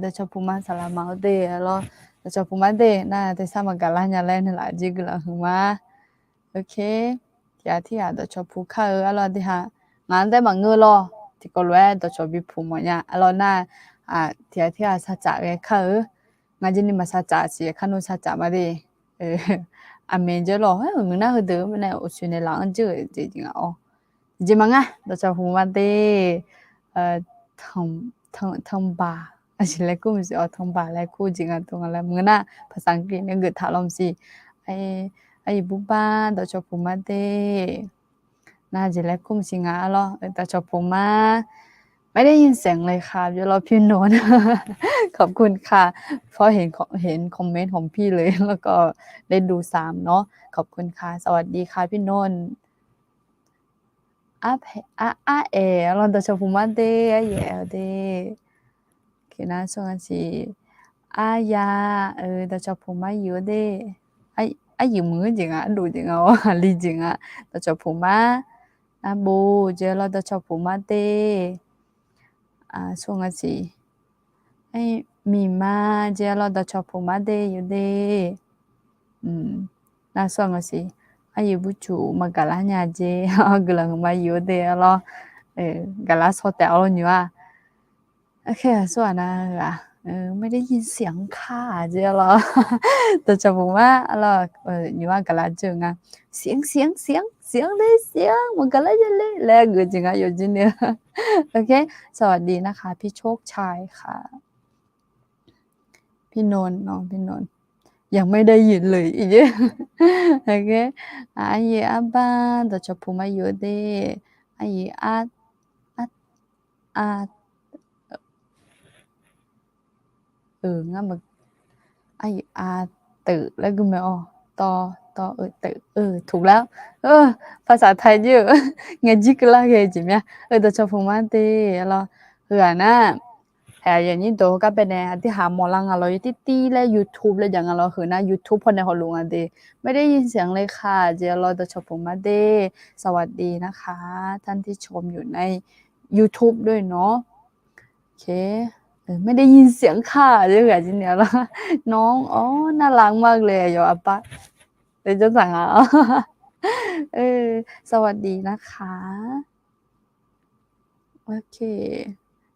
dawqcawq puq ma saqlaqma-awr de-a lor. Dawqcawq puq ma de nar tersar maqgaqlar nya laer naeqlaf jir guiqlanq hmq ma. Ok, tiq ghaq tirghaq dawqcawq puq kar-eu-a lor de ha. Ngaq-anr daer maqngeur lor. Tiqkawv lof-aer dawqcawq bi puq mawfnya-a lor nar, tiq ghaq tirghaq saqtsaf ghae kar-eu. Ngaq jir ni maqsaqtsaf siq kar nmr saqtsaf ma de. Aqmeq jawr lawq-aer-euq ngeur nar heudeuq-eu nae uqshoe nae laf-anr dzeur-euq jeq jeq nga-awr. Jeq maqngar dawqcawq puq ma de. Tanqbaq, aqjeq laer kur maqsiq-awr tanqbaq laer kur jeq nga dov nga laer maqngeur nar ภาษาอังกฤษ nae geuf taq lawr maqsiq. Aqyuif burbar dawqcawq puq ma de. Nar jeq laer kur maqsiq nga-a lor. Dawqcawq puq ma. ไม่ได้ยินเสียงเลยค่ะ bya lor พี่นนท์ ขอบคุณค่ะ เพราะเห็น เห็นคอมเมนต์ของพี่เลย แล้วก็ได้ดูซ้ำเนาะ ขอบคุณค่ะ สวัสดีค่ะพี่นนท์ Ar, ar, ar aer-a lor dawqcawq puq ma de, aryaer-a de. Nar sawr nga siq. Arya, dawqcawq puq ma yuif-a de. Aryuif meuq-eu jeq nga, ardov jeq nga-awr, aqli jeq nga. Dawqcawq puq ma. Navbof jeq lor dawqcawq puq ma de. Sawr nga siq. Miqma jeq lor dawqcawq puq ma de yuif de. Nar sawr nga siq. Aryaer burcuq maqgaqlar nya jeq, guiqlanq hmq ma yuif-a de-a lor. Gaqlar sawr taef-a lor nymr-aq. Aqkhaer aqsur-aq nar-aq, ไม่ได้ยินเสียงค่ะ jeq lor. Dawqcawq puq ma lor, nymr-aq gaqlar dzeur nga. เสียง เสียง เสียง เสียงเลย เสียง maqgaqlar nya le laer geuf jeq nga yawjir ni. Ok, สวัสดีนะคะ พี่โชคชัยค่ะ พี่นนท์ เนาะ พี่นนท์ ยังไม่ได้ยินเลย Aryaer arbar dawqcawq puq ma yuif-a de. Aryaer ar, ar, ar, ngar ma, aryaer ar teuq laer gui mae-awr, tawv, tawv, eu, teuq, eu, ถูกแล้ว ภาษาไทย jir-eu ngaejir keuvlar ghae jeq mya. Dawqcawq puq ma de-a lor. Heu-aq nar, aqyuif aqnyir deuq-eu garbae nae aqdirhaq mawrlar nga lor, yawtirtir laer YouTube laer jav nga lor, heu nar YouTube pawnae hawluf nga de. ไม่ได้ยินเสียงเลยค่ะ jeq lor dawqcawq puq ma de. สวัสดีนะคะ ท่านที่ชมอยู่ใน YouTube ด้วยเนาะ ไม่ได้ยินเสียงค่ะ jeq ghaq jir ni-a lor. Nawr-awr narlav maqle yawqha aqpar. Deqjawr dzaq nga-awr. สวัสดีนะคะ Ok,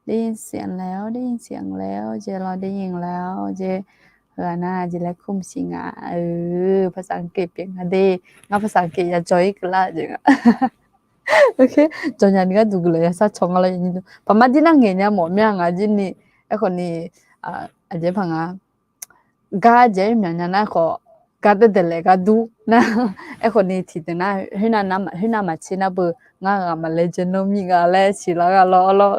ได้ยินเสียงแล้ว ได้ยินเสียงแล้ว jeq lor ได้ยินแล้ว jeq. Heu-aq nar jeq laer kur maqsiq nga. ภาษาอังกฤษ pyeuf nga de. Ngar ภาษาอังกฤษ ya jawr-ir keuvlar jeq nga. Ok, jawrnya ni gharduq guiqlanq ya sharcaw nga lor. Paqmar dir nar ngaeq nya mawf mya nga jir ni. Aerkhawf ni, aqjeq paq nga. gar jeq-aer myaq nya nar khawf, gar daer daeqlaef gar dur nar, aerkhawf ni tiqdeuq nar, khoernav maqtser nar beu, ngar ghaq maqlaejae nan mir nga laer siqlar ghaq lawr lawr.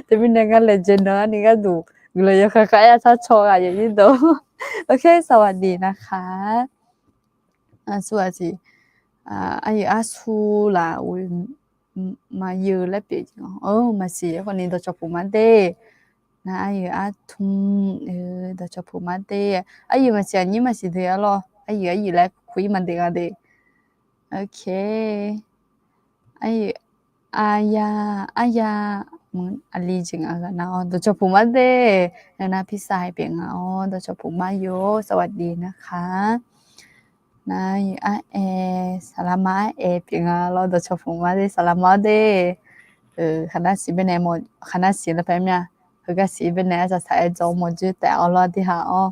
Teumirnae ngar laejae nan-anr ni gharduq guiqlanq yawkhav khav-aer ya tar caw ghaq yawnyir dawq. โอเค สวัสดีนะคะ Aqsur aqsiq, aryuif arsur laf-euq maqyeu laer pyeuf jeq-a. Maqsiq, aerkhawf ni dawqcawq puq mar de. Nar aryuif artm, dawqcawq puq mar de. Aryuif maqsiq aqnyir maqsiq deuq-a lawr, aryuif aryuif laer kuq-ir maqdeq nga de. โอเค Aryuif arya, arya, aqli jeq ngaq ghaq nar-awr dawqcawq puq mar de. Nar pizza pyeuf nga-awr dawqcawq puq mar yov, สวัสดีนะคะ Nar aryuif araer, saqlaqma araer pyeuf nga lawr dawqcawq puq mar de, saqlaqma-awr de. Khaqnar siq baenae, khaqnar siq nar paer mya, heugar siq baenae arsaq saq-aer dzawr mawr dzoer taef-awr lawr dirhaq-awr.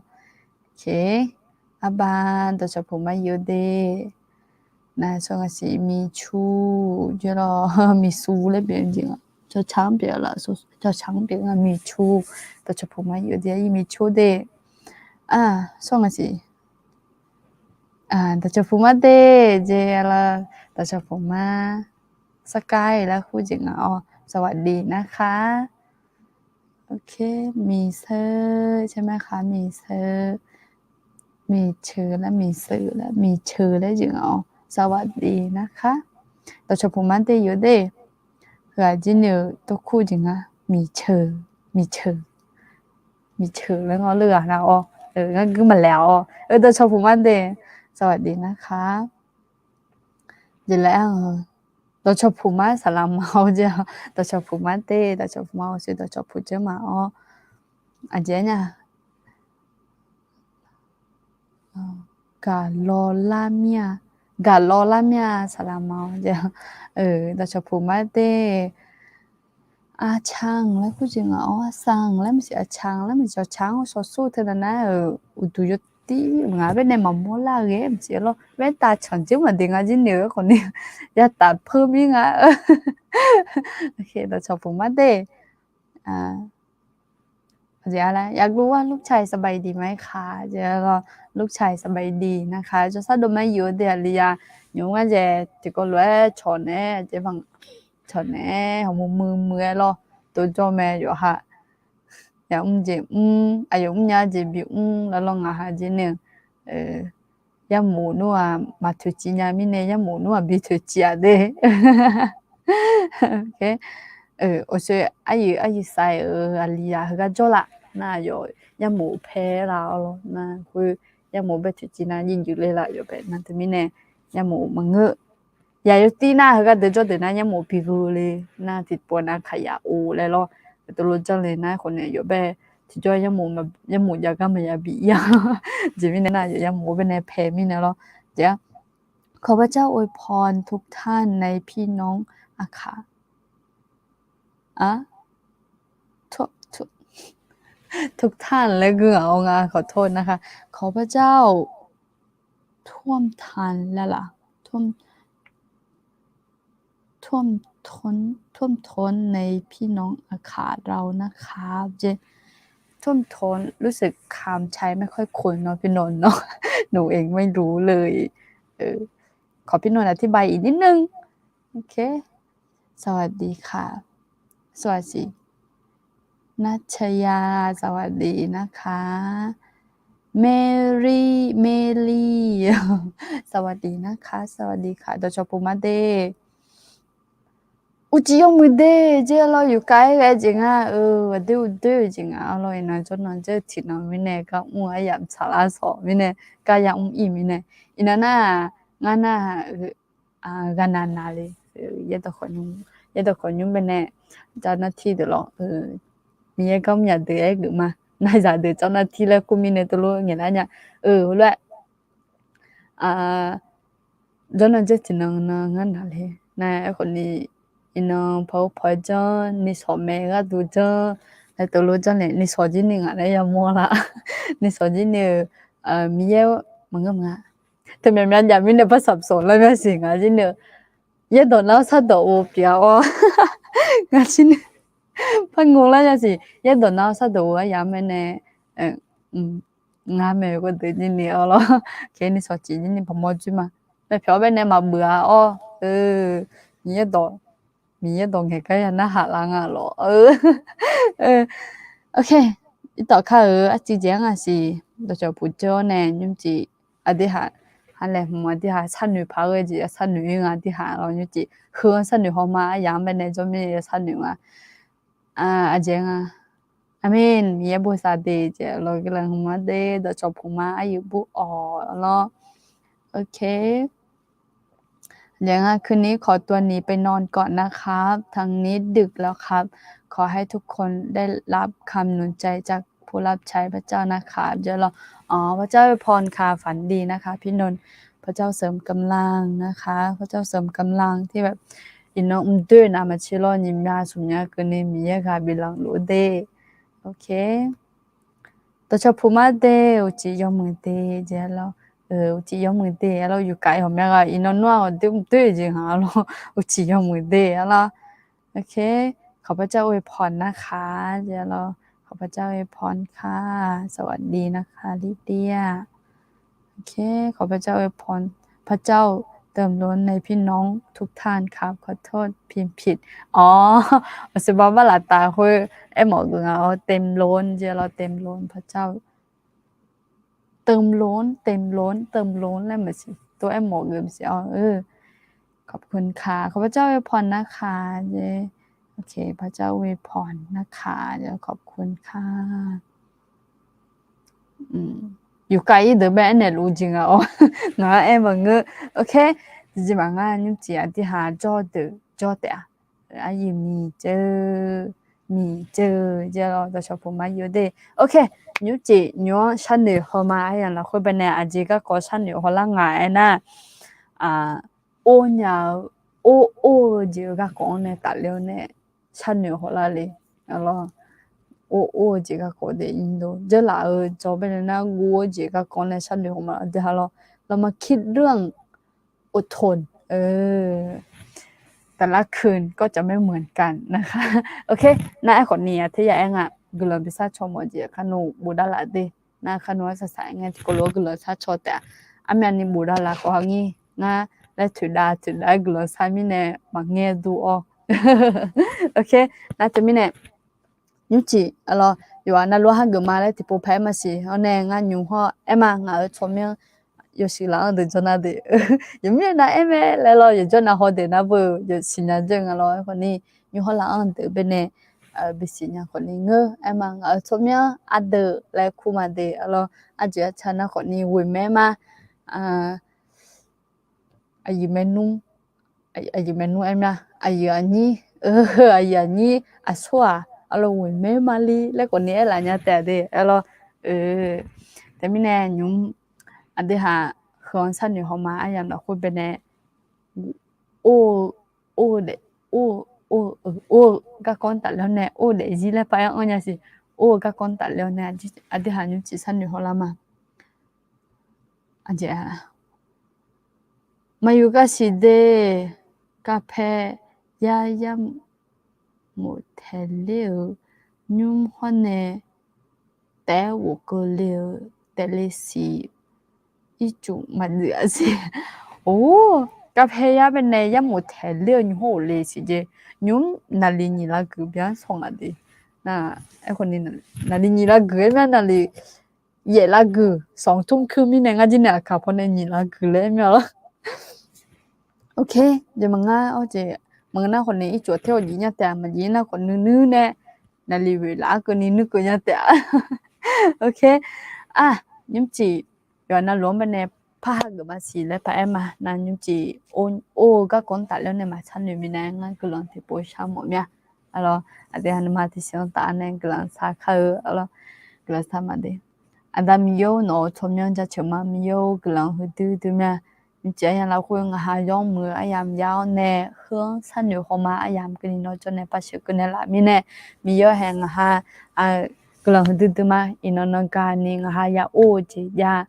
Arbar dawqcawq puq mar yov de. Nar sawr ngaq siq miqcu, dzoer lawr miqsu laer pyeuf jeq nga. Cawqcaq-anr pyeuf laf, cawqcaq-anr pyeuf nga miqcu. Dawqcawq puq mar yov de, aryuif miqcu de. Sawr ngaq siq dawqcawq puq mar de, jeq lawr dawqcawq puq mar. Sarkar laer kur jeq ngaq-awr สวัสดีนะคะ โอเค miqseu, caer mar khaq miqseu, miqceu laer miqseu laer miqceu laer jeq ngaq-awr สวัสดีนะคะ dawqcawq puq mar de yov de. Heu-aq jir ni-eu tawrkur jeq nga, miqceu, miqceu, miqceu laer ngawr leu-aq nar-awr, ngar guir maqlaeq-awr, dawqcawq puq mar de, สวัสดีนะคะ Jeq laer-a, dawqcawq puq mar saqlaqma-awr jeq, dawqcawq puq mar de, dawqcawq puq mar-awr sher, dawqcawq puq jeur ma-awr, aqjeq nya Gaqlawlar mir-a, gaqlawlar mir-a saqlaqma-awr jeq, dawqcawq puq mar de. Aqcaq-anr laer kur jeq ngaq-awr, aqsaq-anr laer maqsiq, aqcaq-anr laer maqsiq, cawqcaq-anr shawsur teu nar nar-euq uqduq yawtir ngaq baenae maqmawr lar ghae maqsiq lawr, baertav canq jir maqdeq nga jir ni-eu khawf ni yataf peur mir nga. Dawqcawq puq mar de. อยากรู้ว่าลูกชายสบายดีไหมคะ jeq-a lawr, ลูกชายสบายดีนะคะ jawrsar dov mar yuf-eu de aqli ya, nymq-mr ngar jaeq tiqkawv lof-aer cawq naeq-aer jeq, cawq naeq-aer hawq muiq muiq muiq-aer lawr, dov jawr mae yawqha. Yamr jeq mr, aqyawf mrnya jeq bimr laer lawr ngaq ha jir nae-eu yarmof nmr-aq maqtoeqciv nya mirnae yarmof nmr-aq bitoeqciv-aq de. Awqshoe aryuif aryuif saiq-euq aqli ya heugar jawrlaf nar aqyawf yarmof paer lar-awr lawr nar khoer yarmof bae toeqciv nar jirjuif le laf yawf bae nar teumirnae yarmof maqngeur. Yaq yawtir nar heugar deuq jawr deuq nar yarmof bi gheu le nar tiqpov nar kaqyaq or laer lawr, teulof janr le nar khawf nae yawf bae tiqjawr yarmof jav gar maqya bi ir-a. Jeq mirnae nar yawf yarmof baenae pae mirnae lawr. Jeq-a ขอพระเจ้าอวยพรทุกท่านในพี่น้องอาขา ทุกท่าน laer gui-aq-awr nga ขอโทษนะคะ ขอพระเจ้าท่วมทานแล้วล่ะ ท่วมท้น ท่วมท้นในพี่น้องอาขา เรานะคะ เจ ท่วมท้น รู้สึกคำใช้ไม่ค่อยคุ้นเนาะพี่นนท์เนาะ หนูเองไม่รู้เลย เออ ขอพี่นนท์อธิบายอีกนิดนึง โอเค สวัสดีค่ะ สวัสดี นัชยา สวัสดีนะคะ เมลี่ เมลี่ สวัสดีนะคะ สวัสดีค่ะ dawqcawq puq mar de. Uqcif yawmuiq de, jir lawr yufkav-aer ghae jeq nga-eu, aqdoer uqdoer-eu jeq nga lawr. Iqnan jawrnan jawr-eu tiqnan mirnae gar mr-eu aryamq tsaqlar sawq mirnae, gar ya mr ir mirnae, iqnan nar-aq, ngar nar-aq, ghaqnaq naqle, yaerdawq khawf nymr baenae, เจ้าหน้าที่ deuq lawr, Miqyaer gar mr yaq deuq-aer geuf ma, nar zaqdeuq เจ้าหน้าที่ laer kur mirnae teulof ngaeqlar nya-eu lof-aer, jawrnan jawr tiqnan nan ngar naqle nar aerkhawf ni, iqnan paw paw-aer janr ni sawq mae gharduq janr, nae teulof janr nae ni sawq jir ni ngaq nae yamawr lar, ni sawq jir ni-eu, Miqyaer maqngeur maqnga, teumyav myav jav mirnae par saq sawq lar myav siq ngaq jir ni-eu, yaerdawq nar-awr sardawq-eu pyeuf-a-awr, ngaq jir ni par ngeur lar yasiq, yaerdawq nar-awr sardawq-eu aryamq mae nae, Ngar maeq-eu gawrdeuq jir ni-awr lawr, keuvni shawqcif jir ni paqmawr juir ma. Maeqpyawq-awr baenae maqbuiq-a awr, Miqyaer dawq, Miqyaer dawq ngaeqgar ya narhaq laf nga lawr. Ok, irtawf kar-euq arcuiv jeq-anr ngaq siq, dawqcawq puq jawr-awr nae nymrcif aqdirhaq, ha laeqhmq aqdirhaq sharnoeq paq-aer jeq ya sharnoeq-ir nga aqdirhaq lawr nymrcif heu-anr sharnoeq hawma aryamq-anr baenae jawrmir ya sharnoeq nga. Aqjeq nga. Aqmeq, Miqyaer bosav de jeq lawr guiqlanq hmq-anr de dawqcawq puq ma aryuif bur-awq lawr. Ok. เดี๋ยวนะ คืนนี้ขอตัวหนีไปนอนก่อนนะครับ ทางนี้ดึกแล้วครับ ขอให้ทุกคนได้รับคำหนุนใจจากผู้รับใช้พระเจ้านะครับ เดี๋ยวเรา อ๋อ พระเจ้าอวยพรค่ะ ฝันดีนะคะพี่นนท์ พระเจ้าเสริมกำลังนะคะ พระเจ้าเสริมกำลังที่แบบ iqnan mqdoer navmaqtser lawr nyiq mya smq mya keuvni Miqyaer ghaq biflanq luf de. Ok. Dawqcawq puq ma de, uqcif yawmuiq de jeq lawr, uqcif yawmuiq de lawr, yufkaf-iq ghawqmya ghaq iqnan nmr-aq ghawqdoer mqdoer jeq nga lawr, uqcif yawmuiq de lawr. Ok. ขอพระเจ้าอวยพรนะคะ jeq lawr, ขอพระเจ้าอวยพรค่ะ สวัสดีนะคะ ลิเดีย โอเค ขอพระเจ้าอวยพร พระเจ้าเติมล้นในพี่น้องทุกท่านครับ ขอโทษพิมพ์ผิด อ๋อ Awqsiq ba barlaf taf khoer aermawf geuf nga-awr เต็มล้น jeq lawr, เต็มล้น พระเจ้า เติมล้น เต็มล้น เติมล้น laer maqsiq tov aermawf geuf maqsiq-awr ขอบคุณค่ะ ขอพระเจ้าอวยพรนะคะ jeq. Ok, พระเจ้าอวยพรนะคะ ขอบคุณค่ะ Yufkaf-ir deuq bae aernaeq luf jeq nga-awr, ngaq-anr aer maqngeur. Ok, tiqjeq maqngar nymrcif aqdirhaq jawr deuq jawr taef-a. Aryiq miqjeuq, miqjeuq jeq lawr dawqcawq puq ma yuf de. Ok, nymrcif nymr-anr sharnoeq hawma aryamq lafkhoer baenae aqjeq garkawv sharnoeq hawlar nga aernar, or nya-eu, or or-eu jeq-eu garkawv-anr nae tafler-awr nae sharnoeq hawlar le. Or or-eu jeq garkawv de, iqnan jeurlaf-eu jawr baenae nar guv-eu jeq garkawv nae sharnoeq hawma aqdirhaq lawr, เรามาคิดเรื่องอดทน แต่ละคืนก็จะไม่เหมือนกันนะคะ Ok, nar aerkhawf ni aqter ya aer nga, guiqlanq bi sharcaw mawf jeq kharnu bofdar laf de. Nar kharnu-anr saqsaq ngae tiqkawv lof-aer guiqlanq sharcaw taef-a. Armyavni bofdar laf khawf ha ngir ngar laer toeqdav toeqdav-aer guiqlanq shar mirnae maqngaer dur-awr. Ok, nar teumirnae nymrcif lawr, yawqghaq navluf-anr hageuf ma laer tiqpov pae aer maqsiq-awr nae ngar nymq hawr aer ma, ngaq-euq tsawrmyanr yawshuif laf-anr deuq jawr nar deuq, yawqmir-aer nav-aer mae laer lawr, yawqjawr nav haw deuq nar beu-eu yawsiq nya jawr nga lawr. Aerkhawf ni nymq hawr laf-anr deuq baenae bisiq nya khawf ni ngeur aer ma, ngaq-euq tsawrmyanr ardeuq laer kur ma de lawr. Arjeq arca nar khawf ni ghoeq mae ma. Aqyuif maernmr, aqyuif maernmr aer mya, aqyuif aqnyir, aqyuif aqnyir aqsur-aq arlawr ghoeq mae ma li laer khawf ni aerlaf nya taef-a de lawr. Teumirnae nymq aqdirhaq heu-anr sharnoeq hawma aryamq lafkhoer baenae or-eu, or-eu daef, or-eu, or-eu, or-eu garkawv-anr tafler-awr nae or-eu daefzir laer paraer anr nya siq. Or-eu garkawv-anr tafler-awr nae aqdirhaq nymrcif sharnoeq hawlar ma. Aqjeq-aq, maqyuf gar siq de, garpae yar yar mof taeq ler-eu nymr hawr nae taef-aer ghofkeuv le-eu taef le siq ircuf maqdzuif-a siq. Or, garpae yar baenae yar mof taeq ler-eu nymr hawr ghofle siq jeq, nymr naqli nyiq lar guiq byan saw ngaq de. Aerkhawf ni naqli nyiq lar guiq-aer mya, naqli yaef lar guiq sanqtur kur mirnae ngar jir nae aqkaq pawnae nyiq lar guiq laer aer mya lawr. Ok, jeq maqngeur-awr jeq maqngeur nar khawf ni ircuf aqter ghawqjif nya taef-a, maqjif nar khawf nuinui nae naqli ghoeq laf-aer keuvni nuikeuv nya taef-a. Ok, a, nymrcif yawqha navluf-anr baenae par hageuf ma siq laer paraer ma. Nar nymrcif or-eu garkawv-anr tafler-awr nae maqshar noeq minav ngar guiqlanq tiqpov shar mawf mya. Arlawr, aqdui-aq nuima tiqsiq-anr taf-awr nae guiqlanq shar kar-eu arlawr, guiqlanq shar ma de. Aqda Miqyaer-or, nawq-euq tsawrmyanr jaceuq ma. Miqyaer-or, guiqlanq huiqdui dui mya. Nymrcif aryamq lafkhoer ngaq ha yawmuiq-eu aryamq ya-awr nae, heu-anr sharnoeq hawma aryamq keuvni nawr jawr nae par sheuq keuv nae laf mirnae, Miqyaer-or hae ngaq ha guiqlanq huiqdui dui ma. Iqnan nan gani ngaq ha ya or-eu jeq jav,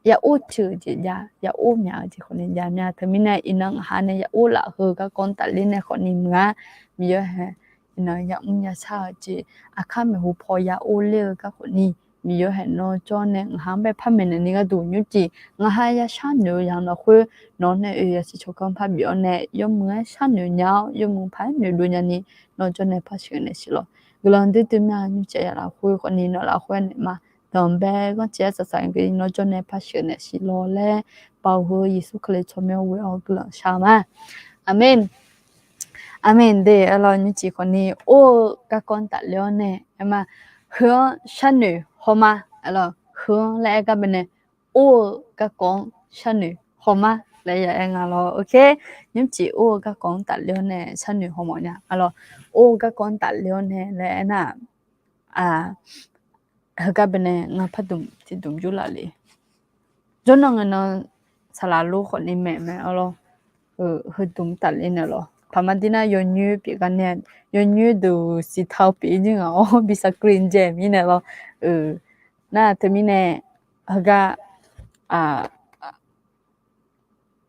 ya or ceuq-eu jeq jav, ya or myaq-eu jeq khawf ni jav mya. Teumirnae iqnan ngaq ha nae ya or laf heu garkawv-anr tafler nae khawf ni meuq-ar, Miqyaer hae iqnan yamr yashar-eu jeq, aqkar maeqhu paw ya or ler-eu gar khawf ni Miqyaer haeq nawr jawr nae ngaq ha-anr bae par maeqnaeq ni gharduq nymrcif ngaq ha ya sharnoeq-eu yamq lafkhoer nawq-anr nae oe yasiq tsawrganr par bif-awr nae yawmuiq-aer sharnoeq nya-awr yawmuiq paq-aer noeqdov nyani nawr jawr nae par sheuqnaeq siq lawq. Guiqlanq duidui mya nymrcif aqyawf lafkhoer khawfni nawq lafkhoer naeq ma. Danqbae ghanrcae-aer saqsaq-eu nawr jawr nae par sheuqnaeq siq lawq laer, Baoq heu Yeqsur Kali tsawrmyanr ghoe-awr guiqlanq shar ma. Aqmeq. Aqmeq de. Aerlawq nymrcif khawfni or-eu garkawv-anr tafler-awr nae aerma, heu-anr sharnoeq hawma. Aerlawq heu-anr laer aer gar bae nae or-eu garkawv-anr sharnoeq hawma laer ya aer nga lawr. Ok, nymrcif or-eu garkawv-anr tafler-awr nae sharnoeq hawmawf nya. Aerlawq or-eu garkawv-anr tafler-awr nae laer aernar-aq, heugar bae nae ngar pardmq tiqdmq yurlaf le. Jawrnan ngaenan saqlaq lor khawfni maeq mae-awr lawr. Heudmq tafler naeq lawr. Paqma dir nar yawnyoer pyeuf gar nae, yawnyoer deuq siqtaq-eu pyeuf-ir jir ngaq-awr bi saqkli jae mirnae lawr. Nar teumirnae heugar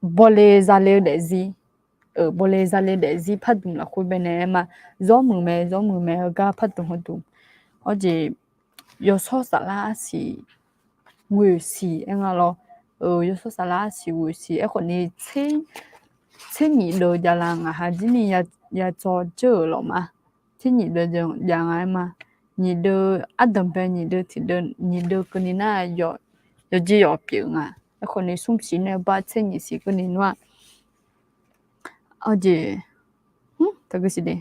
bawle zale-eu daefzir, bawle zale daefzir pardmq lafkhoer bae nae aerma, zawr muiq mae, zawr muiq mae heugar pardmq heudmq. Awr jeq, yawshawr saflar arsiq ghoeq siq aer nga lawr. Yawshawr saflar arsiq ghoeq siq aerkhawfni tser nyiq deuv javlaf ngaq ha jir ni ya dzaw dzeur-euq lawq ma. Tser nyiq deuv jav nga aerma, nyiq deuv ardanqbae nyiq deuv tiqdeuv nyiq deuv keuvni nar yawqjeq yawq pyeuf nga. Aerkhawfni smr siq nae bar tser nyiq siq keuvni nar-aq, awr jeq, taqguv siq de.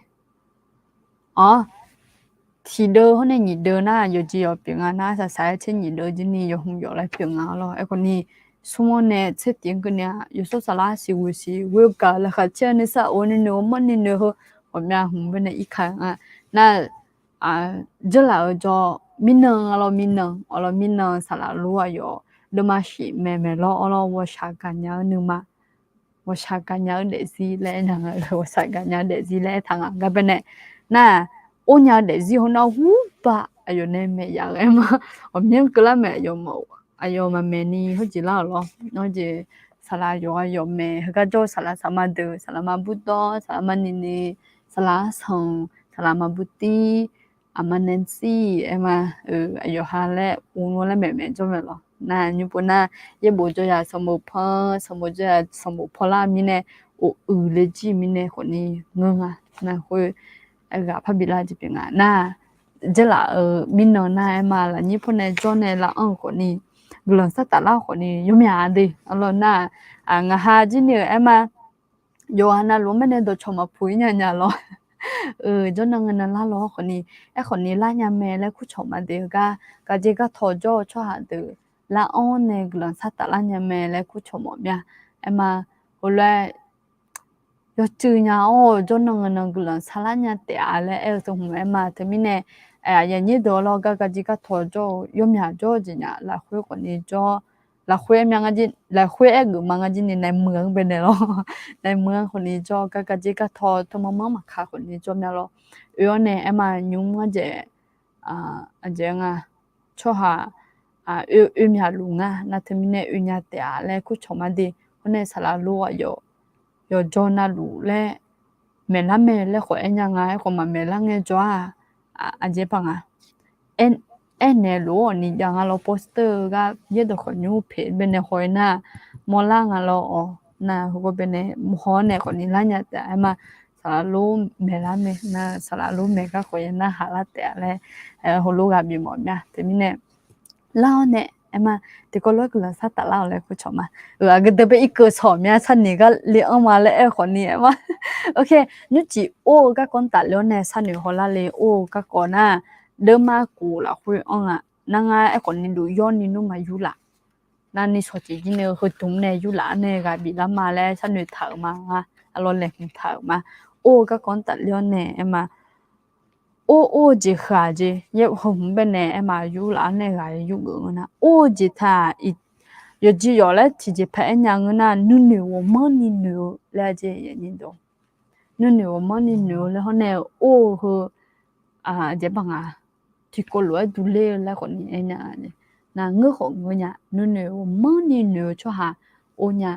Awr, tiqdeuv hawr nae nyiq deuv nar yawqjeq yawq pyeuf nga nar saqsaq-aer tser nyiq deuv jir ni yawq hmq yawf laer pyeuf nga lawr. Aerkhawfni smr-anr nae tser tiq-anr keuvni-aq yawshawr saflar siq ghoeq siq ghoe-eu gaq laqkhaq caer-eu nuisar of nuinoeq-eu manr nuinoeq heu ghawqmya hmq bae nae irka-eu nga. Nar-aq, dzeurlaf-eu jawr mirnan nga lawr mirnan awr lawr mirnan saqlaq lor aqyawf deuvma shif maeq maeq lawr awr lawr ghawqshaq gaqnya-eu nuima ghawqshaq gaqnya-eu daefzir laer aer nya nga. Ghawqshaq gaqnya-eu daefzir laer aertaq nga gar bae nae nar-aq, or nya-eu daefzir hawnar hurba aqyawf nae maeq yaf-eu aerma, ghawqmyanr keuvlar maeq aqyawf maqmaeq ni heujeq lar-euq lawr. Nawr jeq saqlaq yawqghaq yawqmaeq heugar jawr-eu saqlaq saqma deuq, saqlaq ma burdawr, saqlaq ma nini, saqlaq arsanq, saqlaq ma burtir, aqma nae sir aerma, aqyawf ha laer uvlanr laer maeqmaeq jawr mae lawr. Nar nymr pov nar, yaerbof jawr ya sanqbof pan, sanqbof jawr ya sanqbof pan lar mirnae, of uiq le jir mirnae khawfni ngeur nga. Nar khoer, aqghaq parbi lar jeq pyeuf nga nar, dzeurlaf-euq mirnan nar aerma lafnyir pawnae jawr nae lav anr-eu khawfni, guiqlanq sar taflar khawfni yawmyaq de. Arlawr nar, ngaq ha jir ni-euq aerma, yawqghaq navluf-anr bae nae dawqcawq maqpuq-ir nya nya lawr. Jawrnan ngae nan lar lawr khawfni, aerkhawfni lar nya mae laer kurcawq ma de-eu gar, gaqjeq gartaw jawr-eu tsawrhaq deuq lar anr nae guiqlanq sar taflar nya mae laer kurcawq mawf mya. Aerma, heulof-aer yawcuiv nya-awr jawrnan ngae nan guiqlanq sar lar nya taef-a laer aer-eu teu hmq aerma teumirnae, aqyuif aqnyir deuq-awr lawr gar gaqjeq gartaw jawr-eu yawmyaq jawr-eu jeq nya lafkhoer khawfni jawr, lafkhoer aer mya nga jir, lafkhoer aer geuf ma nga jir ni naeq muiq-anr bae naeq lawr. Naeq muiq-anr khawfni jawr gar gaqjeq gartaw teumanr manr maqka khawfni jawr mya lawr. Oe-awr nae aerma nymr ngar jaeq, aqjeq nga, tsawrhaq oe myaq luf nga nar teumirnae oe nya taef-a laer kurcawq ma de. Hawr nae saqlaq lor aqyawf yawqjawr navluf laer maeqlar mae laer khawf aer nya nga. Aerkhawf maqmaeq lar ngae jawr-aq, aqjeq paq nga. Aernaeq lof-awr ni jav nga lawr poster-eu gar yaerdawq khawf nymr peq bae nae haw-aer nar, mawrlar nga lawr-awq nar heugar bae nae haw-awr nae khawfni lar nya taef-a aerma, saqlaq lor maeqlar mae nar saqlaq lor maeq gar khawf ya narhaq lar taef-a laer, heulof ghaq bif mawf mya teumirnae lar-awr nae aerma, tiqkawv lof-aer guiqlanq sar taflar-awq laer kurcawq ma. Aqgeu deuq bae irkeuv sawq mya sharniq gar le-anr ma laer aer-eu khawfni aerma. Ok, nymrcif or-eu garkawv-anr tafler-awr nae sharnoeq hawlar le or-eu garkawv nar, deuvma kof lafkhoer anr nga. Nar ngar aerkhawfni luf yawr ni nmr ma yurlaf. Nar ni shawq tiq jir nae heudmq nae yurlaf-anr nae ghaq biflar ma laer sharnoeq taq-euq ma nga. Arlawr laeqhmq taq-euq ma. Or-eu garkawv-anr tafler-awr nae aerma, or or-eu jeq heu-aq jeq, yaer heu hmq bae nae aerma yurlaf-anr nae ghaq yurgeuf ngeur nar, or-eu jeq taq-aq, yawqjeq yawq laer tiqjeqpaq aer nya ngeur nar, nuinoeq ghawqmanrni noeq-eu laer jeq, nuinoeq ghawqmanrni noeq-eu laer hawr nae or-eu heu, aqjeq baq nga, tiqkawv lof-aer durler-eu laer khawfni aer nya. Nar ngeur khawf ngeur nya, nuinoeq ghawqmanrni noeq-eu tsawrhaq or nya.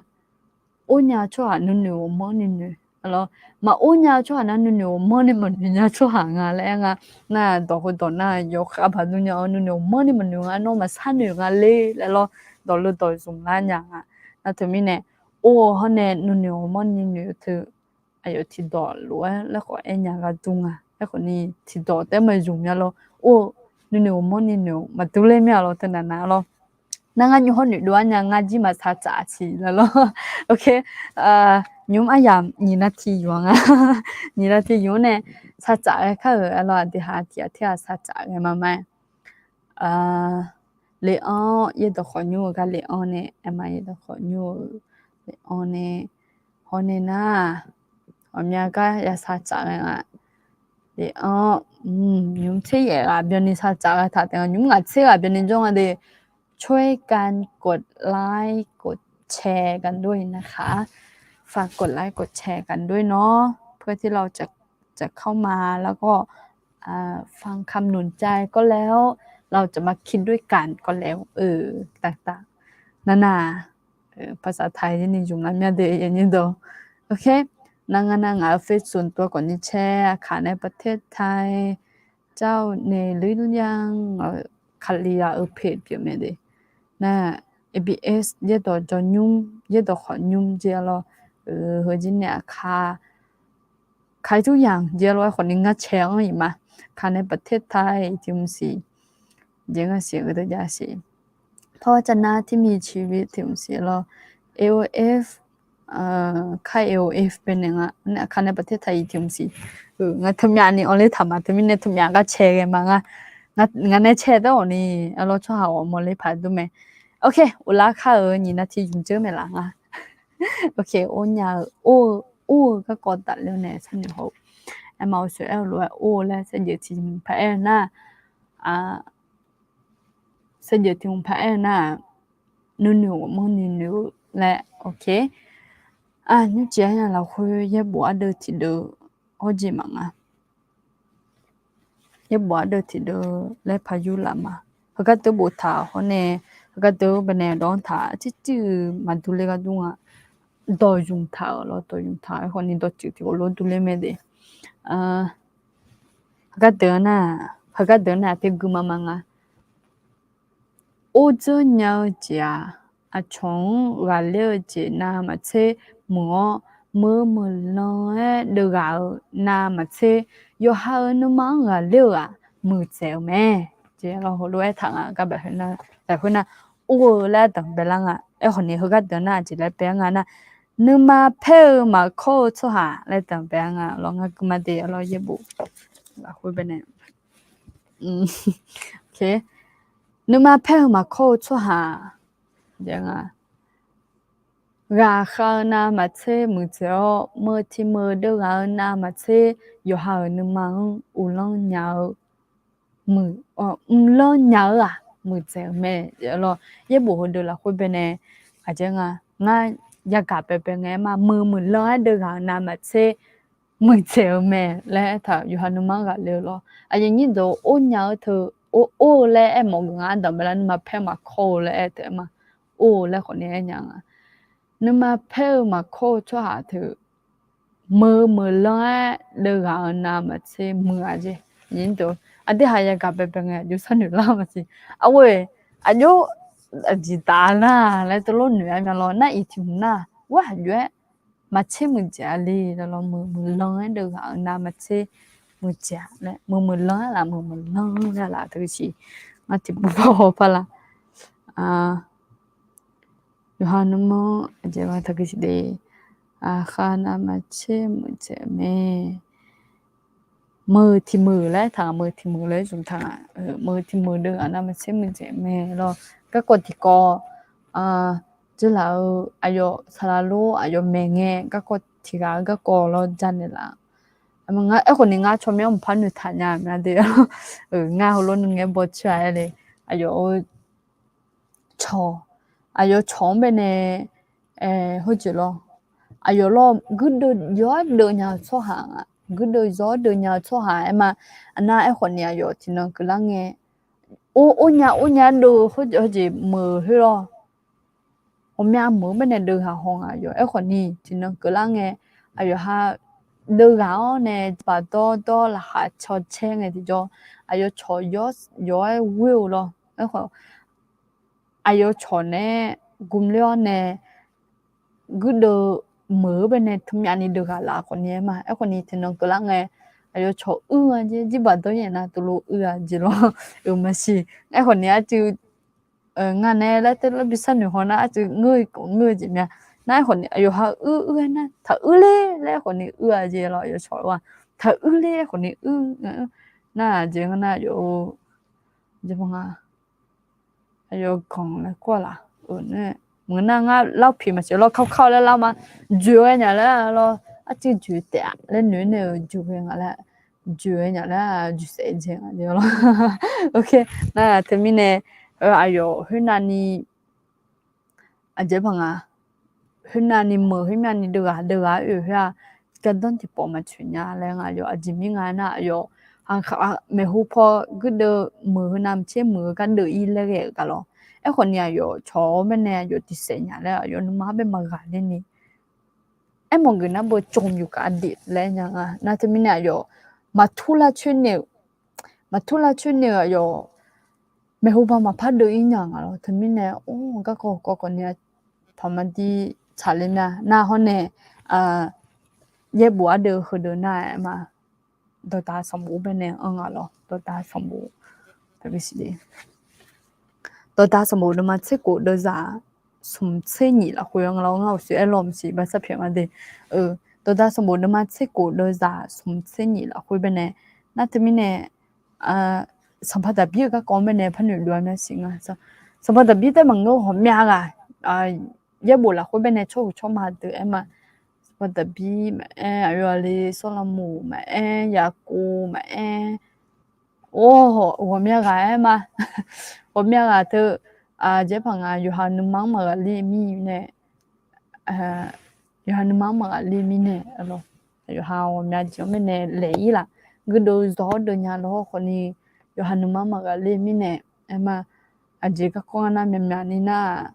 Or nya tsawrhaq nuinoeq ghawqmanrni noeq. Lawr, maqor nya-eu tsawrhaq nar nuinoeq ghawqmanrni maqnoeq nya-eu tsawrhaq nga laer aer nga. Nar dawq heudawq nar yawkhav baq dur nya-awr nuinoeq ghawqmanrni maqnoeq nga, nawr maqsharnoeq nga le laer lawr. Dawqleuf dawq zmq lar nya nga. Nar teumirnae, or-eu hawr nae nuinoeq ghawqmanrni noeq-eu teu aqyawf tiqdawq lof-aer laer khawf aer nya ghardur nga. Aerkhawfni tiqdawq taef-aer maqzmq nya lawr. Or, nuinoeq ghawqmanrni noeq-eu maqdur ler mir-a lawr, teunavnav lawr. Nar ngar nymr hawr noeqdov-aer nya ngar jir maqsar tsaf siq laer lawr. Ok, nymr aryamq nyiq nav tiq yuf-a nga. Nyiq nav tiq yuf-anr nae sar tsaf ghae kar-euq, aqlawr aqdui ha tiq ghaq tiq ghaq sar tsaf ghae ma ma-aer. Leqanr, yaerdawq khawf nymr-eu gar leqanr nae, aerma yaerdawq khawf nymr-eu leqanr nae, hawr nae nar, ghawqmya gar yasar tsaf ghae nga. Leqanr, nymr tser yaef ghaq byanni sar tsaf ghae taq taef nga, nymr ngaq tser ghaq byanni jawr nga de. ช่วยกันกดไลค์กดแชร์กันด้วยนะคะ ฝากกดไลค์กดแชร์กันด้วยเนาะ เพื่อที่เราจะ จะเข้ามาแล้วก็ อ่า ฟังคำหนุนใจก็แล้ว เราจะมาคิดด้วยกันก็แล้ว เออ ต่างๆ นานา ภาษาไทยนี่ zmq lar mya de. Ok, nar ngar nar ngaq-euq เฟซ ส่วนตัว khawfni caer, อาคารในประเทศไทย เจ้าเนยหรือยัง Kali-a-euq page pyeuf mae de. Nar, A B S yaerdawq jawr nymr, yaerdawq khawf nymr jeq-a lawr. Heujir nae aqkar ใครทุกอย่าง jeq-a lawr, aerkhawfni ngar caer-anr iq ma. อาคารในประเทศไทย tiq mqsiq, jeq ngar siq-eu deuq jav siq. พระวจนะที่มีชีวิต tiq mqsiq lawr. A O F, kar A O F baenae nga, อาคารในประเทศไทย tiq mqsiq. Ngar teumyav ni anr ler taq ma, teumirnae teumyav gar caer ghae ma nga. Ngaq nae caer dawr-awq ni, aqlawr tsawrhaq ghawqmawq ler paq dur mae. Ok, uqlar kar-euq nyiq nav tiq zmq dzeur mae laf nga. Ok, or nya-eu, or-eu, or-eu garkawv tafler nae sharnoeq haw-eu. Aerma, or soeq aer-eu lof-aer or-eu laer saevdzeuf tiq hmq paq aer-eu nar, saevdzeuf tiq hmq paq aer-eu nar-aq, nuinoeq ghawqmanrni noeq-eu laer. Ok, nymrcif-aer nya lafkhoer yaerbof ardeuv tiqdeuv hawrjeq maqnga. Yaerbof ardeuv tiqdeuv laer paq yur laf ma. Heugar deuv boftaq hawr nae, heugar deuv baenae dawq-anr taq tircir-eu maqdur ler ghardur nga. Dawq zmq taq-euq lawr, dawq zmq taq-euq aerkhawfni dawqtsuif tiq ghawqlof dur ler mae de. Heugar deuq nar, heugar deuq nar aqteu gui ma ma nga. Or dzeur nya-eu jeq-aq, aqcawq-anr ghaqler-eu jeq navmaqtser muiq-awr, meuq-eu meuqlan-aer deuvghaq-eu navmaqtser, yawqha-euq nuima-anr ghaqler-eu-aq, muiqdzaeq-eu mae. Jeq lawr heulof-aer taq nga, gar bae khoer nar, or-eu laer danqbae lar nga. Aerkhawfni heugar deuq nar aqjeq laer bae-aer nga nar, nuima paer-eu maqkawr-eu tsawrhaq laer danqbae-aer nga lawr. Ngar gui ma de, aqlawr yaerbof lafkhoer baenae. Nuima paer-eu maqkawr-eu tsawrhaq, ghaqkhav-eu navmaqtser muiqdzaeq-awr, meuq tiq meuq deuvghaq-eu navmaqtser, yawqha-euq nuima-anr uvlanr nya-eu mq, mqlanr nya-eu-aq, muiqdzaeq-eu mae. Lawr, yaerbof heudeuq lafkhoer baenae, aqjeq nga, ngar yagaq baebae ngae ma, meuq muiqlan-aer deuvghaq-eu navmaqtser muiqdzaeq-eu mae laer aertaq, yawqha nuima-anr ghaqler-eu lawr. Aqyuif aqnyir deuq, or nya-eu teu, or-eu laer aermawf geuf nga, ardanqbae lar nuima paer maqkawr-eu laer aer teu-aer ma. Or-eu laer khawfni aer nya nga. Nuima paer-eu maqkawr-eu tsawrhaq teu, meuq-eu meuqlan-aer deuvghaq-eu navmaqtser muiq-a jeq. Aqdui ha yagaq baebae ngae aqjox sharnoeq lar maqsiq. Arghoer, aqjox aqjeq daq nar laer teulof noeq-aer mya lawr. Nar iq tiq hmq nar, ghaq aqjox-aer maqtser muiqdzaeq-a le laer lawr, meuq muiqlan-aer deuvghaq-eu navmaqtser muiqdzaeq-a laer, meuq muiqlan-aer laf, meuq muiqlan-aer laf teu siq. Ngar tiqpov par haw par la. Yawqha nuima-anr aqjeq-a taqgui siq de. Aqkhav navmaqtser muiqdzaeq-eu mae. Meuq tiq meuq laer taq, meuq tiq meuq laer zmq taq, meuq tiq meuq deuvghaq navmaqtser muiqdzaeq mae lawr. Garkawv tiqkawv, dzeurlaf-eu aqyawf saqlaq lor, aqyawf maeqngae garkawv tiqghaq-eu garkawv lawr janaeq laf. Aerkhawfni ngar tsawrmyanr mqpar noeqtaq nya mya de. Ngar heulof nuingae bawcoer-a aer le. Aqyawf-eu cawq, aqyawf cawq-anr baenae, heujeq lawr, aqyawf lawr guirdeuv yawr-aer deuv nya-eu tsawrhaq nga. Guirdeuv yawr-aer deuv nya-eu tsawrhaq aer ma. Aqnar aerkhawfni aqyawf tiqnan keuvlar ngae, or, or nya or nya deuv heujeq meuq khoer lawr. Ghawqmya meuq-eu baenae deuvghaq haw nga yawq. Aerkhawfni tiqnan keuvlar ngae, aqyawf ha deuv ghaq-awr nae baqdawr dawr laqkhaq caw caer ngae tiqjawr, aqyawf cawq yawr-aer ghoer-eu lawr. Aerkhawf, aqyawf cawq nae gmler-awr nae guirdeuv meuq-eu baenae teumyavni deuv ghaq laf khawfni aer ma. Aerkhawfni tiqnan keuvlar ngae, aqyawf cawq uir-a jeq, jirbaq dawr yaef nar teulof uir-a jeq lawr. Euq maqsiq. Aerkhawfni arcuiv ngar nae laer teulof bi sharnoeq haw nar arcuiv ngeur-eu khawf ngeur-eu jeq mya. Nar aerkhawfni aqyawf ha uir uir-aer nar taquir ler laer aerkhawfni uir-a jeq lawr. Aqyawf cawq-a taquir ler aerkhawfni uir nar jeq ngar nar aqyawf-eu jeq ma nga. Aqyawf ganq laer kur-a laf. Meuq nar ngar lar piq maqsiq lawr, kawrkawr laer lar ma. Joeq ghae nya laer lawr, arcuiv joeq taef-a laer noeq nae-euq joeq ghae nga laer, joeq ghae nya laer joeq saef jeq nga lawr. Nar teumirnae aqyawf khoernavni aqjeq baq nga, khoernavni meuq khoermyavni deuv ghaq deuv ghaq oe khoer-aq, gardanr tiqpawf maqtsoeq nya laer nga. Aqyawf aqjeq mir nga nar aqyawf aqkaq maeqhu paw guirdeuv meuq heu navmaqtser meuq-eu gar deuv-ir laer ghae-euq gaq lawr. Aerkhawfni aqyawf cawq-awr baenae aqyawf tiqsaef nya laer aqyawf nuima-anr bae maqghaq ler ni aermawf geuf nar beu tsov yuf kaf deuq laer nya nga. Nar teumirnae aqyawf maqtur lar coer naeq-euq, maqtur lar coer naeq-euq aqyawf maeqhu paw maqpar deuv-ir nya nga lawr. Teumirnae or garkawv kawv khawfni paqmaqdir tsaqler mya nar hawr nae yaerbof ardeuv heudeuq nar-aer ma. Dawqdaq sanqbof baenae anr nga lawr. Dawqdaq sanqbof, dawqdaq sanqbof deuvma tserkhof deuvzaq smq tser nyif lafkhoer nga lawr. Ngar uqshoe aerlawr maqsiq, baqsar pyaeq nga de. Dawqdaq sanqbof deuvma tserkhof deuvzaq smq tser nyif lafkhoer baenae nar teumirnae Sanqpaq Daqbir-euq garkawv-anr baenae par noeqdov-a mya siq nga. Sanqpaq Daqbir taef maqngeur ghawqmya ghaq yaerbof lafkhoer baenae tsawrhaq tsawrma deuq aer ma. Sanqpaq Daqbir maqaer, aqyawf aqli Sawrlaqmoq maqaer, Yaqkov maqaer, or ghawqmya ghaq aer ma. Ghawqmya ghaq teu, aqjeq paq nga yawqha nuima-anr maqghaqler mir nae, yawqha nuima-anr maqghaqler mirnae, yawqha ghawqmya jeq-anr baenae laeq-ir laf. Guirdeuv zawq-awr deuv nya lawr khawfni, yawqha nuima-anr maqghaqler mirnae, aer ma. Aqjeq garkawv ngar nar myaqmyaq ni nar-aq,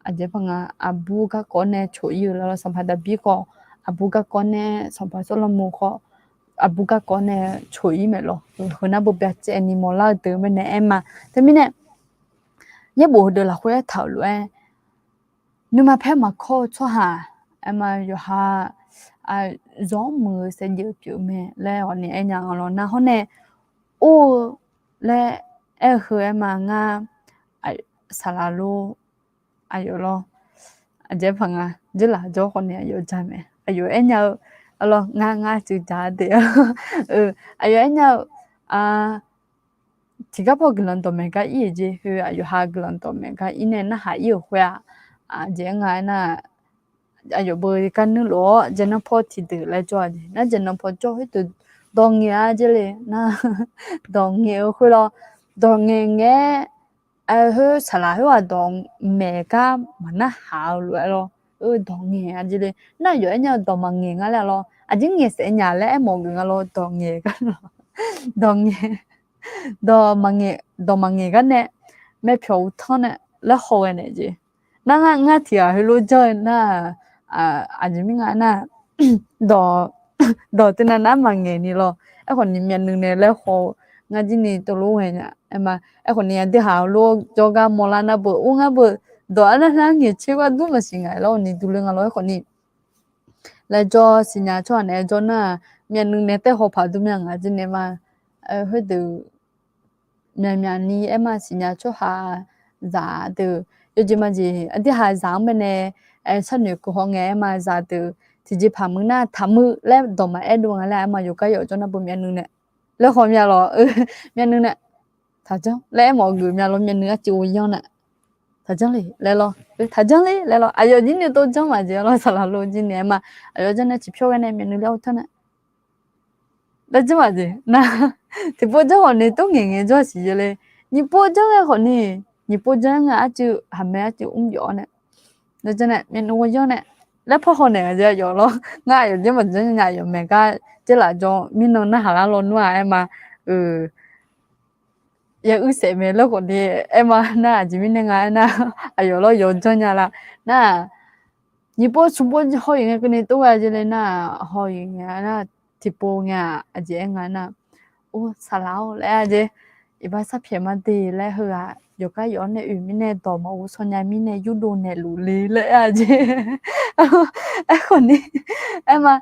aqjeq paq nga aqbur garkawv nae coq-ir-eu lawr. Sanqpaq Daqbir khawf aqbur garkawv nae, Sanqpaq Sawrlaqmoq khawf aqbur garkawv nae coq-ir mae lawr. Heu nar beu byacaevni mawrlar-eu deuq baenae aer ma. Teumirnae yaerbof heudeuq lafkhoer aertaq-euq lof-aer, nuima paer maqkawr-eu tsawrhaq aer ma, yawqha zawq-anr muiq-eu saevdzeuf pyeuf-eu mae laer ghawqni aernya nga lawr. Nar hawr nae or-eu laer aer-eu heu aer ma. Ngar saqlaq lor, aqyawf lawr, aqjeq paq nga dzeurlaf jawr khawfni aqyawf ja mae. Aqyawf aernya-eu lawr, ngar ngar cuiv ja de. Aqyawf aernya-eu tiqgar paw guiqlanq dawqmaeq gar ir-euq jeq, heu aqyawf ha guiqlanq dawqmaeq gar ir nae narhaq ir-euq khoer-aq, aqjeq nga aernar, aqyawf beu gar nuir lof-awr jaeqnan paw tiqdeuq laer jawr-a jeq. Nar jaeqnan paw jawr khoerdeuq dawq ngaeq-a jeq le nar, dawq ngaeq-eu khoer lawr, dawq ngaeq ngae-aer, khoer saqlaq khoer-aq dawq maeq gar maqnarhaq-eu lof-aer lawr, dawq ngaeq-a jeq le. Nar aqyawf aernya-eu dawq maqngaeq nga laer lawr, aqjeq ngaeq saef nya laer aermawf geuf nga lawr, dawq ngaeq gar lawr, dawq ngaeq, dawq maqngaeq, dawq maqngaeq gar nae, maerpyawq uqtanr nae laer haw ghae naeq jeq. Nar ngar tiq ghaq heulof janr-eu nar, aqjeq mir nga nar, dawq teunav nar maqngaeq ni lawr. Aerkhawfni myavnuiv nae laer haw-eu ngar jir ni teulof ghae nya aer ma. Aerkhawfni aqdui haq heulof jawrgar mawrlar nar beu ur ngar beu, dawq arnar nar ngaeq tser gar dur maqsiq ngaq lawr ni durler nga lawr. Aerkhawfni laejaw siqnya tsawrhaq naeq-aer jawr nar-aq, myavnuiv nae taev haw paq dur mya ngaq jir nae ma. Khoerdeuq myaqmyaq ni aer ma, siqnya tsawrhaq zaq deuq yawjeq majeq aqdui haq zaq-anr baenae sharnoeq keuv haw ngae aer ma. Zaq deuq tiqjeqpaq muiq nar taqmuiq laer dawq maqaer dov nga laer aer ma. Yawqgar yawf jawr nar beu myavnuiv nae laer haw mya lawr. Myavnuiv nae taqjanr laer aermawf geuf mya lawr. Myavnuiv arcuiv ghovyanr nae taqjanr le laer lawr, taqjanr le laer lawr. Aqyawf jir ni dov janr maqjeq lawr. Saqlaq lor jir ni aer ma. Aqyawf janr nae tiqpyawr ghae nae myavnuiv laer ur tanr nae laer janr maqjeq nar, tiqpov janr khawfni tov ngaeq ngae jawr siq le. Nyiq pov janr ghae khawfni, nyiq pov janr nga arcuiv haqmae arcuiv mr byawf-awr nae, nae janr nae myavnuiv ghovyanr nae laer par haw naeq nga jeq aqyawf lawr. Ngar aqyawf janr maqjanr nya aqyawf maeq gar dzeurlaf jawr mirnan narhaq lar lawnmr-aq aer ma. Ya uir saef mae laer khawfni aer ma nar, aqjeq mirnae nga aer nar, aqyawf lawr yawf janr nya la nar-aq, nyiq pov smq pov haw-iq ngae keuvni tov gha jeq le nar, haw-iq ngae nar, tiqpov ngae-aq aqjeq aer nga nar, or saqlaq-or laer-a jeq, iqbax sarpyaeq ma de laer heughaq yawqgar yawq-anr nae oe mirnae dawq maqghovshaw nya mirnae yurdov naeqluf le laer aer-a jeq. Aerkhawf ni, aerma,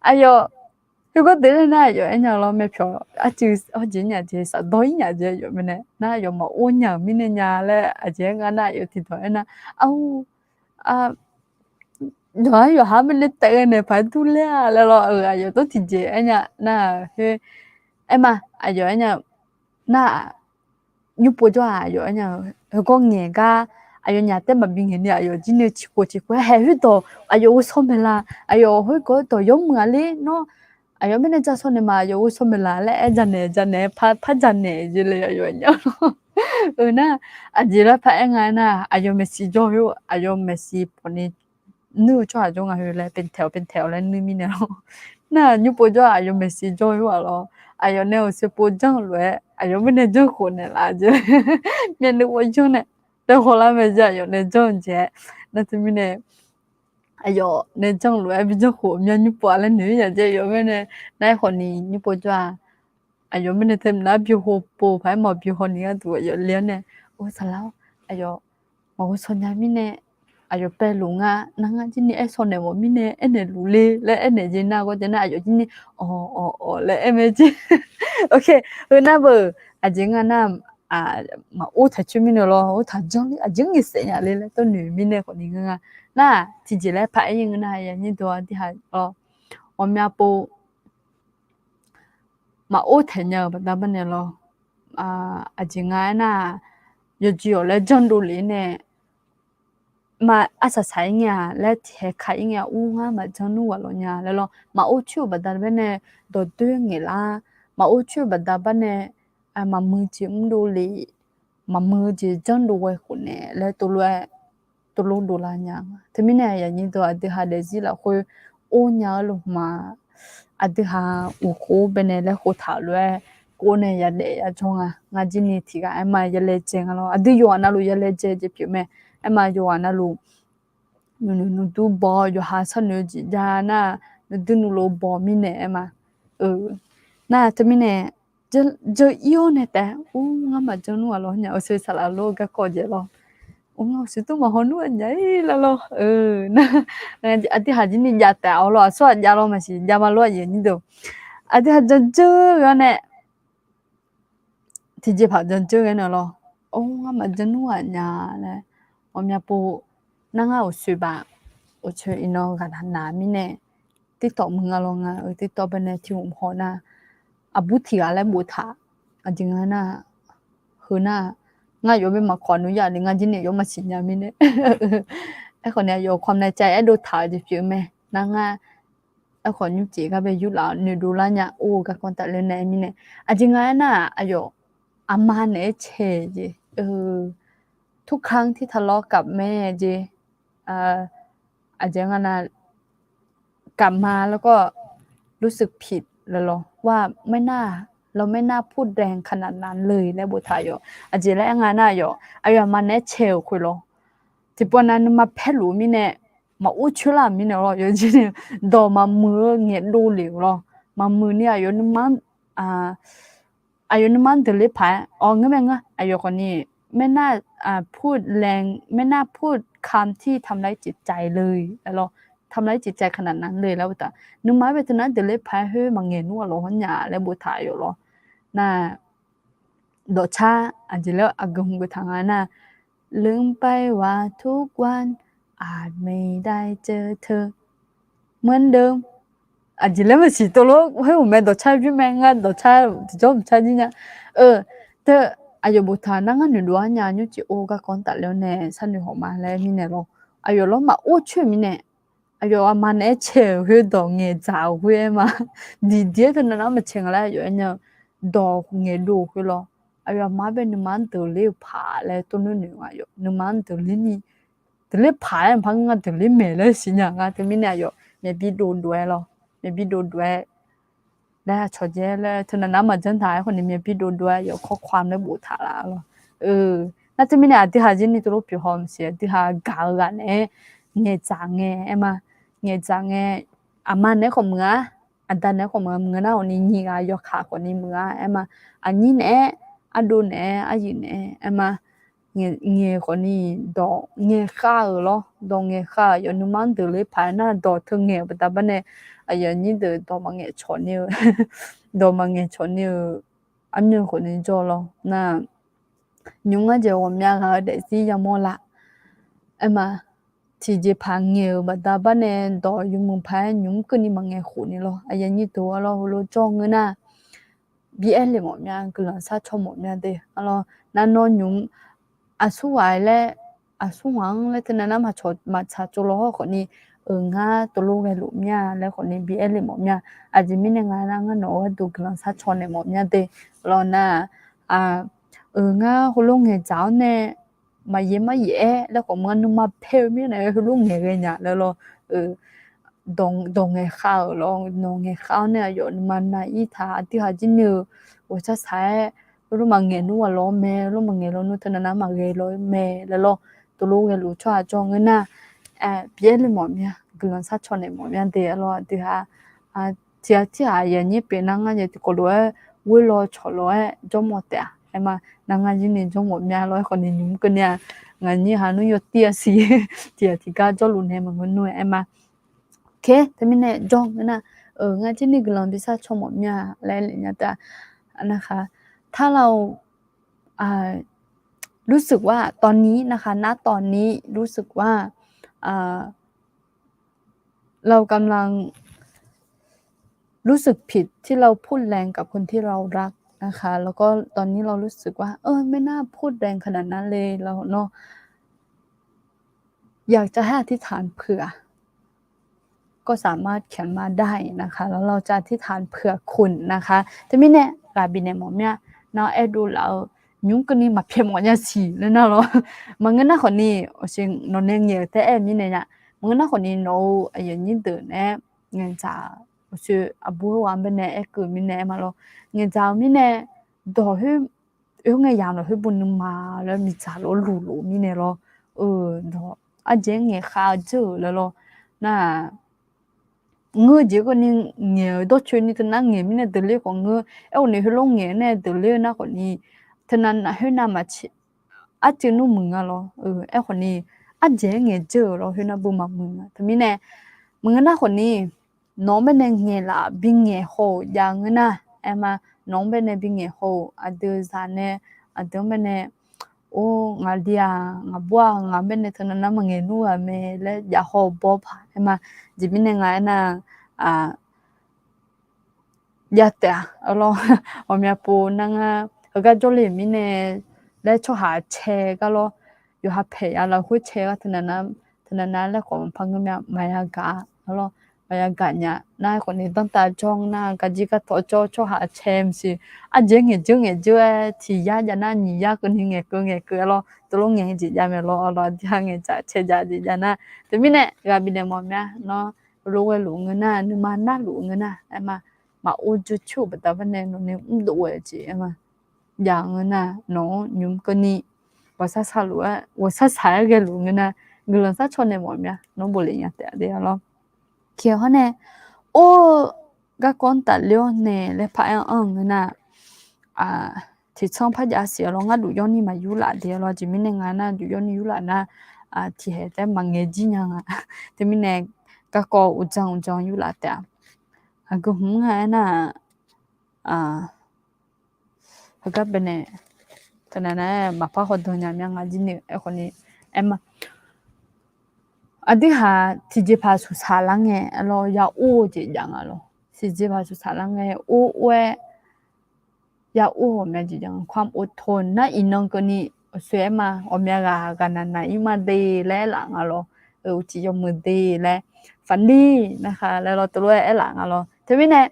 aqyawf, khoergar deuq nae nar aqyawf aernya lawr, myavpyawq arcuiv hawrjeq nyaf jeq safdawr-ir nyaf jeq aqyawf mirnae nar aqyawf maqor nya-euq mirnae nya laer aqjeq aer nga nar aqyawf tiqdawq aernar, ar, yawqha yawqha mirnae taef ghae naeq paq-aer durler-a laer lawr, aqyawf tov tiqjeq aernya nar khoer, aerma, aqyawf aernya nar, nymr pov jawr-aq aqyawf aernya, heugawr ngaeq gar, aqyawf nyaf taef maqbi ngaeq ni aqyawf jir ni ciqkhof ciqkhof-aer haeq khoerdawq aqyawf ghovshaw maeqla, aqyawf khoergawr dawq yawmuiq-a ler nawr, aqyawf mirnae ja shaw naeq ma aqyawf ghovshaw maeqla laer aer janaeq janaeq par janaeq jeq le aqyawf aernya lawr. Euq nar, aqjeq laer paq-aer nga nar aqyawf maeqshi jawr khoer, aqyawf maeqshi pawfni nuir-eu tsawrhaq jawr nga khoer laer pentaeq-awq pentaeq-awq laer nuir mirnae lawr. Nar nymr pov jawr-aq aqyawf maeqshi jawr khoer-aq lawr, aqyawf nae-euq sher pov janr-eu lof-aer aqyawf mirnae janrkhof naeqlaf jeq. Myavnuiv pov janr nae, dae hawlar mae jeq aqyawf nae janr-eu jeq-aer. Nar teumirnae aqyawf nae janr-eu lof-aer bi janrkhof myav nymr pov-a laer noeq-ir nya jeq aqyawf mirnae. Nar aerkhawf ni nymr pov jawr-aq, aqyawf mirnae teu nar bi hawpov paq-aer mawq bi haw ni gharduq aqyawf le-awr nae, or saqlaq-or, aqyawf maqghovshaw nya mirnae aqyawf paev luf nga, nar ngar jir ni aer shaw naeq mawf mirnae aernaeq luf le laer aernaeq jeq nar gawr jae nar aqyawf jir ni awq awq awq laer aer mae jeq. Heu nar beu, aqjeq nga nar, maqor taq coer mirnae lawr, or taq janr ler aqjeq ngaeq saef nya le laer tawrnoeq mirnae khawf ni ngeur nga. Nar tiqjeq laer paq-aer ir ngeur nar yanyir dov-a tirhaq lawr, ghawqmya pov maqor taeq nya-euq baqda barnae lawr, aqjeq nga aernar-aq, yawqjeq-awq laer janrdov lef-ir nae, ma arsaq saq-ir ngae-a laer tiqhae ka-ir ngae-a, ur ngar maqjanr nmr ghaq lawq nya laer lawr, maqor coer-euq baqda barnae dawqdoer ngaeqlar, maqor coer-euq baqda barnae maqmuiq jeq mrdov lef, maqmuiq-eu jeq janrdov ghae khofnaeq laer tov lof-aer tov lof dovlar nya. Teumirnae yanyir dov aqdui ha daefzir lafkhoer or nya-eu luf ma, aqdui ha uqkhof baenae laer khoftaq-euq lof-aer kov nae yadaef yajawr nga. Ngar jir ni tiqghaq aerma yalaejae nga lawr, aqdui yawqghaq navluf yalaejae jeq pyeuf mae. Aerma yawqghaq navluf nuinoeq nuidur baw-awr yawqha sharnoeq-eu jeq jav nar, nuidur nuilov baw mirnae aerma. Nar teumirnae jawr ir-awr nae taef, ur ngar maqjanr nmr ghaq lawq nya, uqshoe saqlaq lof-eu garkawv jeq lawr, ur ngar uqshoe tmr maqhaw nmr ghaq nya-ir laer lawr. Nar aqdui ha jir ni jav taef-awr lawr, aqsur ghaq jav lawr maqsiq jav ma lawr aqyuif aqnyir deuq, aqdui ha janr dzeur ghae-awr nae tiqjeqpaq janr dzeur ghae naeq lawr, or ngar maqjanr nmr ghaq nya laer, ghawqmya pov nar ngar uqshoe baq uqshoe iqnan ghaqnaq naq mirnae TikTok muiq nga lawr, ngar-eu TikTok baenae tiq hmq haw nar, aqbur tiq ghaq laer boftaq, aqjeq nga nar, heu nar, ngar yawf bae maqkawq nmr yaf le, ngar jir nae yawf maqsiq nya mirnae. Aerkhawf ni aqyawf kawmnae cav aerdov taq-eu jeq pyeuf mae. Nar ngar aerkhawf nymrcif gar bae yurlaf-awr noeqdov lar nya or-eu garkawv tafler nae mirnae. Aqjeq nga aernar-aq, aqyawf aqma naeq-aer cae jeq ทุกครั้งที่ทะเลาะกับแม่ jeq เอ่อ อาจจะงั้นนะ กลับมาแล้วก็รู้สึกผิด แล้วเหรอ ว่าไม่น่า เราไม่น่าพูดแรงขนาดนั้นเลย laer boftaq yawf. Aqjeq laer aer nga nar yawf, aqyawf aqma naeq-aer cae-euq khoer lawr, tiqpov nav nuima paerluf-eu mirnae, maqor coer lar-euq mirnae lawr, yawjir ni dawq maqmuiq-eu ngaeqdov lef-euq lawr, maqmuiq ni aqyawf nuima-anr aqyawf nuima-anr deuqler paq-aer, awq, ngeur mae ngeur, aqyawf khawf ni, ไม่น่าพูดแรง ไม่น่าพูดคำที่ทำร้ายจิตใจเลย ทำร้ายจิตใจขนาดนั้นเลย laer boftaq. Nuima-anr bae teunar deuqler paq-aer khoer maqngaeq nmr ghaq lawq hawr nya laer boftaq yawf lawr. Nar dawqcar aqjeq laer aqgeu hmq geuf taq nga nar, ลืมไปว่าทุกวันอาจไม่ได้เจอเธอ เหมือนเดิม Aqjeq laer maqsiq tov lof khoer uqmae dawqcar-eu jir mae, ngar dawqcar tiqjawr mqcar jir nya. Teu, aqyawf boftaq nar ngar noeqdov-aer nya nymrcif or garkawv-anr tafler-awr nae sharnoeq hawq ma laer mirnae lawr. Aqyawf lawr maqor coer-eu mirnae, aqyawf aqma naeq-aer cae-euq khoer dawq ngaeqdzaq-euq khoer aer ma. Diqdiq-aer teunav nar maqcae nga laer aqyawf aer nya-eu dawq ngaeqdov-euq khoer lawr. Aqyawf aqma-anr bae nuima-anr deuqler-eu paq laer tov noeq noeq nga yawf, nuima-anr deuqler ni deuqler paq-aer mqpar ngeur nga deuqler maeq laer siqnya nga. Teumirnae aqyawf maeqbi dovdov-aer lawr, maeqbi dovdov-aer laer aqcawq jae laer teunav nar maqjanr taq-aer khawf ni maeqbi dovdov-aer yawf ข้อความ laer boftaq laf lawr. Nar teumirnae aqdui ha jir ni tov lof pyeuf haw maqsiq, aqdui ha gaq-eu ghaq naeq-aer ngaeqdzaq ngae aer ma, ngaeqdzaq ngae, aqma naeq-aer khawf muiq-a, aqda naeq-aer khawf muiq-a, maqngeur nar khawfni nyiq ghaq yawkaq khawfni muiq-a aer ma, aqnyir naeq-aer, ardov naeq-aer, aryuif naeq-aer aer ma, ngaeq khawfni dawq ngaeqkhav-euq lawr, dawq ngaeqkhav-euq yawf nuima-anr deuq ler paq-aer nar dawq teu ngaeq-euq baqda bar nae, aqyuif aqnyir deuq dawq maqngaeq cawq ni-eu, dawq maqngaeq cawq ni-euq armyanr khawfni jawr lawr nar, nymq-mr ngar jeq ghawqmya ghaq-eu daefzir yamawr laf. Aer ma, tiqjeqpaq ngaeq-euq baqda bar nae dawq yawmuiq paq-aer nymq-mr keuvni maqngaeq khof ni lawr. Aqyuif aqnyir deuq-a lawr, heulof jawr ngeur nar, bi aer le mawf mya, guiqlanq sharcaw mawf mya de. Arlawr, navnaw nymq-mr aqsurghaq laer, aqsurghaq-anr laer teunav nar maqtsaq tsov law hawr khawfni, euq ngar tov lof ghaeluf mya laer khawfni bi aer le mawf mya. Aqjeq mirnae nga nar, ngar nawq-eu gharduq guiqlanq sharcaw naeq mawf mya de. Arlawr nar, euq ngar heulof ngaeqdzaq-awr nae maqyaer maryaef-aer laer khawf maqnga, nuima paer-eu mirnae heulof ngaeq ghae nya laer lawr. Dawq ngaeqkhav-euq lawr, nawq ngaeqkhav-awr nae aqyawf nuima nav-ir taq, aqdui haq jir ni-eu ghawqshaq shaq-aer, heulof maqngaeq nmr ghaq-awr mae, heulof maqngaeq lawnmr teunav nar maqghae law-ir mae laer lawr. Tov lof ghaeluf tsawrhaq jawr ngeur nar, bi aer le mawf mya, guiqlanq sharcaw naeq mawf mya de. Arlawr aqdui haq, tiqghaq tirghaq aqyuif aqnyir pyeuf nar ngar jeq tiqkawv lof-aer ghoer law cawq lof-aer jawrmawf taef-a. Aer ma, nar ngar jir ni jawrmawf mya lawr-aer khawfni nymq-mr keuvni-a, ngaq nyir ha nmr yawtir-a siq, tiqghaq tiqgar jawrluf nae maqngeur nmr-aer aer ma. Oke, teumirnae jawr ngeur nar, ngar jir ni guiqlanq bi sharcaw mawf mya laer aer le nya taef-a. Nar khaq, ถ้าเรา รู้สึกว่า ตอนนี้นะคะ ณ ตอนนี้ รู้สึกว่า เรากำลังรู้สึกผิดที่เราพูดแรงกับคนที่เรารักนะคะ แล้วก็ตอนนี้เรารู้สึกว่า เออ ไม่น่าพูดแรงขนาดนั้นเลย เราเนาะ อยากจะให้อธิษฐานเผื่อ ก็สามารถเขียนมาได้นะคะ แล้วเราจะอธิษฐานเผื่อคุณนะคะ Teumirnae ghaq bifnaeq mawf mya, nawr aerdov laf-eu nymq-mr keuvni maqpyaeq mawf nya siq laer nar lawr. Maqngeur nar khawfni, nawq nae ngaeq-euq taef-aer mirnae nya. Maqngeur nar khawfni nawq-eu aqyuif aqnyir deuq naeq-aer ngaeqdzaq, uqshoe aqbur heughaq-anr baenae aerkeuv mirnae aer ma lawr. Ngaeqdzaq-eu mirnae, dawq khoer, oe ngae yamq lafkhoer bu nuima laer miqdzaq lof luf lof mirnae lawr. Dawq ardzaeq-aer ngaeqkhav-eu dzeur-euq laer lawr. Nar-aq, ngeur jeq keuvni ngaeq-eu dawrcoeni teunav ngaeq mirnae deuq ler khawf ngeur. Aerkhawfni heulof ngaeq nae deuq ler-eu nar khawfni, teunav khoernav maqtser, arcuiv nmr muiq nga lawr. Aerkhawfni, ardzaeq-aer ngaeq dzeur-euq lawr khoernav bu maqmuiq nga. Teumirnae, maqngeur nar khawfni, nawq-anr baenae ngaeqlaf bingaeq haw-euq jav ngeur nar, aer ma, nawq-anr baenae bingaeq haw-euq aqdui zaq nae, aqdui-anr baenae, or ngaqli-aq ngaqbur-aq ngaq-anr baenae teunav nar maqngaeq nmr ghaq mae laer jav haw-eu bawr paq aer ma. Jeq mirnae nga aernar, jav taef-a lawr. Ghawqmya pov nar ngar heugar jawrle-euq mirnae laer tsawrhaq cae gar lawr, yawqha paeq ya lafkhoer cae gar teunav nar laer khawf maqpar ngeur mya maqya gaq-a lawr. Maqya gaq nya nar khawfni danrtav jawr nar garjir gartawv jawr tsawrhaq cae maqsiq. Ardzaeq-aer ngaeq dzeur ngaeq dzeur-aer tiq yar jav nar nyiq yar keuvni ngaeqkeuv ngaeqkeuv-a lawr. Tov lof ngaeq jeq jav mae lawr. Arlawr aqdui-aq ngaeqdzaq cae jav jeq jav nar. Teumirnae ghaq bifnaeq mawf mya nawr, lof ghaeluf ngeur nar, nuima narluf ngeur nar aer ma, maqor dzeur coer-euq baqda bar nae nawq nae mrdov ghae-eu jeq aer ma. Jav ngeur nar nawq-anr nymq-mr keuvni ghawqshaq shaq-aer ghaeluf ngeur nar, guiqlanq sharcaw naeq mawf mya nawr bofle nya taef-a de lawr. Hawr nae, or-eu garkawv-anr tafler-awr nae laer paq-aer anr-eu ngeur nar, tiqtsanr par jav siq-a lawr. Ngar duf yawrni maq yurlaf de lawr. Jeq mirnae nga nar duf yawrni yurlaf nar, tiqhaeq taef-aer maqngaeq jir nya nga. Teumirnae garkawv uqdzan uqdzan yurlaf taef-a. Aqgeu hmq nga aernar-aq, heugar baenae teunav nar maqpar hawdan nya mya nga jir ni aerkhawfni aer ma. Aqdui haq tiqjeqpaq suqsaq lar ngae lawr ya or-eu jeq jav nga lawr. Tiqjeq paq suqsaq lar ngae or or-aer ya or ghawqmya jeq jav nga. ความอดทน nar iqnan keuvni aqsoeq aer ma, ghawqmya ghaq ghaqnaq naq-ir ma de laer aerlaf nga lawr. Uqcif yawmuiq de laer, ฝันดี nar khaq laer lawr tov lof-aer aerlaf nga lawr. Teumirnae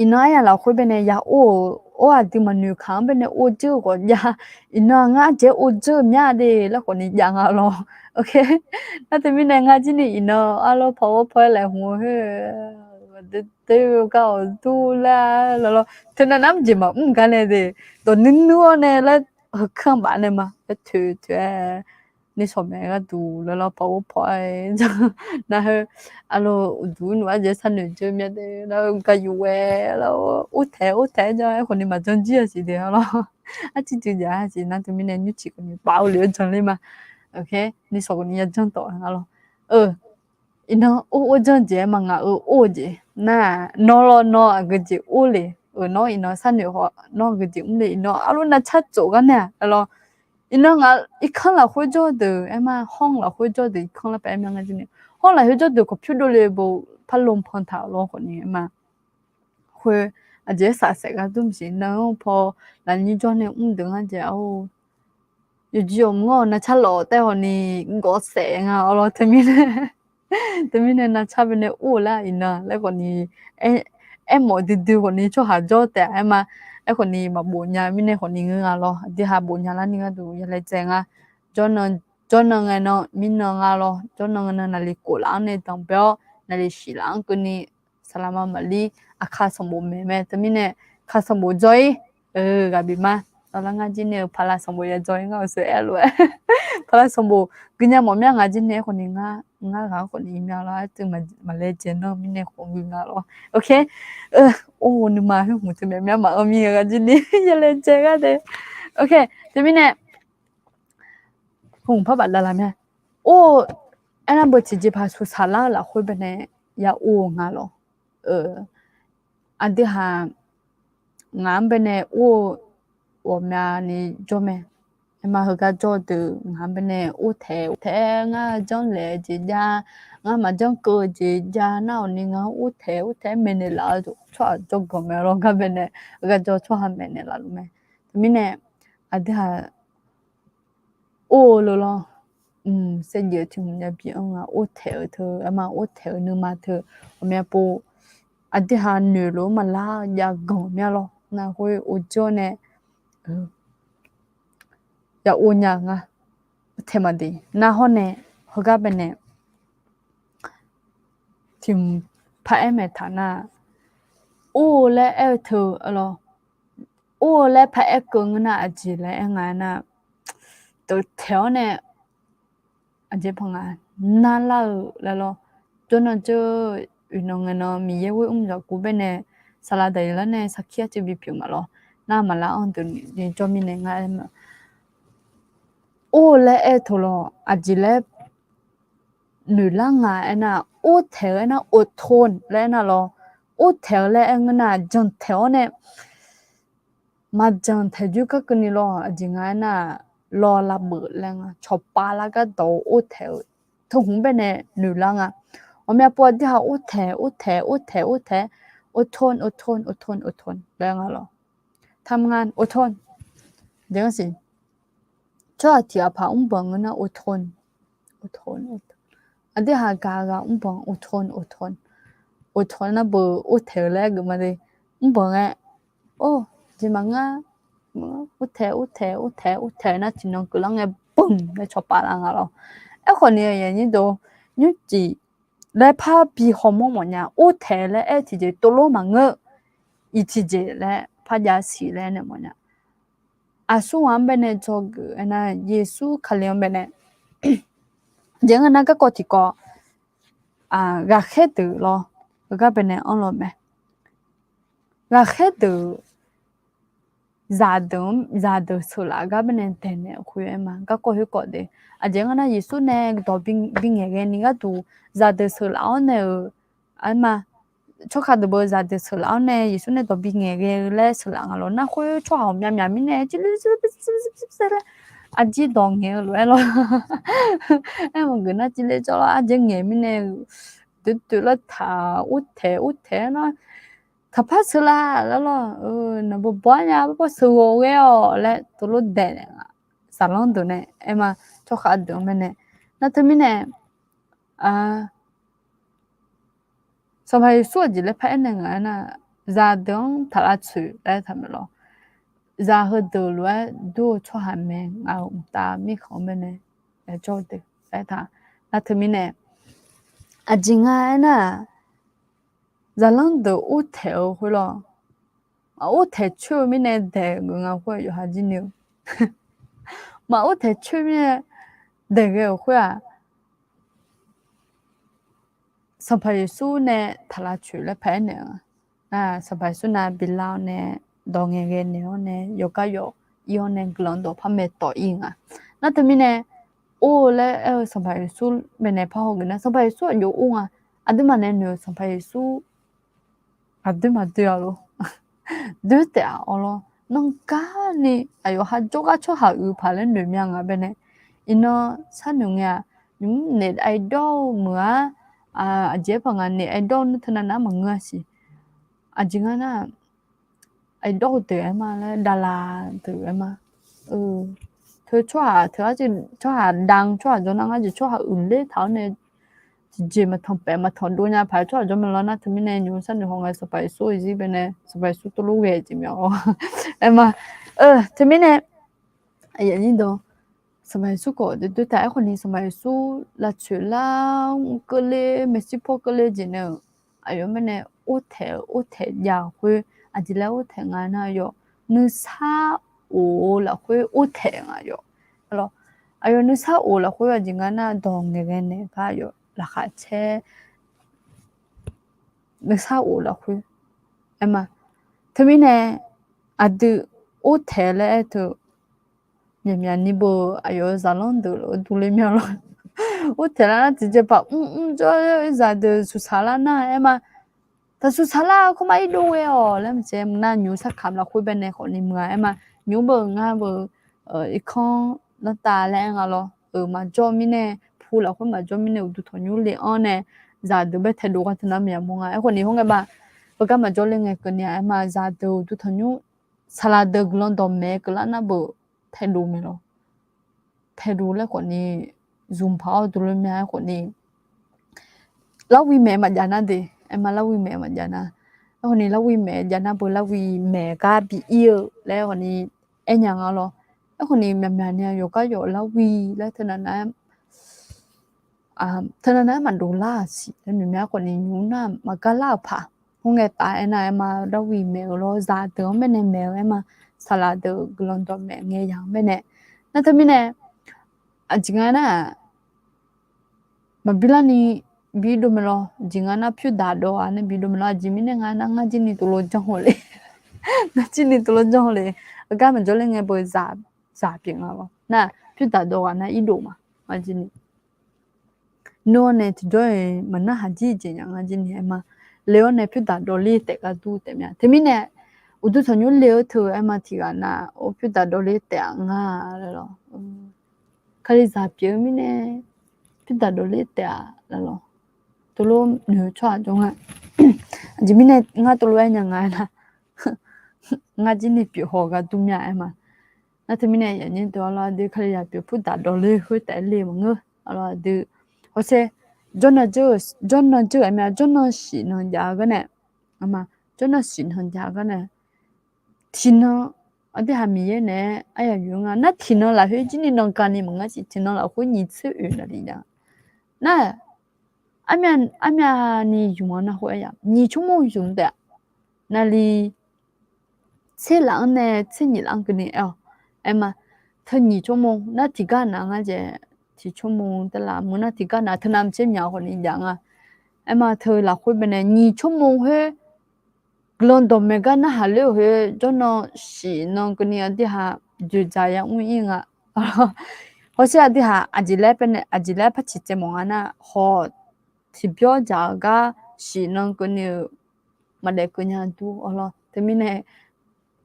iqnan aryaq lafkhoer baenae ya or-euq, or aqdui maqnoeq kaq-anr baenae or dzeur-eu ghawqjav, iqnan ngar dzaeq or dzeur-eu mya de laer khawfni jav nga lawr. Nar teumirnae ngar jir ni iqnan arlawr paw-awr paw-aer laeqhmq-eu khoer, deuq gar-awq dur laer lawr lawr. Teunav nar mr jeq maqmr gar nae de, dawq nuir nuir-awr nae laer heukanr baf nae ma laer toeq toeq-aer Nishawq maeq gharduq lawrlawr paw or paw-aer jan nar heu, arlawr uqduq nuf arjeq sharnoeq jeur mya de nar heu gaq yuf ghae lawr or taeq or taeq-aer jan aerkhawf ni maqjan jir-a siq de arlawr. Arciv juiv jav-a siq nar teumirnae nymrciq khawf ni pav-eu lef-aer jan ler ma. Nishawq khawf ni ya janr tawf-a lawr. Iqnan or or janr jeq-aer ma ngaq-euq or-eu jeq nar-aq nawr lawr nawr aqgeujeq or le-euq nawr iqnan sharnoeq haw nawr aqgeujeq mr le iqnan arlawr navcar tsof gar nae-aq lawr. Iqnan ngaq irkanr lafkhoer jawr deuq aer ma hawr lafkhoer jawr deuq irkanr lar pav-aer mya ngar jir ni hawr lafkhoer jawr deuq kawq pyur dovle bo par lom pan taq-euq lawr khawf ni aer ma. Khoer aqjeq-aer saf saef gar dur maqsiq nar-anr paw lafnyir jawr nae mr deuq ngar jeq-a or. Yawqjeq yawqmr-awq navcar lawf taef haw ni gawv saef nga awr lawr teumirnae. Teumirnae navcar baenae or-eu lar iqnan laer khawf ni aermawf duidui khawf ni tsawrhaq jawr taef-a aer ma. Aerkhawf ni maqbof nya mirnae khawf ni ngeur nga lawr aqdui ha bof nya larni gharduq ya laejae nga. Jawrnan ngae nan mirnan nga lawr jawrnan ngae nan naqli kof laf-anr nae danqbae-awr naqli siq laf-anr keuvni saqlaqma maqlir aqkaq sanqbof maeq mae teumirnae aqkaq sanqbof jawr-ir ghaq bif ma. Lar ngar jir nae-eu paqlaq sanqbof ya jawr-ir ngar-eu sheu aer lof-aer paqlaq sanqbof guinya mawf mya nga jir nae aerkhawf ni ngar ghaq-anr khawf ni mya lawr aer teu maqlae jae nanr mirnae khawf gui nga lawr. Or nuima khoer hmq teu maeq mya maqanr mir-a ngar jir ni ya laejae gar de. Teumirnae hmq par baf davlaf mya. Or, aernar beu tiqjeqpaq suqsaq lar-eu lafkhoer baenae ya or-eu nga lawr. Aqdui haq ngaq-anr baenae or-eu ghawqmyani jawr mae. Aer ma heugar jawr-eu deuq ngaq-anr baenae or taeq or taeq-aer ngar janrlaeq-eu jeq jav, ngar maqjanr keuv-eu jeq jav nar-awq ni ngaq-anr or taeq or taeq-aer maeqnaeq laf-eu tsawrhaq jawrganq mae lawr gar baenae heugar jawr tsawrhaq maeqnaeq laf luf mae. Teumirnae aqdui haq or-eu le lawr. Saevdzeuf tiq hmq ya bi-anr nga or taeq-eu teu aer ma or taeq-eu nuima teu ghawqmya pov aqdui haq noeq lof-aer maqlar jav ganq mya lawr nar khoer or jawr nae ya or nya-eu nga. Taeq maqdeq nar hawr nae heugar baenae tiq par aer maeq taq nar or-eu laer aer-eu teu lawr. Or-eu laer par aer keuv ngeur nar aqjeq laer aer nga aer nar, deuq taeq-awr nae aqjeq paq nga narlar-eu laer lawr. Jawrnan jawr, uiqnan ngaenan Miqyaer ghoer mr zaqguv baenae saqlaq daqyeq lar nae sarkir arcuiv bipyeuf ma lawr. Nar maqlar-anr deuq ni jawr mirnae ngar aer ma. Or-eu laer aer-eu teu lawr aqjeq laer noeqlar nga aer nar, or taeq-eu aer nar อดทน laer aer nar lawr. Or taeq-eu laer aer ngeur nar janq taeq-awr nae maqjanq taeq joer gar keuvni lawr aqjeq nga aer nar, lawr lavbeuf laer nga cawqpav lar gardawq-eu or taeq-eu teu hmq baenae noeqlar nga. Ghawqmya pov aqdui haq or taeq or taeq or taeq or taeq, อดทน อดทน อดทน อดทน laer nga lawr. Taq mr nga อดทน jeq ngar siq. Tsawrhaq tiq ghaq paq mrbanq ngeur nar อดทน aqdui haq gaq ghaq mrbanq อดทน อดทน อดทน nar beu or taeq-eu laer geuf ma de. Mrbanq ngae, or, jeq maqngeur, or taeq or taeq or taeq or taeq nar tiqnan keuvlar ngae bumq laer cawqpav lar nga lawr. Aerkhawf ni aqnyir deuq, nymrcif laer par bi hawmawr mawfnya, or taeq laer aer tiqjeq tovlof maqngeur, iq tiqjeq laer par jav siq laer nae mawfnya. Aqsur ghaq-anr baenae dzawgeuf aer nar, Yeqsur Kali-anr baenae jeq ngeur nar garkawv tiqkawv ghaqkhaer deuq lawr, heugar baenae anr lawr mae. Ghaqkhaer deuq zaqdeuq, zaqdeuq sheuqlaf gar baenae daeqnaeq-eu khoer aer ma. Garkawv khoerkawv de, aqjeq ngeur nar Yeqsur nae dawq bingaeq ghaeni gharduq zaqdeuq sheuqlaf-awr nae-euq aer ma. Tsawrkhav deuq beu zaqdeuq sheuqlaf-awr nae Yeqsur nae dawq bingaeq ghae-eu laer sheuqlaf nga lawr. Nar khoer tsawrhaq ghawqmya myaq mirnae laer arjir dawq ngaeq-eu lof-aer lawr. Aer maqgeuf nar civler jawr lawr arjir ngaeq mirnae doedoeq lar taq or taeq or taeq nar, taqpar sheuqlaf lar lawr. Naqbawr bawr-ar nya, bawr bawr sheuqghae-awq laer tovlof daeq, zaqlanr deuq nae aer ma. Tsawrkhav deuq-anr baenae nar teumirnae Sanqpaq Yeqsur aqjeq laer paraer nae ngaq aer nar, zaqdeuq-anr taq lavtsoeq laer taq maeq lawr. Zaq heudeuq lof-aer dur-eu tsawrhaq mae, ngaq-euq mqtav mirkhanq-anr baenae yajawr-eu deuq laer taq. Nar teumirnae aqjeq nga aer nar-aq, zaqlanr deuq or taeq-eu khoer lawr, maq or taeq coer-eu mirnae daeq geuf nga khoer yawqha jir ni-eu. Maq or taeq coer mirnae daeq ghae-euq khoer-aq, Sanqpaq Yeqsur nae taq lavtsoeq laer paq-aer naeq-a. Nar, Sanqpaq Yeqsur nav bi lar-awr nae dawq ngaeqghae naeq-awr nae yawqgar yawf ir-awr nae guiqlanq dawq par maeqtawf ir nga. Nar teumirnae or-eu laer aer-eu Sanqpaq Yeqsur maeqnaeq par haw geuf nar, Sanqpaq Yeqsur aqjox or nga. Aqduimaf nae noeq-euq Sanqpaq Yeqsur aqdoer maqdoer-a lor. Doer taef-aq awr lawr. Nanrgarni aqyawf ha jawrgar tsawrhaq uiq paq laer noeq mya nga baenae, iqnan sharnoeq ngae-aq, nymq-mr naef aidawr-eu meuq-ar, aqjeq-aer paq nga naef aidawr nmr teunav nav-anr maqngeur-a siq. Aqjeq nga nar, aidawr-eu deuq-aer ma laer, daqlaq deuq-aer ma. Teu tsawrhaq teu-ar jeq tsawrhaq da-eu tsawrhaq jawr nar ngar jeq tsawrhaq uiqler taq-awr nae tiqjeq maqtanq paef maqtanq dov nya paq-aer tsawrhaq jawr mae lawr. Nar teumirnae nymq-mr sharnoeq haw ngae Sanqpaq Yeqsur-eu zir baenae Sanqpaq Yeqsur tov lof ghae-eu jeq mya-awr. Aer ma, teumirnae, aqyuif aqnyir deuq, Sanqpaq Yeqsur khawf doer taef. Aerkhawf ni Sanqpaq Yeqsur lavtsoeq lar-awr keuvle maeqshi paw keuvle jeq nae-euq aqyawf mirnae ortaeq ortaeq jav-euq khoer aqjeq laer ortaeq nga nar, aqyawf nuisar of-eu lafkhoer ortaeq nga yawf. Aqyawf nuisar of-eu lafkhoer aqjeq nga nar, dawq ngaeqghae naeq gar aqyawf laqkhaq caer nuisar of-eu lafkhoer aer ma. Teumirnae aqdui ortaeq laer aer teu, myaqmyaq ni beu aqyawf-eu zaqlanr deuq laf-eu durler mya lawr. Ortaeq lar nar tiqjeq paq mrmr jawr-eu zaqdeuq suqsaq lar nar aer ma. Taqsuq saqlar-eu khoermaf irdov ghae-awq laer maqtser mq nar, nymq-mr sarkaq lafkhoer baenae khawf ni muiq-a aer ma. Nymq-mr beu ngar beu irkanr lanrtav laer aer nga lawr. Euq maqjawr mirnae, pu lafkhoer maqjawr mirnae uqduq tanqnymr le-anr nae zaqdeuq bae taedov gar teunar myaq mawr nga. Aerkhawf ni hawr ngae ba, heugar maqjawr ler ngae keuvni-aq aer ma, zaqdeuq uqduq tanqnymr saqlaq deuq guiqlanq dawqmaeq keuvlar nar beu taedov mae lawr. Taedov laer khawf ni zmq paq-awr dovle mya. Aerkhawf ni larwi maeq maqjav nar de, aer ma, larwi maeq maqjav nar. Aerkhawf ni larwi maeq jav nar beu larwi maeq gar bi ir-eu laer khawf ni aernya nga lawr. Aerkhawf ni myaqmyaq ni yawqgar yawf larwi laer teunav nav-aer teunav nav-aer maqdov lar-aq siq laer noeq mya. Aerkhawf ni nymq nar maqgar lar-euq paq. Khoerngae taf aernar aer ma, larwi maeq-eu lawr, zaqdeuq-anr baenae maeq-eu aer ma, saqlaq deuq guiqlanq dawqmaeq ngae yaq-anr baenae. Nar teumirnae aqjeq nga nar-aq, maqbi larni bi dov mae lawr. Aqjeq nga nar pyurdaq dawv ghaq nae bi dov mae lawr. Aqjeq mirnae nga nar ngar jir ni tov lo janr haw le. Ngar jir ni tov lo janr haw le. Heugar maqjawr ler ngae beu zaq pyeuf nga lawr. Nar pyurdaq dawv ghaq nar irdov ma. Ngar jir ni nawr nae tiqjawr-iq maqnar haq jir jeq nya ngar jir ni aer ma. Le-awr nae pyurdaq dawvler taef gar dur taef mya. Teumirnae uqduq tanqnymr le-eu teu aer ma, tiqghaq nav-or pyurdaq dawvler taef-a nga laer lawr. Kalizaq pyeuf-eu mirnae pyurdaq dawvler taef-a laer lawr. Tov lof noeq-eu tsawrhaq jawr nga. Aqjeq mirnae ngar tov lof aer nya nga aer nar, ngar jir ni pyeuf haw gar dur mya aer ma. Nar teumirnae yaqnyir deuq-a lawr, aqdui kalizaq pyeuf pyurdaq dawvler khoertaef le maqngeur. Aqlawr aqdui hawsher jawrnan jawrnan jawr-eu aer mya, jawrnan shif nan jav-eu gar nae, jawrnan shif nan jav-eu gar nae, tiqnan aqdui ha Miqyaer naeq-aer aryaq yoeq nga nar, tiqnan lafkhoer jir ni nan gani maqngar siq, tiqnan lafkhoer nyiq tser oeq navlif jav. Nar armyavni zmq-anr nar khoer aryaq nyiq tsawrmawr zmq taef-a. Navlif tser laf-anr nae tser nyiq laf-anr keuvni aer-awq. Aer ma, teu nyiq tsawrmawr nar tiqgar nav ngar jaeq, tiq tsawrmawr taef laf mur nar tiqgar nav teu navmaqtser myaq khawf ni jav nga. Aer ma, teu lafkhoer baenae nyiq tsawrmawr khoer guiqlanq dawqmaeq gar narhaq ler-euq khoer jawrnan shif nan keuvni aqdui ha dzoeqdzaq ya mr ir nga. Hawsher aqdui ha aqjeq laer baenae aqjeq laer par ciqcaev mawf nga nar, hawq tiqbyawr dzaq-eu gar shif nan keuvni-eu maqdaef keuv nya dur. Awlawr teumirnae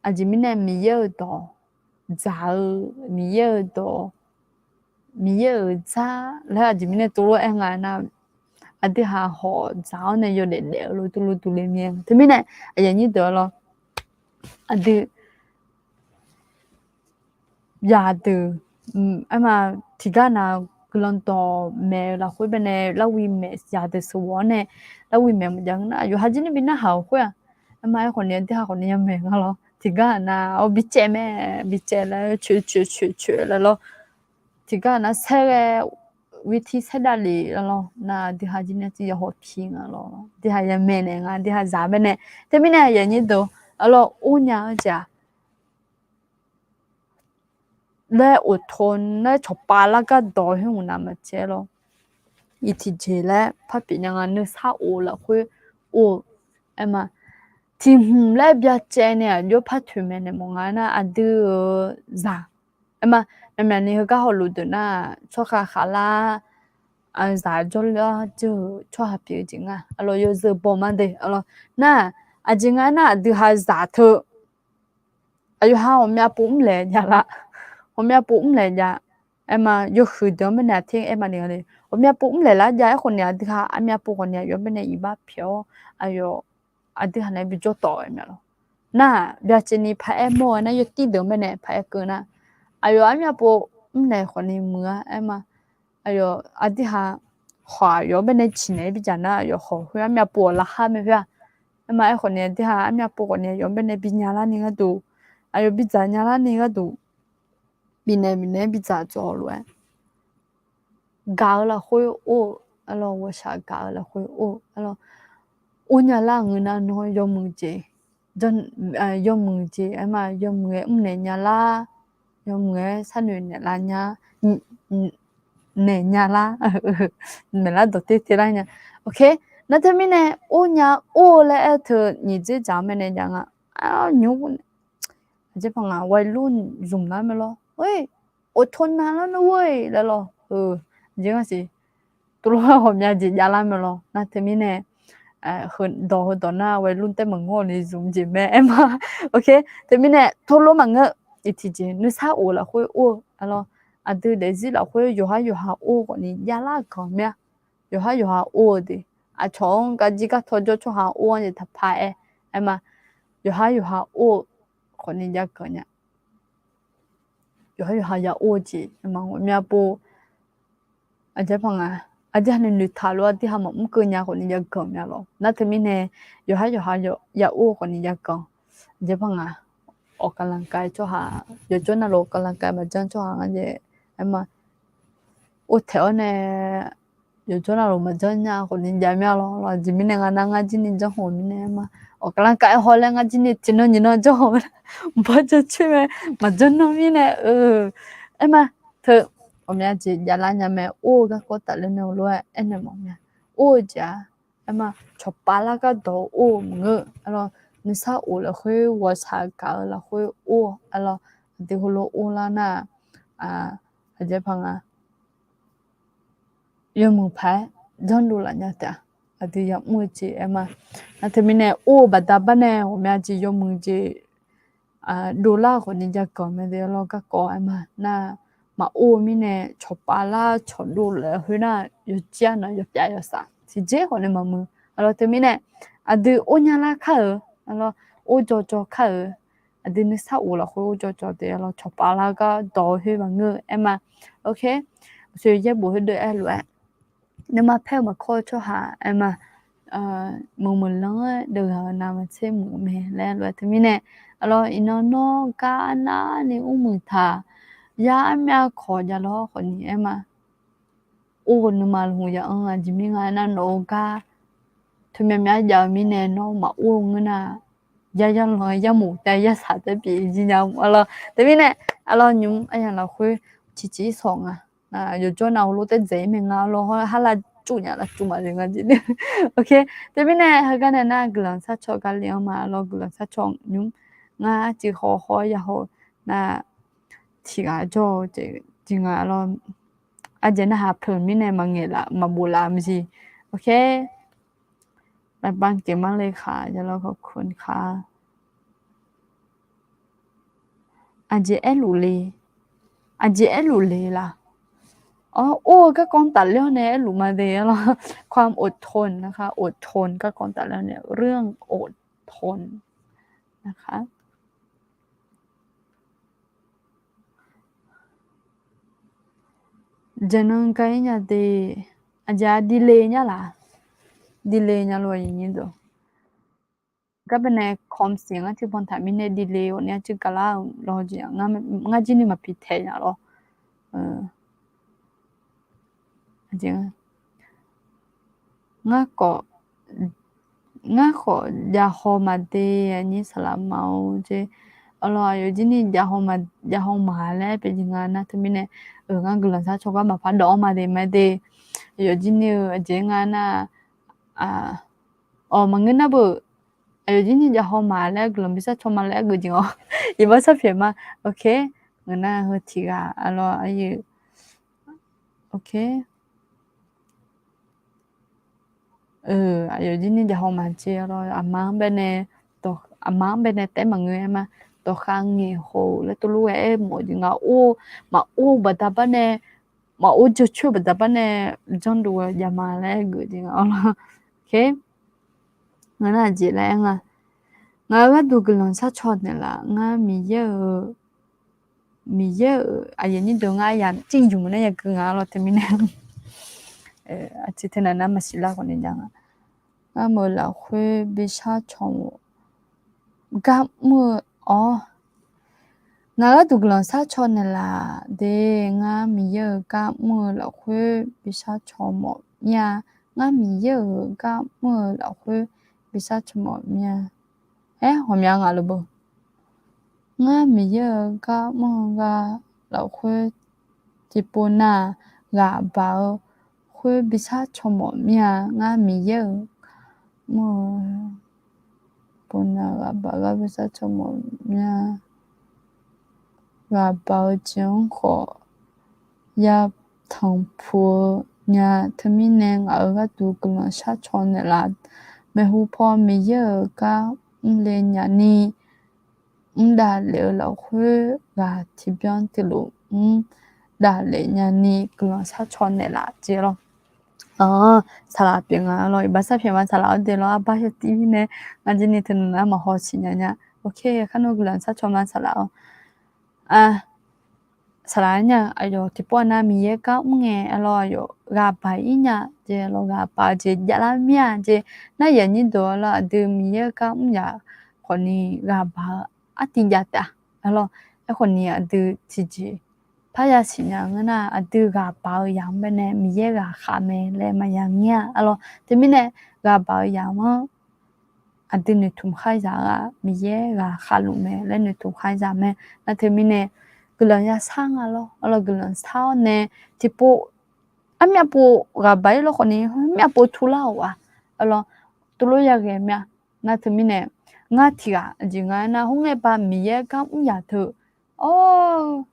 aqjeq mirnae Miqyaer-euq dawq dzaq-eu, Miqyaer-euq dawq, Miqyaer-euq dzar laer aqjeq mirnae tov lof aer nga nar, aqdui ha hawq dzaq-awr nae yawdaef daef-eu lof tov lof dovle mir-a. Teumirnae aqyuif aqnyir deuq-a lawr, aqdui zaqdeuq, aer ma, tiqgar nav guiqlanq dawqmaeq-eu lafkhoer baenae larwi maeq zaqdeuq sheuqghawv-awr nae larwi maeq maqjav ngeur nar, yawqha jir ni bi narhaq-euq khoer-aq, aer ma, aerkhawf ni aqdui ha khawf ni yamaeq nga lawr. Tiqgar nav-awr bi caev mae, bi caev laer coeq coeq coeq coeq laer lawr. Tiqgar nav saer ghae, wirtir saer davlef laer lawr. Nar aqdui ha jir ni tiv yawhaw pi nga lawr. Aqdui ha yamaeq naeq nga, aqdui ha zaq baenae. Teumirnae aqyuif aqnyir deuq, aqlawr or nya-eu jeq-aq, laer of tawq laer cawqpav lar gar dawq-eu khoer hmq navmaqtser lawr. Iq tiqjeq laer parpyeuf nya nga, nuisar of lafkhoer or-eu. Aer ma, tiq hmq laer byacaevni aqjox par toeqmaeq naeq mawf nga nar, aqdui-euq zaq, aer ma, myaqmyaq ni heugar hawluf deuq nar, tsawrkhav khavlar, zaq jawrlar jawr-eu tsawrhaq pyeuf-eu jeq nga. Aqlawq yawzeu baw ma de, aqlawq nar, aqjeq nga aernar, aqdui ha zaq teu aqyawf ha ghawqmya pov mrlaeq jav lar, ghawqmya pov mrlaeq jav. Aer ma, yawhuiq deuq-anr baenae aqter aer ma ni, ghawqmya pov mrlaeq lar jav. Aerkhawf ni aqdui ha aqmyav pov khawf ni aqyawf-anr baenae iqbax pyaeq-awr, aqyawf aqdui ha naeq-aer bijawr tawf-eu mae lawr. Nar-aq, byacaevni paq-aer mawr-eu nar, yawtir deuq-anr baenae paq-aer keuv nar, aqyawf aqmyav pov mrlaeq khawf ni muiq-a. Aer ma, aqyawf aqdui ha khawf aqyawf-anr baenae ciqnaeq-aer bidzaq nar, aqyawf khawf khoer aqmyav pov-awq laqkhaq mae khoer-aq. Aer ma, aerkhawf ni aqdui ha aqmyav pov khawf ni aqyawf-anr baenae binya larni gharduq, aqyawf bidzaq nya larni gharduq, bifnaeq bifnaeq-aer bidzaq dzawq lof-aer, gaq-eu lafkhoer or-eu, aqlawq ghawqshaq gaq-eu lafkhoer or-eu, aqlawq or nya lar ngeur nar nawr yawmuiq jeq, yawmuiq jeq, aer ma, yawmuiq-aer mrnaeq nya lar, yawmuiq-aer sharnoeq naeq lar nya, naeq nya lar, maeqlar dawqter te lar nya. Nar teumirnae or nya or-eu laer aer teu nyiq dzer dzaq-anr baenae jav nga. Nymr aqjeq paq ngaq วัยรุ่น zmq lar mae lawr. Or, อดทน na lar nar เว้ย laer lawr. Aqjeq nga siq, tov lof-aer ghawqmya jeq jav lar mae lawr. Nar teumirnae dawq heudawq nar วัยรุ่น taef maqngeur ni zmq jeq mae. Aer ma, teumirnae tov lof maqngeur. Iq tiqjeq nuisar of lafkhoer or-eu, aqlawq aqdui daefzir lafkhoer yawqhar yawqha or khawf ni javlar ganq mir-a. Yawqhar yawqha or-eu de, aqcawq-anr garjir gartaw jawr tsawrhaq or-anr jeq taqpar-aer. Aer ma, yawqhar yawqha or-eu khawf ni jav ganq nya. Yawqhar yawqha ya or-eu jeq aer ma, ghawqmya pov, aqjeq paq ngaq, aqdui ha noeqnoeq taq lof-aer aqdui ha maqmr keuv nya khawf ni jav ganq mir-a lawr. Nar teumirnae yawqhar yawqha ya or-eu khawf ni jav ganq. Aqjeq paq ngaq, ออกกำลังกาย tsawrhaq, yawqjawr navluf ออกกำลังกาย maqjanr tsawrhaq nga jeq, aer ma, or taeq-awr nae yawqjawr navluf maqjanr nya khawf ni jav mir-a lawr. Aqjeq mirnae nga nar ngar jir ni janr haw mirnae aer ma, ออกกำลังกาย haw laer ngar jir ni tiqnan nyiqnan janr haw mae, bawr janr coer mae, maqjanr nan mirnae, aer ma, teu ghawqmya jeq javlar nya mae. Or-eu garkawv tafler nae lof-aer aernaeq mawf mya. Or-eu jeq-aq, aer ma, cawqpav lar gardawq or-eu maqngeur. Aqlawq nuisar of lafkhoer ghawqshaq gaq-eu lafkhoer or-eu, aqlawq aqdui heulof or lar nar-aq, aqjeq paq ngaq, yawmuiq paq-aer janrdov laf nya taef-a. Aqdui yamr-eu jeq aer ma. Nar teumirnae or-eu baqda bar nae ghawqmya jeq yawmuiq jeq dovlar khawf ni jav ganq mae de, aqlawq garkawv aer ma. Nar maqor-eu mirnae cawqpav lar cawqdov laf khoer nar, yawjir-a nar yawpyav yawsaf tiqjeq khawf ni maqmuiq. Aqlawq teumirnae aqdui or nya lar kar-euq, aqlawq or jawrjawr kar-euq, aqdui nuisar of lafkhoer or jawrjawr de, aqlawq cawqpav lar gardawq-eu khoer maqngeur-eu aer ma. Oke, aqsoeq yaerbof khoerdeuv aer lof-aer, nuima paer-eu maqkawr-eu tsawrhaq aer ma, muiqmuiq lanr-aer deuv ghaq-eu navmaqtser muiq mae laer lof-aer teumirnae, aqlawq iqnan nawr gar arnavni mrmuiq taq, yar armyav kawq javlawr khawf ni aer ma. Or-eu nuima lmq ya-anr aqjeq mir nga aernar nawq-eu gar teumyav myav jav-eu mirnae nawr maqor-eu ngeur nar, yar yarlanq yarmof tae yarsaq tae pyeuf jir nya-a lawr. Teumirnae, aqlawq nymq aryamq lafkhoer ciqciq-ir sawq nga. Yawqjawr nav heulof taef dzaeq-ir mae nga lawr, har lav cuf nya lav cuf maqle nga jeq. Oke, teumirnae heugar nae nar guiqlanq sarcaw gar le-anr ma lawr, guiqlanq sarcaw nymq ngar arciv haw haw-aer ya haw-eu nar, tiq ghaq jawr-eu jeq nga lawr. Aqjeq narhaq peuq mirnae maqngaeq laf maqbof laf maqsiq. Oke, บางบ้าน geq mar le khaq ya lawr, ขอบคุณค่ะ. Aqjeq aerluf le, aqjeq aerluf le laf. Or, or-eu garkawv tafler-awr nae aerluf ma de lawr. ความอดทนนะคะ อดทน garkawv tafler-awr nae เรื่องอดทนนะคะ. Jaqnan ga-ir nya de, aqjeq-a ดีเลย nya laf, ดีเลย nya lawr aqyuif nyir deuq. Gar bae nae คอม siq ngar tiq ban taq mirnae ดีเลย awq ni arcuiv gaqlar-euq lawr jeq, ngar jir ni maqpi taeq nya lawr. Ngar khawf, ngar khawf jav haw ma de, aqnyir saqlaq ma-or jeq. Arlawr, aqyawf jir ni jav haw ma, jav haw ma laer pyeuf jeq nga nar teumirnae, ngar guiqlanq sharcaw gar maqpar dawv-anr ma de ma de. Aqyawf jir ni-eu aqjeq nga nar, awq, maqngeur nar beu, aqyawf jir ni jav haw ma laer guiqlanq bi sharcaw ma laer geuf jeq-awr, iqbax sharpyaeq ma. Ok, ngeur nar heu tiq ghaq arlawr, aqyuif, ok. Aqyawf jir ni jav haw ma jeq arlawr, aqma-anr baenae, aqma-anr baenae taef-aer maqngeur-aer ma. Dawqkhav ngaeq haw-eu laer tov lof ghae-aer mawf jeq nga. Or, maqor-eu baqda bar nae, maqor jawrcoer-eu baqda bar nae, janrdov-eu jav ma laer geuf jeq nga arlawr. Ok, ngeur nar aqjeq laer aer nga. Ngaq-euq gharduq guiqlanq sharcaw naeqlaf, ngar Miqyaer-euq, Miqyaer-euq aqyuif aqnyir deuq ngar ya cir yumq nar yagui nga arlawr teumirnae. Aqteu teu naq nar maqsiq lar khawf ni jav nga. Ngar meuq lafkhoer bi sharcaw gar mr-eu-awr, ngaq-euq gharduq guiqlanq sharcaw naeqlaf de. Ngar Miqyaer-euq gar mr-eu lafkhoer bi sharcaw mawf mir-a. Ngar Miqyaer-euq gar mr-eu lafkhoer bi sharcaw mawf mir-a. Aer, ghawqmya ngaq lof beu. Ngar Miqyaer-euq gar mr-eu gar lafkhoer tiqpov nav ghaq baq-eu khoer bi sharcaw mawf mir-a. Ngar Miqyaer-euq mr-eu pov nav ghaq baq gar bi sharcaw mawf mir-a. Ghaq baq-eu jeq-anr khawf yatanq puq-eu nya. Teumirnae ngaq-euq gharduq guiqlanq sharcaw naeqlaf. Maeqhu paw Miqyaer-euq gar mrle nyani, mr davlef-eu lafkhoer ghaq tiqbyan tiqlof mr davlef nyani guiqlanq sharcaw naeqlaf jeq lawr. Saqlaq pyeuf nga lawr, iqbax sharpyaeq ma saqlaq-awr de lawr, arbar yatir mirnae ngar jir ni teu naq nar maqhaw siqnya nya. Ok, kharnar guiqlanq sharcaw ma saqlaq-awr. Saqlaq-aer nya, aqyawf tiqpov nav Miqyaer gar mr ngae arlawr, aqyawf ghaq baq-ir nya jeq lawr, ghaq baq-eu jeq javlar mir-a jeq. Nar yaf nyir deuq-awr lawr, aqdui Miqyaer gar mr yaf khawf ni ghaq baq-eu artiv jav taef-a. Arlawr, aerkhawf ni aqdui tiqjeq parya siqnya ngeur nar, aqdui ghaq baq-eu yaf-anr baenae Miqyaer ghaq khav mae laer maqya ngaer-a. Arlawr, teumirnae ghaq baq-eu yaf-anr aqdui noeqtmq khar zaq-a, Miqyaer ghaq khavluf mae laer noeqtmq khar zaq mae. Nar teumirnae guiqlanq yashar nga lawr. Arlawr, guiqlanq shar-awr nae tiqpov armyav pov ghaq baq-ir lawr khawf ni, armyav pov turlar-euq-aq, arlawr, tov lof yaghae mya. Nar teumirnae ngar tiq ghaq jeq nga aernar, khoerngae ba Miqyaer gar mr yaf teu, awr,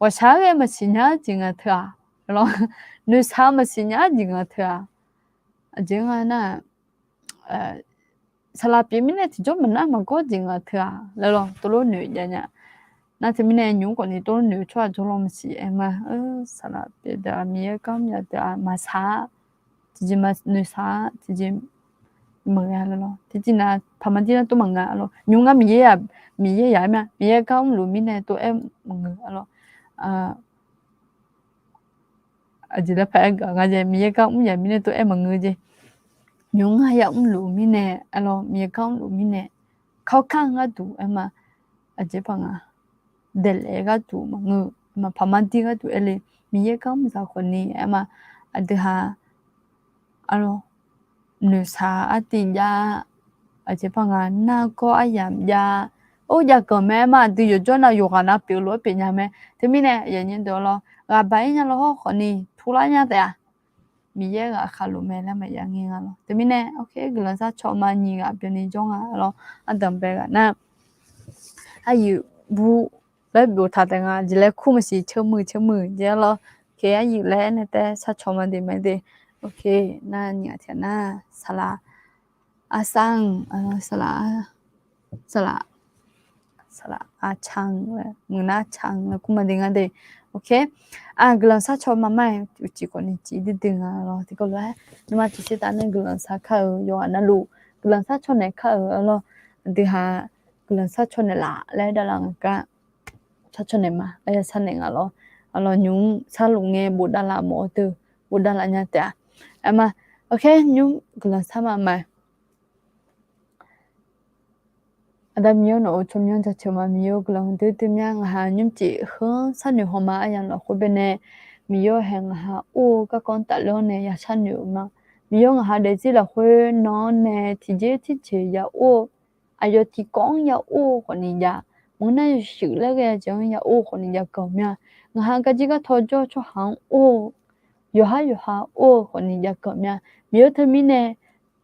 ghawqshaq-aer ghae maqsiq nya-eu jeq nga teu-aq, arlawr, noeqshaq maqsiq nya-eu jeq nga teu-aq, aqjeq nga aernar, saqlaq pyeuf mirnae tiqjawr maqnar maqgawr jeq nga teu-aq laer lawr, tov lof noeq jav nya. Nar teumirnae nymq-mr khawf ni tov lof noeq tsawrhaq jawrlawr maqsiq aer ma. Saqlaq pyeuf deuq-aq Miqyaer gar mr yaf deuq-aq maqshaq-a, tiqjeq maqnoeq shaq-a, tiqjeq maqghae laer lawr, tiqjeq nav paqma dir nar tov maqngeur-a lawr. Nymq-mr ngar Miqyaer-aq, Miqyaer yaf-aer mya, Miqyaer gar mrluf mirnae tov-aer maqngeur-a lawr. Aqjeq laer paq-aer gaq nga jeq, Miqyaer gar mr yaf mirnae tov-aer maqngeur jeq. Nymq-mr ngar ya mrluf mirnae, arlawr, Miqyaer gar mrluf mirnae, kawrkar-eu gharduq aer ma. Aqjeq paq nga, daeqlaef gharduq maqngeur, maqpaq mar dir gharduq aer le. Miqyaer gar mr zaq khawf ni aer ma. Aqdui ha, arlawr, noeqshaq artiv jav, aqjeq paq nga nargawr aryamq jav, or, jav ganq mae aer ma. Aqdui yawqjawr nav yawqghaq nav pyeuf lof-aer pyeuf nya mae. Teumirnae aqyuif aqnyir deuq-awr lawr, ghaq baq-ir nya lawr hawr khawf ni turlar nya taef-a. Miqyaer ghaq khavluf mae laer maqya ngae nga lawr. Teumirnae ok, guiqlanq sharcaw ma nyiq ghaq byanni jawr nga lawr. Ardanqbae ghaq nar, aryuif bu laer boftaq taef nga jeq laer kur maqsiq, ceuq muiq ceuq muiq jeq-a lawr. Ok, aryuif laer aernae taef sharcaw ma de mae de. Ok, nar nyiq ghaq tiq ghaq nar, saqlaq arsar-anr, saqlaq, saqlaq, saqlaq arca-anr, muiqnar ca-anr laer kur ma de nga de. Ok, guiqlanq sharcaw ma mar-aer uqcif khawf ni cif duidui nga lawr. Tiqkawv lof-aer nuima tiqsir taf nae guiqlanq shar kar-euq yawqghaq navluf, guiqlanq sharcaw naeq kar-euq arlawr, aqdui ha guiqlanq sharcaw naeqlaf laer davlaf nga gar, sharcaw naeq ma laer ya sharnaeq nga lawr. Arlawr, nymq-mr sharluf ngae bofdavlaf mawf-eu deuq bofdavlaf nya taef-a. Aer ma, ok, nymq-mr guiqlanq shar ma ma. Aqda Miqyaer nawq-euq tsawrmyanr jaceuq ma. Miqyaer-eu guiqlanq huiqdui dui myanr ngaq ha nymr cif heu-anr sharnoeq haw ma. Aryamq lafkhoer baenae Miqyaer-eu haeq ngaq ha or-eu garkawv-anr tafler-awr nae ya sharnoeq-euq ma. Miqyaer ngaq ha daefzir lafkhoer nan-anr nae tiqjeq tirjeq ya or-eu, aqyawf tiqkawv-anr ya or-eu khawf ni jav maqngeur nar yawshuif laer ghae-eu jeq-anr ya or-eu khawfni jav ganq mir-a. Ngaq ha garjir gartaw jawr-eu tsawrhaq-anr or-eu, yawqhar yawqha or-eu khawfni jav ganq mir-a. Miqyaer teumirnae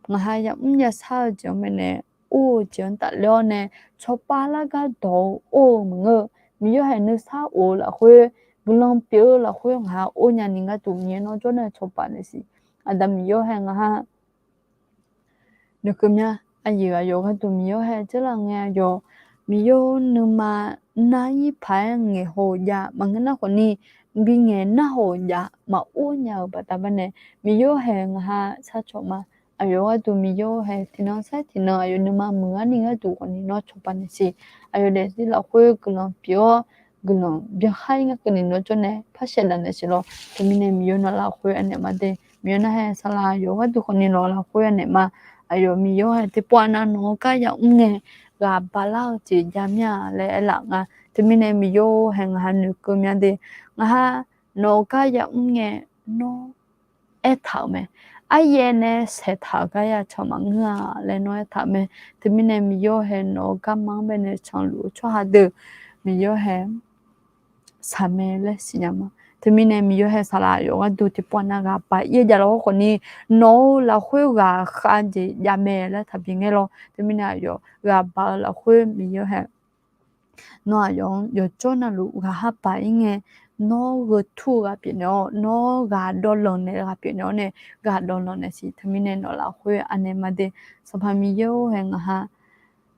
ngaq ha yamr yashar-eu jeq-anr baenae or-eu jeq-anr tafler-awr nae, cawba lar gar dawq-eu or-eu maqngeur-eu, Miqyaer haeq nuisar of-eu lafkhoer, guiqlanq pyeuf-eu lafkhoer ngaq ha or nyani gharduq Miqyaer nawr jawr nae cawba naeq siq. Aqda Miqyaer haeq ngaq ha noeqkeuv mya. Aqyuif aqyawf gharduq Miqyaer haeq dzeurlaf ngae aqyawf, Miqyaer nuima nar-ir paq-aer ngaeqhaw-eu jav maqngeur nar khawfni, bingaeq narhaq-euq jav maqor nya-euq baqda baqnae, Miqyaer haeq ngaq ha sharcawq ma. Aqyawf gharduq Miqyaer haeq tiqnan sar tiqnan aqyawf nuima muiq-ar ni gharduq khawfni nawr cawba naeq siq. Aqyawf daefzir lafkhoer guiqlanq pyeuf-awr, guiqlanq byankhar-ir ngar keuvni nawr jawr nae par saeqlaf naeq siq lawr. Teumirnae Miqyaer nawq lafkhoer anaeq ma de. Miqyaer nar haeq saqlaq yawf gharduq khawfni nawq lafkhoer anaeq ma. Aqyawf Miqyaer haeq tiqpov-a nav nawq-eu gar yamr ngae ghaq baq lar-eu jeq jav mir-a laer aerlaf nga. Teumirnae Miqyaer haeq ngaq ha noeqkeuv mya de. Ngaq ha nawq-eu gar yamr ngae nawr aertaq-euq mae. Aryaev nae saeqtaq-euq gar ya can maqngeur-a laer nawr aertaq-euq mae. Teumirnae Miqyaer haeq nawq-eu garma-anr baenae canluf-eu tsawrhaq deuq Miqyaer haeq saqmae laer siqnya ma. Teumirnae Miqyaer haeq saqlaq yawf gharduq tiqpov-a nav ghaq baq-ir-eu jav lafkhoer khawfni, nawq-eu lafkhoer ghaq khav jeq javmae laer taqbi ngaer lawr. Teumirnae aqyawf ghaq baq-eu lafkhoer Miqyaer haeq nawr aqyawf-anr yawqjawr navluf ghaq har baq-ir ngae, nawr gheu tur-eu ghaq pyeufnaeq-awr, nawr ghaq dawvlanq naeq ghaq pyeufnaeq-awr nae, ghaq dawvlanq naeq siq. Teumirnae nawq lafkhoer anaeq ma de. Sanqpaq Miqyaer-or haeq ngaq ha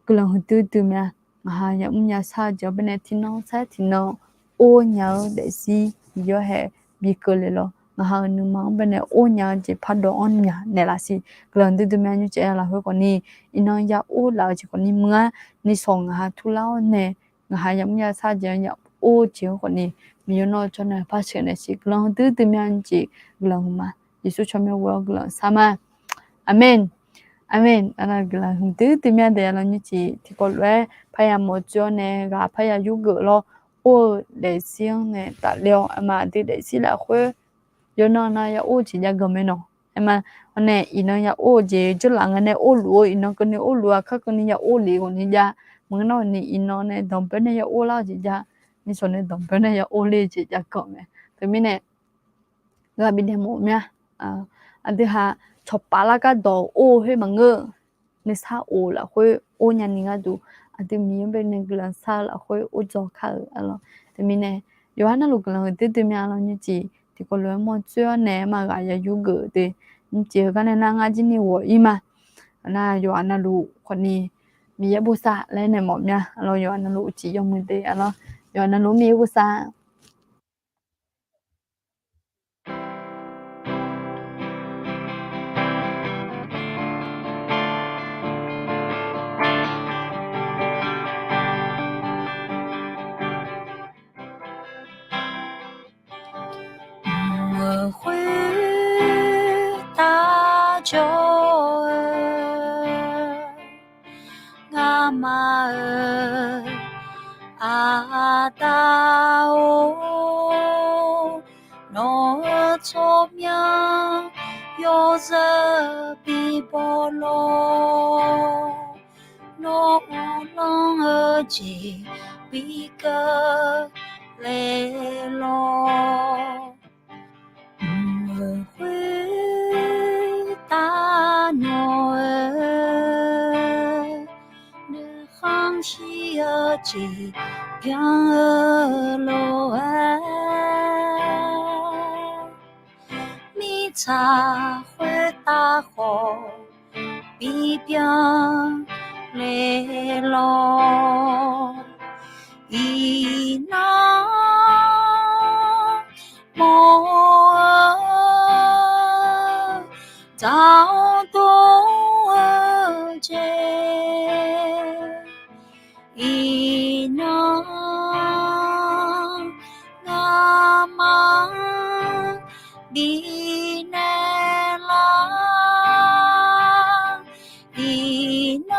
guiqlanq huiqdui dui mya. Ngaq ha yamr yashar-eu jeq-anr baenae tiqnan sar tiqnan or nya-eu daefzir Miqyaer haeq bi keuv le lawr. Ngaq ha-euq nuima-anr baenae or nya-eu jeq pardawv-anr myaq naeqlaf siq. Guiqlanq huiqdui dui mya nymrcif-a lafkhoer khawfni, iqnan ya or laf-eu jeq khawfni meuq-ar ni sawq ngaq ha turlar-awr nae, ngaq ha yamr yashar jeq-anr ya or-eu jeq-anr khawfni, Miqyaer nawr jawr nae par sheuq naeq siq. Guiqlanq huiqdui dui mya nymrcif guiqlanq huiq ma. Yeqsur tsawrmyanr ghoe-awr guiqlanq shar ma. Aqmeq. Aqmeq. Aqlaf guiqlanq huiqdui dui mya de. Aqlaf nymrcif tiqkawv lof-aer parya mawf dzoer-awr nae ghaq parya yurgeuf lawr or-eu daefzir-anr nae tafler-awr, aqma aqdui daefzir lafkhoer yawqnan nav ya or-eu jeq jav ganq mae nawq. Aerma, awr nae iqnan ya or-eu jeq dzeurlaf ngae nae or luf-eu, iqnan keuvni or luf-eu, aqkar keuvni ya or lef ghawqni jav. Maqngeur nar-awq ni iqnan nae danqbae nae ya or lar-eu jeq jav. Nisawq nae danqbae nae ya or ler-eu jeq jav ganq mae. Teumirnae ghaq bifnaeq mawf mya. Aqdui ha cawqpaf lar gar dawq or-eu khoer maqngeur-eu, nuisar of-eu lafkhoer or nyani gharduq, aqdui Miqyaer baenae guiqlanq shar-eu lafkhoer or dzaw kar-euq arlawr. Teumirnae yawqha navluf guiqlanq huiqdui dui mya lawr nymrcif tiqkawv lof-aer mawr dzoer-awr nae aerma ghaq ya yurgeuf de. Nymrcif-eu gar nae nar ngar jir ni ghawq-ir ma. Nar yawqha navluf khawfni Miqyaer bosav laer naeq mawf mya. Arlawr yawqha navluf uqcif yawmuiq de arlawr. Yawqha navluf Miqyaer bosav Mq-euq khoertav jawr-eu ngamaf-euq Aqda-or, nawq-euq tsawrmyanr yawzeu bibaw lawr, nawr uvlanr-eu jeq bikeuv le lawr. Mq-euq khoertav nawq-eu nuikhanr shir-eu jeq byan-eu lof-aer, mirtsaq khoertav khawf bibyan le lawr. Iqnan mawr-eu dzaq-awr dor-eu jeq, iqnan ngamaf-anr bifnaeq lar. Iqnan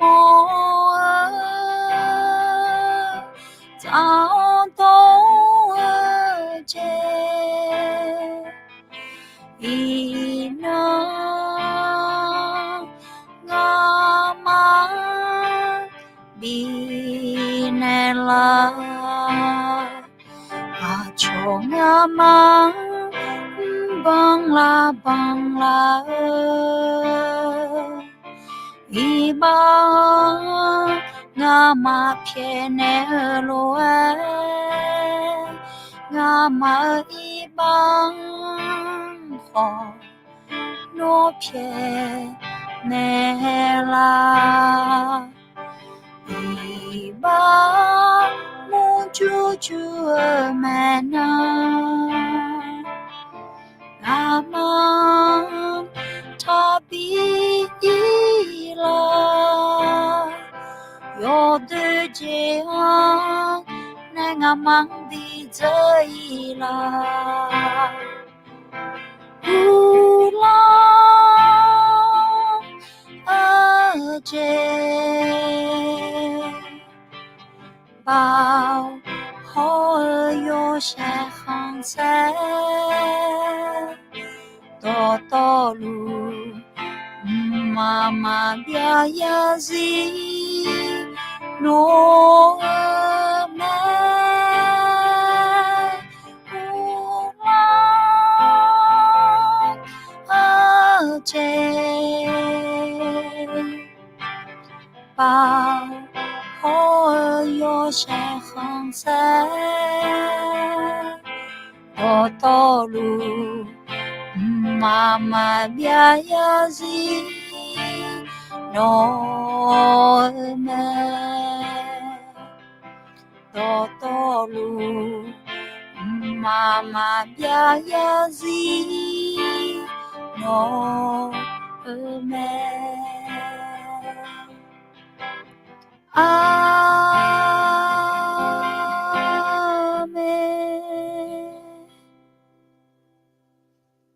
mawr-eu dzaq-awr dor-eu jeq, iqnan ngamaf-anr bifnaeq laf. Aqcawq ngamaf-anr banq laf banq laf-eu, iqbax-anr ngamaf pyaeqnaeq-eu lof-aer, ngamaf-euq iqbax-anr khawf nawr pyaeqnaeq laf. Iqbax murjur jur-eu maeqnan, ngamaf-anr taqbi ir laf. Yawdoer jeq-anr nae ngamaf-anr bi dzeur ir laf. Uvlanr-eu jeq, baoq hawr-eu yawshaef khanqsaer, dawqtawvluf mqmaq maqbyav yarzir nawr-eu mae. Uvlanr-eu jeq, baoq hawr-eu yawshaef khanqsaer, dawqtawvluf mqmaq maqbyav yarzir nawr-eu mae. Dawqtawvluf mqmaq maqbyav yarzir nawr-eu mae. Aq